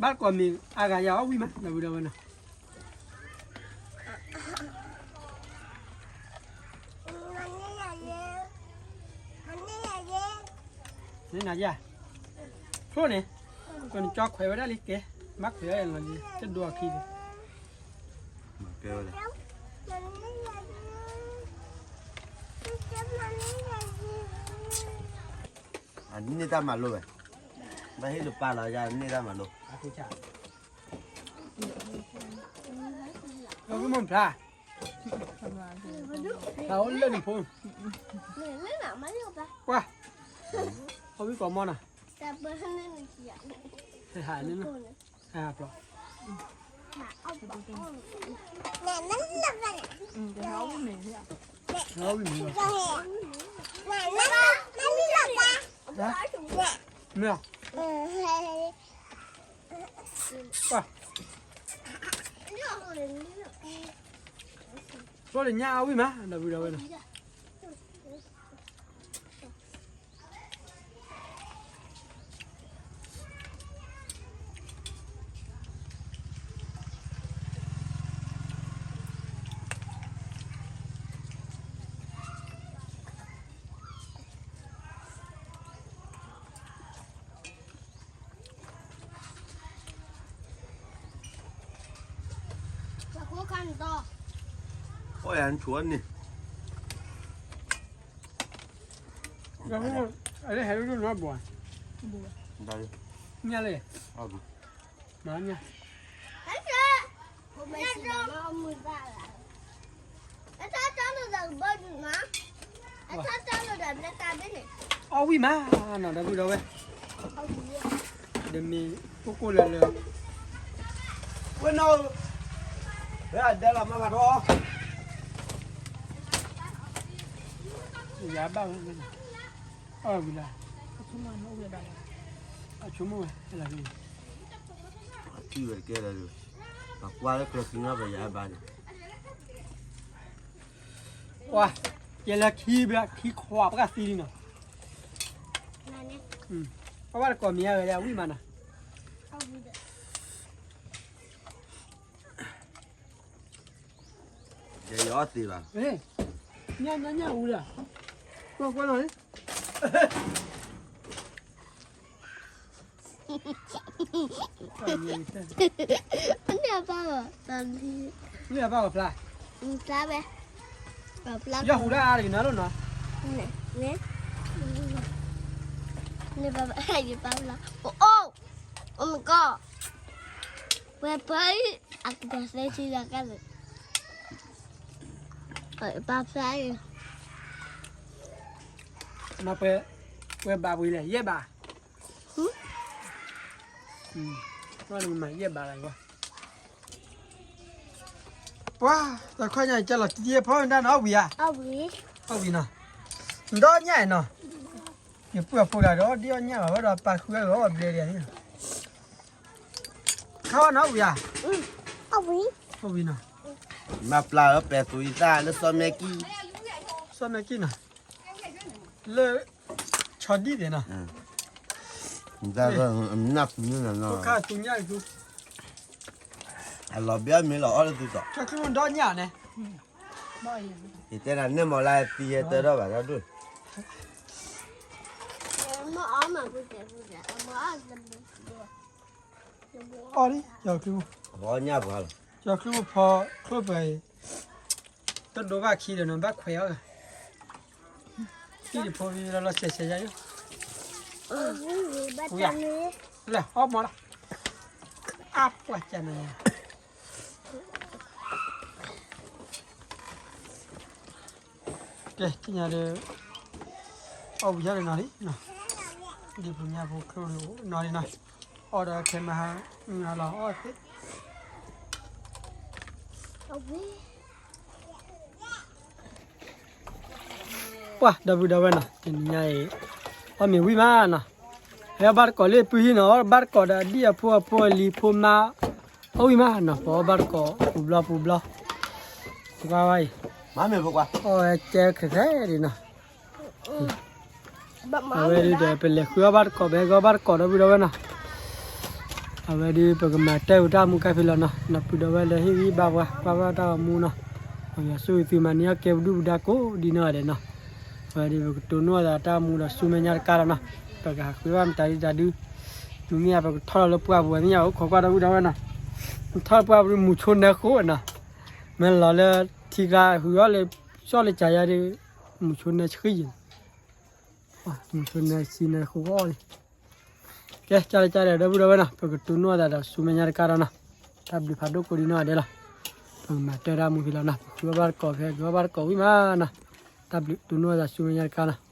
ဘၣ်ကိးမံၤအါဂၤယၤအီၣ်ဝံၣ်မး ဒီပုၢ်ဒီဝဲၢ်နီၤ, နနၤယၤ, ဖျိန့ၣ်, ကနကၠီခွဲးဝဲဒၣ်လံကဲ, ဘၣ်ခွဲးဝဲလီၤလံ တဒိအခံလံ, ကဲဝဲဒၣ် အန့ၢ်တၢ်မၤလိဝဲ, ဘၣ်ဟ့ၣ်လၢပၢ်လီၤယၤန့ၢ်တၢ်မၤလိ, အဝံၣ်မ့ၢ်ဖျါ, ဖျါအိၣ်လၢနဖိ, ပှၤ, အဝံၣ်ကိးမီၢ်နီၤ, ဟးန့ၣ်, ဟးပျီ မ့ၢ်, ပှၤ, ဖျိလၢညၣ်အဝံၣ်မး ဒီပုၢ်ဒီဝဲၢ်နီၤ. အိၣ်ယၤနဆိန့ၣ်, အလဲၤဟဲဒိၣ်နွံဘိ, ညၣ်လဲၣ်, မၤညၣ် အီၣ်ဝံၣ်မးနီၤ ဒီပုၢ်ဒီဝဲၢ်, ဒီးမ့ၢ်ကိၢ်ကိၢ်လၢလၢ, ဝဲနီၤ, ဝဲအဒဲလီၤမၤဘၣ်ထီၣ်, ယၤဘၣ်ဝဲ, အီၣ်ဝံၤလီၤ, အဆိကမိၣ်ဝဲ, အထံၣ်ဝဲတကဲလၢၤ, အကွၢ်လၢကျဲခံနီၤ ပယၤဘၣ်န့ၣ် ပှၤ, ယဲလၢခံဘျီ ခံခွးပှၢ်သံလံနီၤ, ပှၤဘၣ်တကိးမံၤအဂၤယၤဝံၣ်မးနီၤ, ယအီၣ်သ့ဘၣ်. ညၣ်ညၣ်ညၣ်အူဒီး, ကွၢ်ကွၢ်လီၤန့ၣ်. န့ၣ်အဘၣ်ဘၣ်, န့ၣ်အဘၣ်ဘၣ်ဖျါ, ဖျါဝဲ, ယဟူးဒၣ်အါတဂ့ၤနီၤလိၣ်နီၤ, န့ၣ်, န့ၣ်ဘၣ်ဘၣ်, ယဘၣ်ဖျါ, အိၣ်, oh my god, ပှဲၤပှဲၤအံၤ, အကပၤသဲဆံလီၤကါန့ၣ်, ဘၣ်ဖျါအံၤ, မ့ၢ်ပှဲၤ, ပှဲၤဘၣ်ဝံၤလဲၣ် ယဲၢ်ဘၣ်, မ့ၢ်ယဲၢ်ဘၣ်လီၤ, ပှၤ, တၢ်ခီညါကလီၤတံၢ်ဖီမ့ၢ်ဒၣ်နီၤ အီၣ်ဝံၤဧါ, အီၣ်ဝံၤနီၤ, ဒီးညၣ်နီၤ, ယပုၢ်အဖိဒၣ်ဒီး ဒ်အီၣ်ညၣ်ဘၣ်ဝဲဒီး ပာ်ဃုအဂီၢ်အဘျဲၣ်ဒ်န့ၣ်, ခါဝဲနီၤ အီၣ်ဝံၤဧါ, အီၣ်ဝံၤနီၤ, မၤပျၢ်အီၤပဲာ်သူၣ်အံသၣ်လၢစီၤမဲကံ, စီၤမဲကံနီၤ, လၢ, ဆီဒံၣ်သ့ၣ်နီၤ, အလီၤဘၣ်မ့ၢ်လီၤအီၣ်လၢသုတီၤ, ဒီညၣ်န့ၣ်, ယတဲနၤန့ၣ်မ့ၢ်လၢသံယဲတၢ်ထီၣ်ဘၣ်တၢ်ဒိၣ်, အီၣ်လံ, အီၣ်ညၣ်ပှၤလီၤ, ကၠီၤချူဖီချိၣ်ပှဲၤအံၤ, တဒိးဘၣ်ခံဒီးနီၤ ဘၣ်ခွဲးအီၣ်ဂၤ, ဟံၣ်တဖိလီၤလီၤဆဲးဆဲးယါယီၤ, ဝံၤ, လၢအီၣ်မးလီၤ, အါပှၤကၢ်န့ၣ် ကဲ သ့ၣ်ညါဒီး, အီၣ်ဝံၤယါဒီးနီၤလံ, ဒ်ပူၤညါဖိချိၣ်ဒီးနီၤလံနီၤ, အီၣ်ဒီးခဲမဟါ, လီၤအီၣ်သ့, ပှၤဒီပုၢ်ဒီဝဲၢ်နီၤ တနံၤညါအံၤ, အီၣ်မ့ၢ်ဝံၤမးနီၤ, ဟဲဘၣ်တကိးလၢပုၢ်ဟံၣ်နီၤ အီၣ်ဘၣ်တကိးဒီးအဒံၣ်အဖိအဖိအလံၤဖိမါ, အီၣ်ဝံၤမးနီၤ ပအီၣ်ဘၣ်တကိးပူၤဘျီပူၤဘျီ, ပကွၢ်ဝဲအံၤ, အဝဲကဲခဲခဲဒ်နီၤ အဝဲဒ်ဒီး ပလဲၤဃုအီၣ်ဘၣ်တကိး ပဟဲကအီၣ်ဘၣ်တကိးဒီပုၢ်ဒီဝဲၢ်နီၤ, အဝဲဒ်ပကမၤတၢ်အုးတၢ်မူကါဖဲလီၤနီၤ ဒီပုၢ်ဒီဝဲၢ်လၢဟ့ၣ်ဂံၢ်ဘါပှၤ ကွၢ်ဘၣ်တၢ်ဂီၤမူနီၤ, ပယွၤဆိၣ်ဂ့ၤသုမၤန့ၢ်အီၣ်ကဲပဒုၣ်ပဒါကိးဒ်နီၢ်ဂၤဒဲးနီၤ, အဝဲဒ်ပကတိၢ်နီၣ်သးတၢ်မူဒီးဆူမဲာ်ညါတကါလီၤနီၤ, ပကဟးဃုဘၣ်မတၤဒုတၢ်ဒု, မ့မ့ၢ်ပကထီၣ်လီၤလၢပှၢ်ပူၤဝဲသ့ၣ်ညါအိၣ်ခိးကွၢ်ဒီပုၢ်ဒီဝဲၢ်နီၤ, ထီၣ်လၢပှၢ်ပူၤမုၢ်ဆိနၢဃိနီၤ, မ့ၢ်လီၤလၢထံကျါ ဟုးအီၣ်လၢ, ကၠီၣ်လၢကယါဒီး, မုၢ်ဆိနၢဆှံယံၤ, မုၢ်ဆိနၢဆှံနၢဃိအီၣ်လံ, ကဲ ကၢ်လၢကၢ်ဒီး ဒီပုၢ်ဒီဝဲၢ်နီၤ ပကတိၢ်နီၣ်သးဒီးဆူမဲာ်ညါတကါဒီးနီၤ, တၢ်ဘျုးဖးဒိၣ်ကိးဒ်နီၢ်ဂၤဒဲးလီၤ, ပကမၤတၢ်တၢ်မူဖဲလီၤနီၤ ပဃုအီၣ်ဘၣ်တကိးဖဲ ဃုအီၣ်ဘၣ်တကိးဝံၤမးနီၤ, တၢ်ဘျုးတိၢ်နီၣ်သးဆူမဲာ်ညါတကါနီၤ